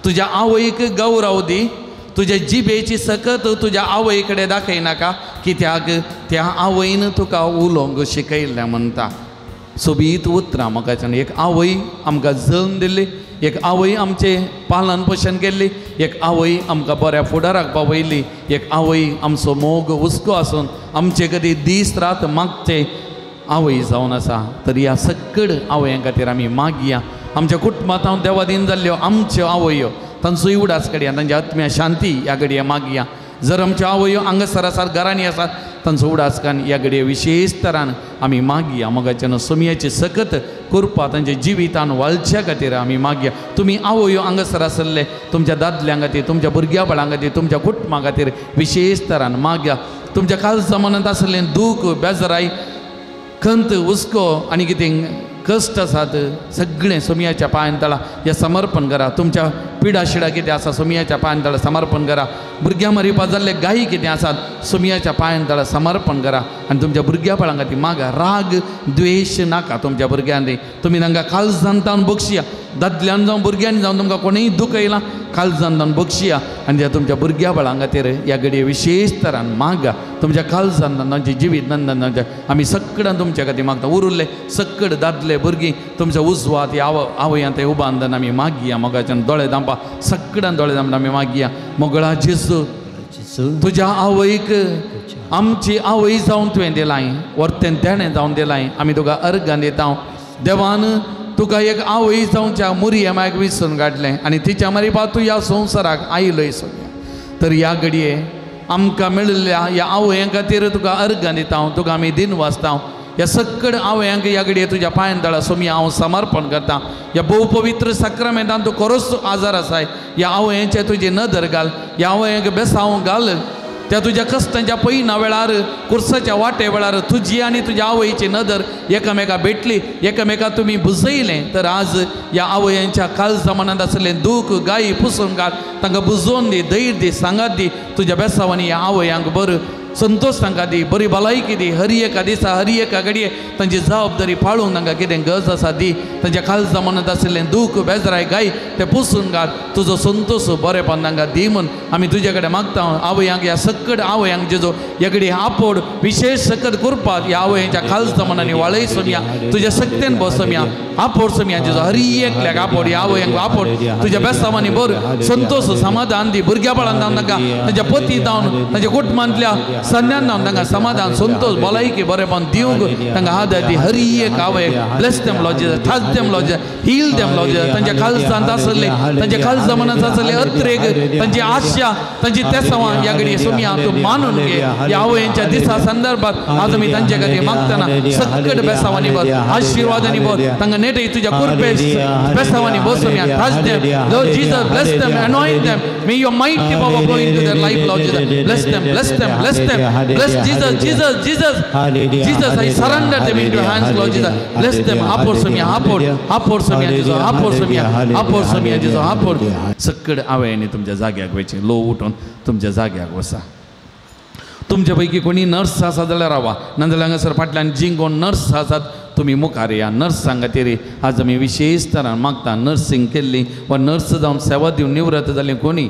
तुज्या आवयक गौरव दी, तुज्या जिबेची सकत तुज्या आवय कडेन दाखयनाका कित्याक त्या आवयन तुका उलोवंक शिकयलें म्हणटा. सोबीत उतरां म्हाका एक आवय आमकां जल्म दिल्ली, एक आवय आमचें पालन पोशण केल्ली, एक आवय आमकां बऱ्या फुडाराक पावयली, एक आवय आमचो मोग हुस्को आसून आमचे खातीर दीस रात मागचे आवय जावन आसा. तर ह्या सक्कड आवयां खातीर आमी मागया. आमच्या कुटुंबांत देवादीन जाल्ल्यो आमच्यो आवयो तांचोय उडास कडया, तांच्या आत्म्या शांती ह्या घडये मागया. जर आमच्यो आवयो हांगासर आसात घरांनी आसात तांचो उडास कान ह्या घडये विशेश तरान आमी मागया. मोगाच्यान सोमयाची सकत कृपा तांच्या जिवितान वालच्या खातीर आमी मागया. तुमी आवयो हांगासर आसले तुमच्या दादल्यां खातीर, तुमच्या भुरग्या बाळां खातीर, तुमच्या कुटुंबा खातीर विशेश तरान मागया. तुमच्या कालच्या मनांत आसलें दूख बेजराय खंत हुस्को आनी कितें कश्ट आसात सगळें सोमयाच्या पांयान तळा हें समर्पण करा. तुमच्या पिडा शिडा कितें आसा सोमयाच्या पांयान तळा समर्पण करा. भुरग्यां मरिपा जाल्ले गायी कितें आसात सोमयाच्या पांयान तळा समर्पण करा. आनी तुमच्या भुरग्या बाळां खातीर मागा. राग द्वेश नाका तुमच्या भुरग्यांनी. तुमी तांकां काळजान तावन बक्षिया. दादल्यान जावं भुरग्यांनी जावं तुमकां कोणूय दुखयलां काळजान तावन बक्षिया. आनी त्या तुमच्या भुरग्या बाळां खातीर ह्या घडये विशेश तरान मागा. तुमच्या काळजान तांचे जिवीत नंदन तांच्या आमी सगळ्यां तुमच्या खातीर मागता. उरुल्ले सक्कड दादले भुरगीं तुमच्या उजवात ह्या आवयां ते उबांदन आमी मागया. मोगाच्यान दोळे दांपा सगळ्यां दोळे दांपा आमी मागया. मोगळा जेजू तुज्या आवयक आमची आवय जावन तुवें दिलाय, वर्तेन तेणें जावन दिलाय. आमी तुका अर्गान दिता. देवान तुका एक आवय जावच्या मुरयमाक विसरून काडलें आनी तिच्या मरिपा तूं ह्या संवसाराक आयलोय सगळ्या. तर ह्या घडये आमकां मेळिल्ल्या ह्या आवयां खातीर तुका अर्गान दिता, तुका आमी दिन वाचता. ह्या सक्कड आवयांक ह्या घडये तुज्या पांयान तळा सोमया हांव समर्पण करता. ह्या भोव पवित्र साक्रामेंतान तूं खरोच आजार आसाय. ह्या आवयांचे तुजी नदर घाल, ह्या आवयांक बेसांव घाल. त्या तुज्या कश्टांच्या पयना वेळार कुर्साच्या वाटे वेळार तुजी आनी तुज्या आवयची नदर एकामेका भेटली, एकामेका तुमी बुजयलें. तर आज ह्या आवयांच्या काळजा मनांत आसलें दूख गायी पुसून घाल, तांकां बुजोवन दी, धैर्य दी, सांगात दी. तुज्या बेसावांनी ह्या आवयांक बरो संतोश तांकां दी, बरी भलायकी दी. हर एका दिसा हर एका घडये तांची जबाबदारी पाळूंक तांकां कितें गरज आसा दी. तांच्या काळजा मनांत आशिल्लें दूख बेजराय गाय तें पुसून घाल. तुजो संतोश बरेपण तांकां दी म्हूण आमी तुजे कडेन मागता. आवयांक ह्या सक्कड आवयांक जेजो ह्या घडये आपोड विशेश सकत करपाक ह्या आवयांच्या काळजा मनांनी वाळय सोमया. तुज्या शक्तेन बसोमया आपोड सोमया जेजो. हर एकल्याक आपोड, ह्या आवयांक आपोड. तुज्या बेसावांनी बरो संतोश समाधान दी. भुरग्या बाळान जावन तांकां तांच्या पती जावन तांच्या कुटुंबांतल्या सन्यान जावन तांकां समाधान संतोश भलायकी बरेपण दिवंक तांकां आदार दी. हर एक आवयक bless them Lord Jesus, touch them Lord Jesus, heal them Lord Jesus. तांच्या काळजांत आसले तांच्या काळजा मनांत आसले अत्रेग तांची आशा तांची तेसावां ह्या घडये सोमया तूं मानून घे. ह्या आवयांच्या दिसा संदर्भात आज आमी तांचे खातीर मागतना सक्कड बेसावांनी बर आशिर्वादांनी बर तांकां नेटे तुज्या कुरपे बेसावांनी बर Somaiya. Touch them Lord Jesus, bless them, anoint them. May your mighty power flow into their life, Lord Jesus. Bless them, bless them, bless them. Bless Jesus, Jesus, Jesus. Jesus, I surrender them into your hands, Lord Jesus. Bless them. Apor Samia, apor, apor Samia, Jesus, apor Samia, apor Samia, Jesus, apor. सक्कड आवयांनी तुमच्या जाग्याक वयचें. लो उठून तुमच्या जाग्याक वसा. तुमच्या पैकी कोणी nurse आसा जाल्यार रावा, नाजाल्यार हांगासर फाटल्यान जी कोण नर्स आसात तुमी मुखार या. नर्सां खातीर आज आमी विशेश तरान मागता. नर्सींग केल्ली वा नर्स जावन सेवा दिवन निवृत्त जाल्ली कोणी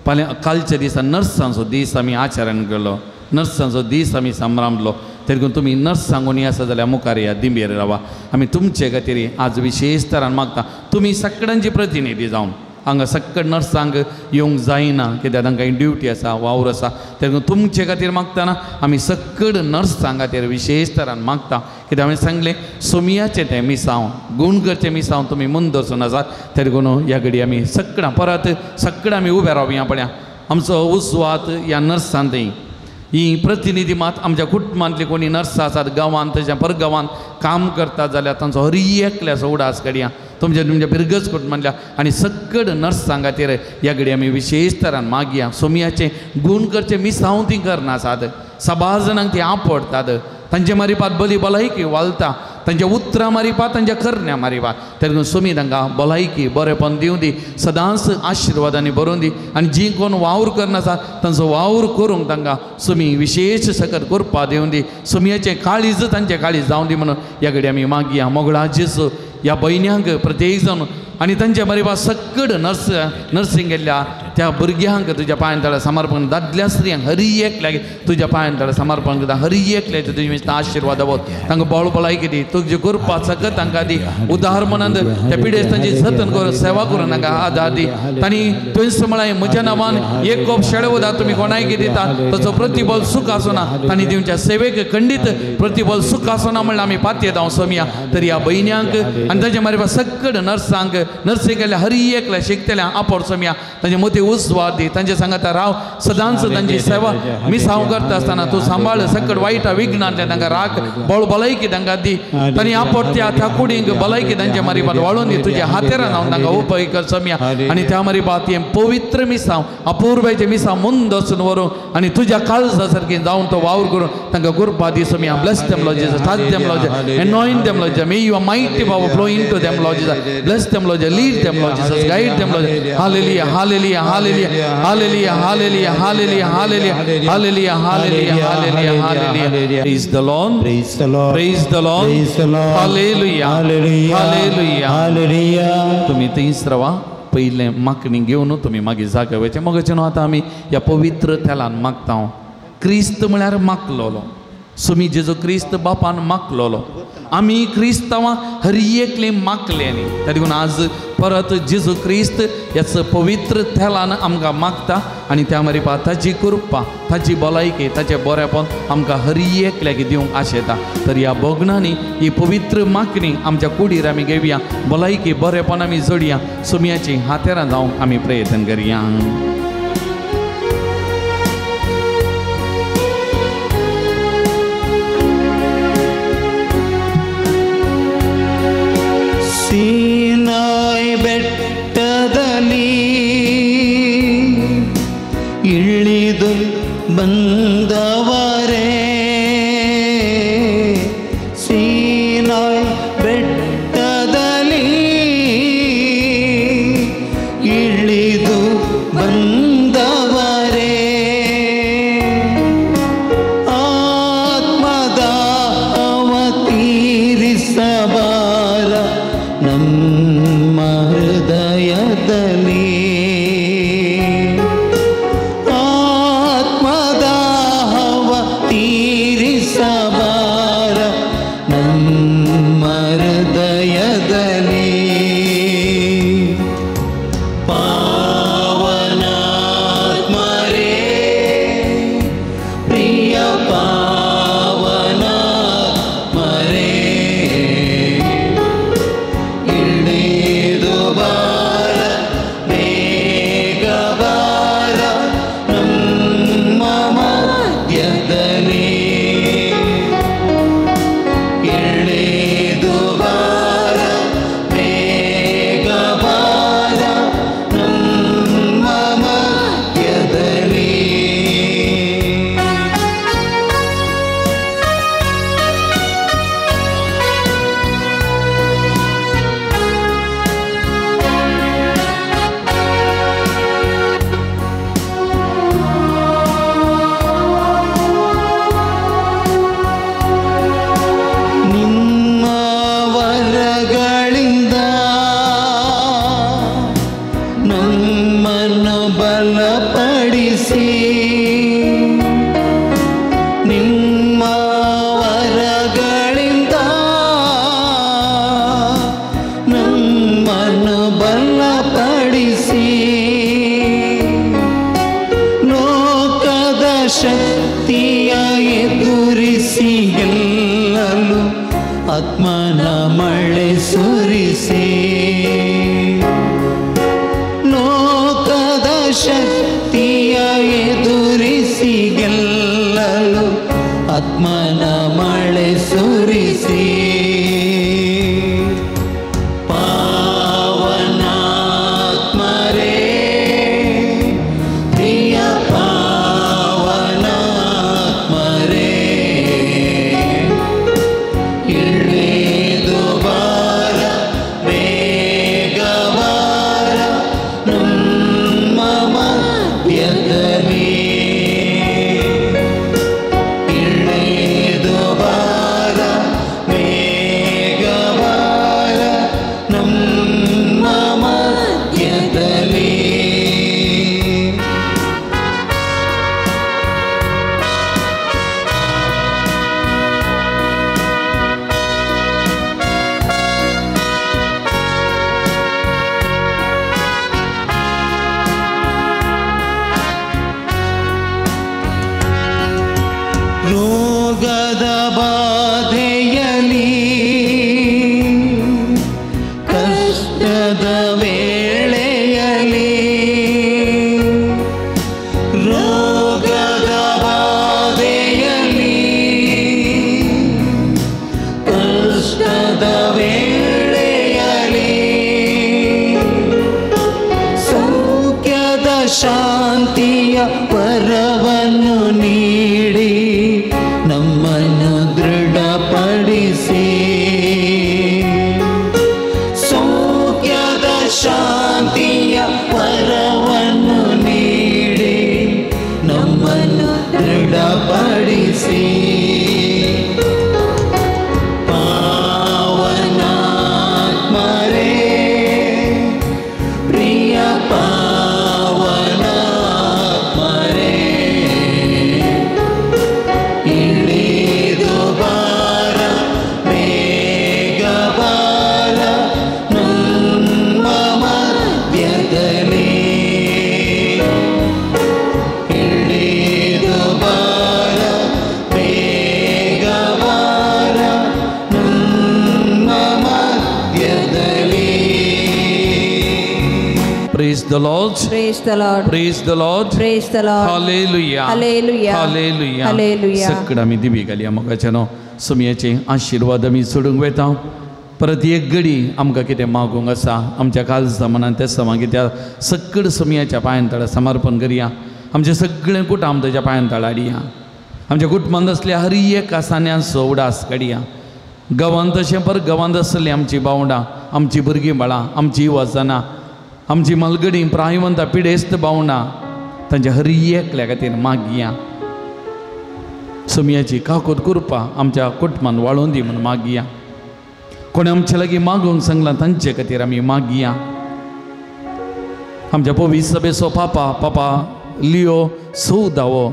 फाल्यां कालच्या दिसा नर्सांचो दीस आमी आचरण केलो, नर्सांचो दीस आमी सांबाळलो. तरी तुमी नर्सांक कोणी आसा जाल्यार मुखार या, दिंबेर रावा. आमी तुमचे खातीर आज विशेश तरान मागता. तुमी सगळ्यांची प्रतिनिधी जावन हांगा सक्कड नर्सांक येवंक जायना कित्याक तांकां ड्युटी आसा, वावर आसा. तेन्ना तुमचे खातीर मागतना आमी सक्कड नर्सां खातीर विशेश तरान मागता. कित्याक हांवें सांगलें सोमयाचें तें मिसांव गूण करचें मिसांव तुमी मुंदरसून आसात. तरी करून ह्या घडी आमी सगळ्यां परत सगळ्यां आमी उबे रावया पळया. आमचो उजवात ह्या नर्सां थंय ही प्रतिनिधी मात आमच्या कुटुंबांतली कोणी नर्सां आसात गांवांत तशें परगांवांत काम करता जाल्यार तांचो हर एकल्याचो उडास काडया. तुमच्या तुमच्या बिरगज कुटुंबांतल्या आनी सक्कड नर्सां खातीर ह्या घडी आमी विशेश तरान मागया. सोमयाचें गूण करचें मिसांव ती करना आसात. सबार जाणांक ती आपडटात. तांचे मारिपात बली भलायकी वालता. तांच्या उतरां मारिपा तांच्या करण्या मारिपा तेन्ना सुमी तांकां भलायकी बरेपण दिवं दी सदांच आशिर्वादांनी भरून दी आनी जी कोण वावर करनासा तांचो वावर करूंक तांकां सुमी विशेश सकत करपा दिवं दी सुमयाचें काळीज तांचें काळीज जावं दी म्हणून ह्या घडी आमी मागया मोगळा जेजू ह्या भयण्यांक प्रत्येक जावन आनी तांच्या बरें सक्कड नर्सिंग केल्ल्या त्या भुरग्यांक तुज्या पांयां तळा समर्पण दादल्या स्त्रियांक हरी एकल्याक तुज्या पांयां तळा समर्पण करता हरी एकल्याचे तुजे मिस्ता आशिर्वाद आवत तांकां बळ भलायकी दी तुजी कृपा सकत तांकां दी उदार मनांत त्या पिडेस्तांची जतन करून सेवा करून तांकां आदार दी तांणी तुवें म्हळें म्हज्या नांवान एक कोप शेळे उदक तुमी कोणायकी दिता ताचो प्रतिबल सुख आसना तांणी दिवच्या सेवेक खंडीत प्रतिबल सुख आसना म्हणल्यार आमी पातयेता सोमया तर ह्या भयण्यांक आनी ताचे मारिपा सक्कड नर्सांक नर्सिंग केल्या हरी एकल्या शिकतल्या आपोर सोमया तांचे मोती उजवाड दी तांचे सांगता राव सदांच तांची सेवा मिसांव करता आसतना तूं सांबाळ सकट वायट विघ्नांतल्या तांकां राख बळ भलायकी तांकां दी तांणी आपोर त्या कुडींक भलायकी तांचे मारिपात वाळून दी तुज्या हातेरान हांव तांकां उपयोग कर सोमया आनी त्या मारिपात हें पवित्र मिसांव अपूर्वाचें मिसांव मुंद वचून व्हरूं आनी तुज्या काळजा सारकें जावन तो वावर करून तांकां कृपा दी Somaiya. Bless them Lord Jesus, touch them Lord Jesus, anoint them Lord Jesus, may your mighty power flow into them Lord Jesus, bless them Lord Jesus, lead them Lord Jesus, guide them Lord Jesus. Hallelujah, hallelujah, hallelujah, hallelujah, hallelujah, hallelujah, hallelujah, hallelujah, hallelujah, hallelujah, hallelujah. Praise the Lord, praise the Lord, praise the Lord, praise the Lord. Hallelujah, hallelujah, hallelujah, hallelujah. तुम्ही थंयच रावा पयलें मागणी घेवन तुमी मागीर जाग्यार वयचें मगचे न्हू आतां आमी ह्या पवित्र तेलान मागता. क्रिस्त म्हळ्यार मागलोलो सुमी जेजू क्रिस्त बापान मागलोलो आमी क्रिस्तांवां हर एकले मागले न्ही ताका लागून आज परत जेजू क्रिस्त ह्याच पवित्र तेलान आमकां मागता आनी त्या मारिपा ताची कृपा ताची भलायकी ताचें बरेपण आमकां हर एकल्याक दिवंक आशेता. तर ह्या भोगणांनी ही पवित्र मागणी आमच्या कुडीर आमी घेवया भलायकी बरेपण आमी जोडया सुमयाची हातेरां जावंक आमी प्रयत्न करया. ಸೀನಾಯಿ ಬೆಟ್ಟದಲ್ಲಿ ಇಳಿದು ಬಂದವರೇ ಸೀನಾಯಿ ಬೆಟ್ಟದಲ್ಲಿ ಇಳಿದು ಬಂದವರೇ ಆತ್ಮದ ಅವತೀರಿಸಬಾರ ನಮ್ಮ ಹೃದಯದಲ್ಲಿ ಆತ್ಮದಾಹವ ತೀರಿಸಬಾರ ನಮ್ಮ ಹೃದಯದಲ್ಲಿ ಪಾವನಾತ್ಮರೇ ಪ್ರಿಯ ಪಾವನಾತ್ಮರೇ ಇಳಿದು ಬಾರ ಕಷ್ಟದ ವೇಳೆಯಲ್ಲಿ ರೋಗದ ಬಾಧೆಯಲ್ಲಿ ಕಷ್ಟದ ವೇಳೆಯಲ್ಲಿ ಸೌಖ್ಯದ ಶಾಂತಿಯ ವರವನ್ನು ನೀಡಿ ನಮ್ಮನ್ನು ದೃಢಪಡಿಸಿ ಸೌಖ್ಯದ ಶಾಂತಿಯ ವರವನ್ನು ನೀಡಿ ನಮ್ಮನ್ನು ದೃಢಪಡಿಸಿ ಪಾವನಾತ್ಮರೇ ಪ್ರಿಯ ಪಾವನಾತ್ಮರೇ ಇಳಿದು ಬಾರ ಬೇಗ ಬಾರ ನಮ್ಮ ಮಧ್ಯದಲ್ಲಿ ಇಳಿದು ಬಾರ ಬೇಗ ಬಾರ ನಮ್ಮ ಮಧ್ಯದಲ್ಲಿ. Praise the Lord. Praise the Lord. Praise the Lord. Praise the Lord. Hallelujah. Hallelujah. Hallelujah. Hallelujah. सकड आमी दिवी घालया मोगाच्यानो सुमयाचे आशिर्वाद आमी सोडूंक वेता. परत एक घडी आमकां कितें मागूंक आसा आमच्या काळजा मनान त्या मागीर त्या सकड सुमयाच्या पांयान तळा समर्पण करया. आमचें सगळें कुटाम ताच्या पांयान तळा हाडया. आमच्या कुटुंबांत आसल्या हर एक आसान्यांचो उडास काडया. गांवांत तशें पर गांवांत आसली आमची भावंडां, आमची भुरगीं बाळां, आमची वजनां, आमची मालगडी प्रायवंता पिडेस्त भावंडां तांच्या हर एकल्या खातीर मागया. सुमयाची काकूत कृपा आमच्या कुटुंबान वाळोवन दी म्हूण मागया. कोणें आमचे लागीं मागूंक सांगलां तांचे खातीर आमी मागया. आमच्या पवित्र सभेचो पापा पापा लियो 14वो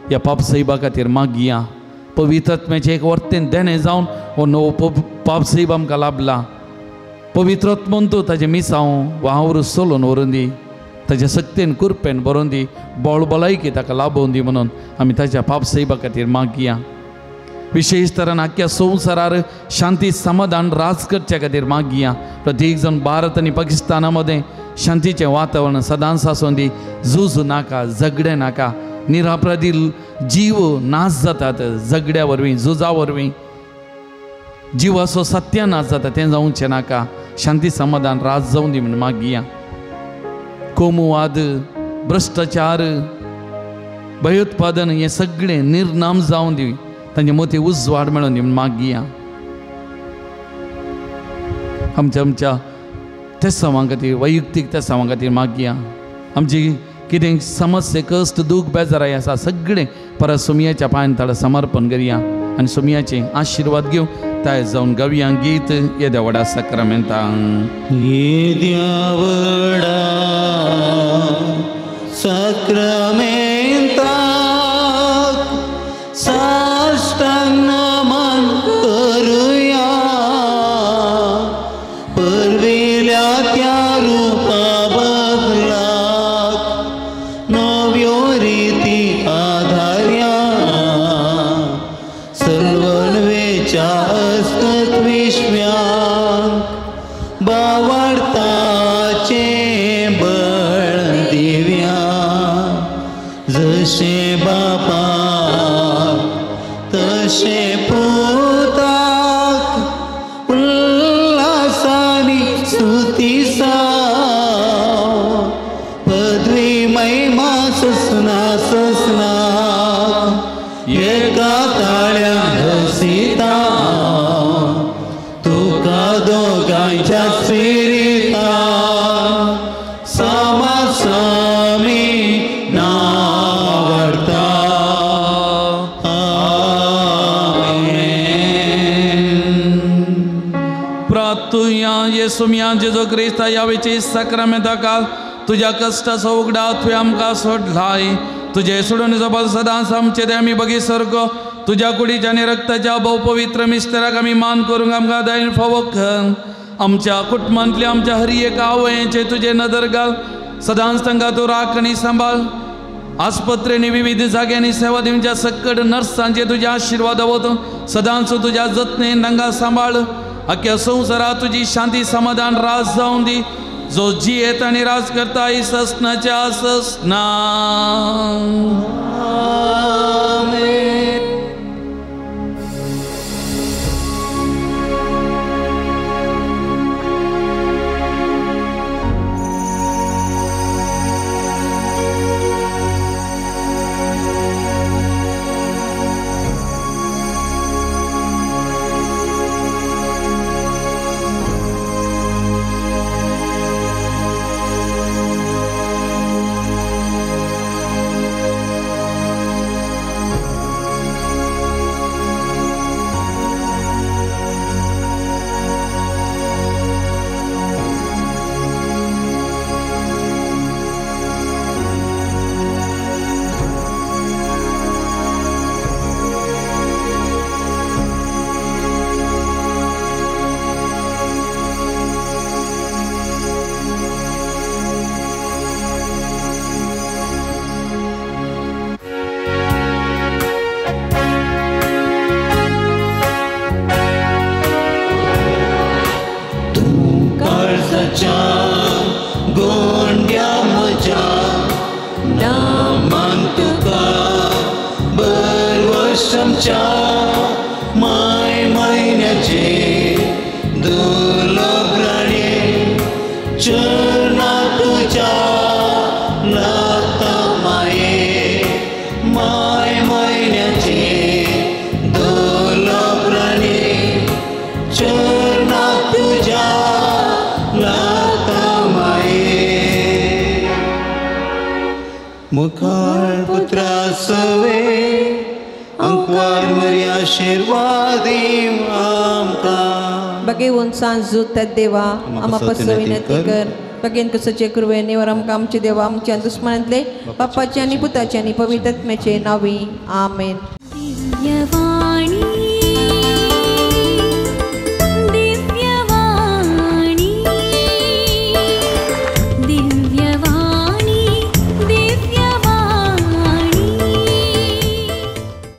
ह्या पाप सैबा खातीर मागया. पवित्र आत्म्याचें एक वर्तेन देणें जावन हो नवो पाप सैब आमकां लाभला. पवित्र आत्मोन तूं ताजें मिसांव वावर सोलून व्हरून दी, ताज्या सक्तेन कुरपेन भरोवन दी, बोळ भलायकी ताका लाभोवन दी म्हणून आमी ताज्या पाप सैबा खातीर मागया. विशेष तरान आख्या संवसारार शांती समाधान राज करच्या खातीर मागया. प्रत्येक जाण भारत आनी पाकिस्ताना मदें शांतीचें वातावरण सदांच आसूं दी. झूज नाका, झगडें नाका. निरापराधी जीव नाश जातात झगड्या वरवीं, झुजा वरवीं जिवाचो सत्यानाश जाता, तें जावचें नाका. शांती समाधान राज जावं दी म्हूण मागया. कोमुवाद, भ्रश्टाचार, भयोत्पादन हें सगळें निर्नाम जावं दी, तांचे मोती उजवाड मेळोवन दी म्हूण मागया. आमच्या आमच्या तेसांवां खातीर, वैयक्तीक तेसांवां खातीर मागया. आमची कितें समस्या, कश्ट, दूख, बेजाराय आसा सगळें परत सुमयाच्या पांयान तळा समर्पण करया आनी सुमयाचे आशिर्वाद घेवन तयार जावन गावया गीत येद्या व्हडा साक्रामेंतांक. येद्या व्हडा साक्रामेंताक साष्टांग नमन करुया. परवेल्या त्या रुपा बदलाक नव्यो रिती आधार्या सर्वन्वेच्या असत विश्व्यांक बावडताचें बळ दिव्या. जशें बापाक तशें पुताक उल्हासानी स्तुती पदवी महिमा ससना ससना एका ताळ्या हसिता तुका दोगांच्या स्पिरिता सामासामी नावडता. आमेन. प्रार्थुया येसुम्या जेजू क्रिस्ता यावेची साक्रामेंता काल तुज्या कश्टाचो उगडा तुवें आमकां सोडलाय. तुजे सोडून जबल सदांच आमचे ते आमी बगी सर्ग तुज्या कुडीच्या आनी रक्ताच्या भोव पवित्र मिस्तेराक आमी मान करूंक आमकां दयन फावो कर. आमच्या कुटुंबांतल्या आमच्या हर एका आवयांचे तुजे नदर घाल, सदांच तांकां तूं राख आनी सांबाळ. आस्पत्रेंनी विविध जाग्यांनी सेवा दिवच्या सक्कड नर्सांचे तुज्या आशिर्वाद वतून सदांच तुज्या जतनेन तांकां सांबाळ. अख्ख्या संवसारात तुजी शांती समाधान राज जावन दी, जो जियेत आनी राज करता ससनाच्या ससना. मुखार पुत्रा सवे अंकवार मर्या आशीर्वादी आमकां. बगेवन सांजू देवा आमा पासो विनंती कर, बगेन कसचे कृवे निवर आमकां आमचे देवा आमच्या दुस्मनांतले बापाचे आनी पुताचे आनी पवित्र आत्म्याचे नावी. आमेन. दिव्यवाणी.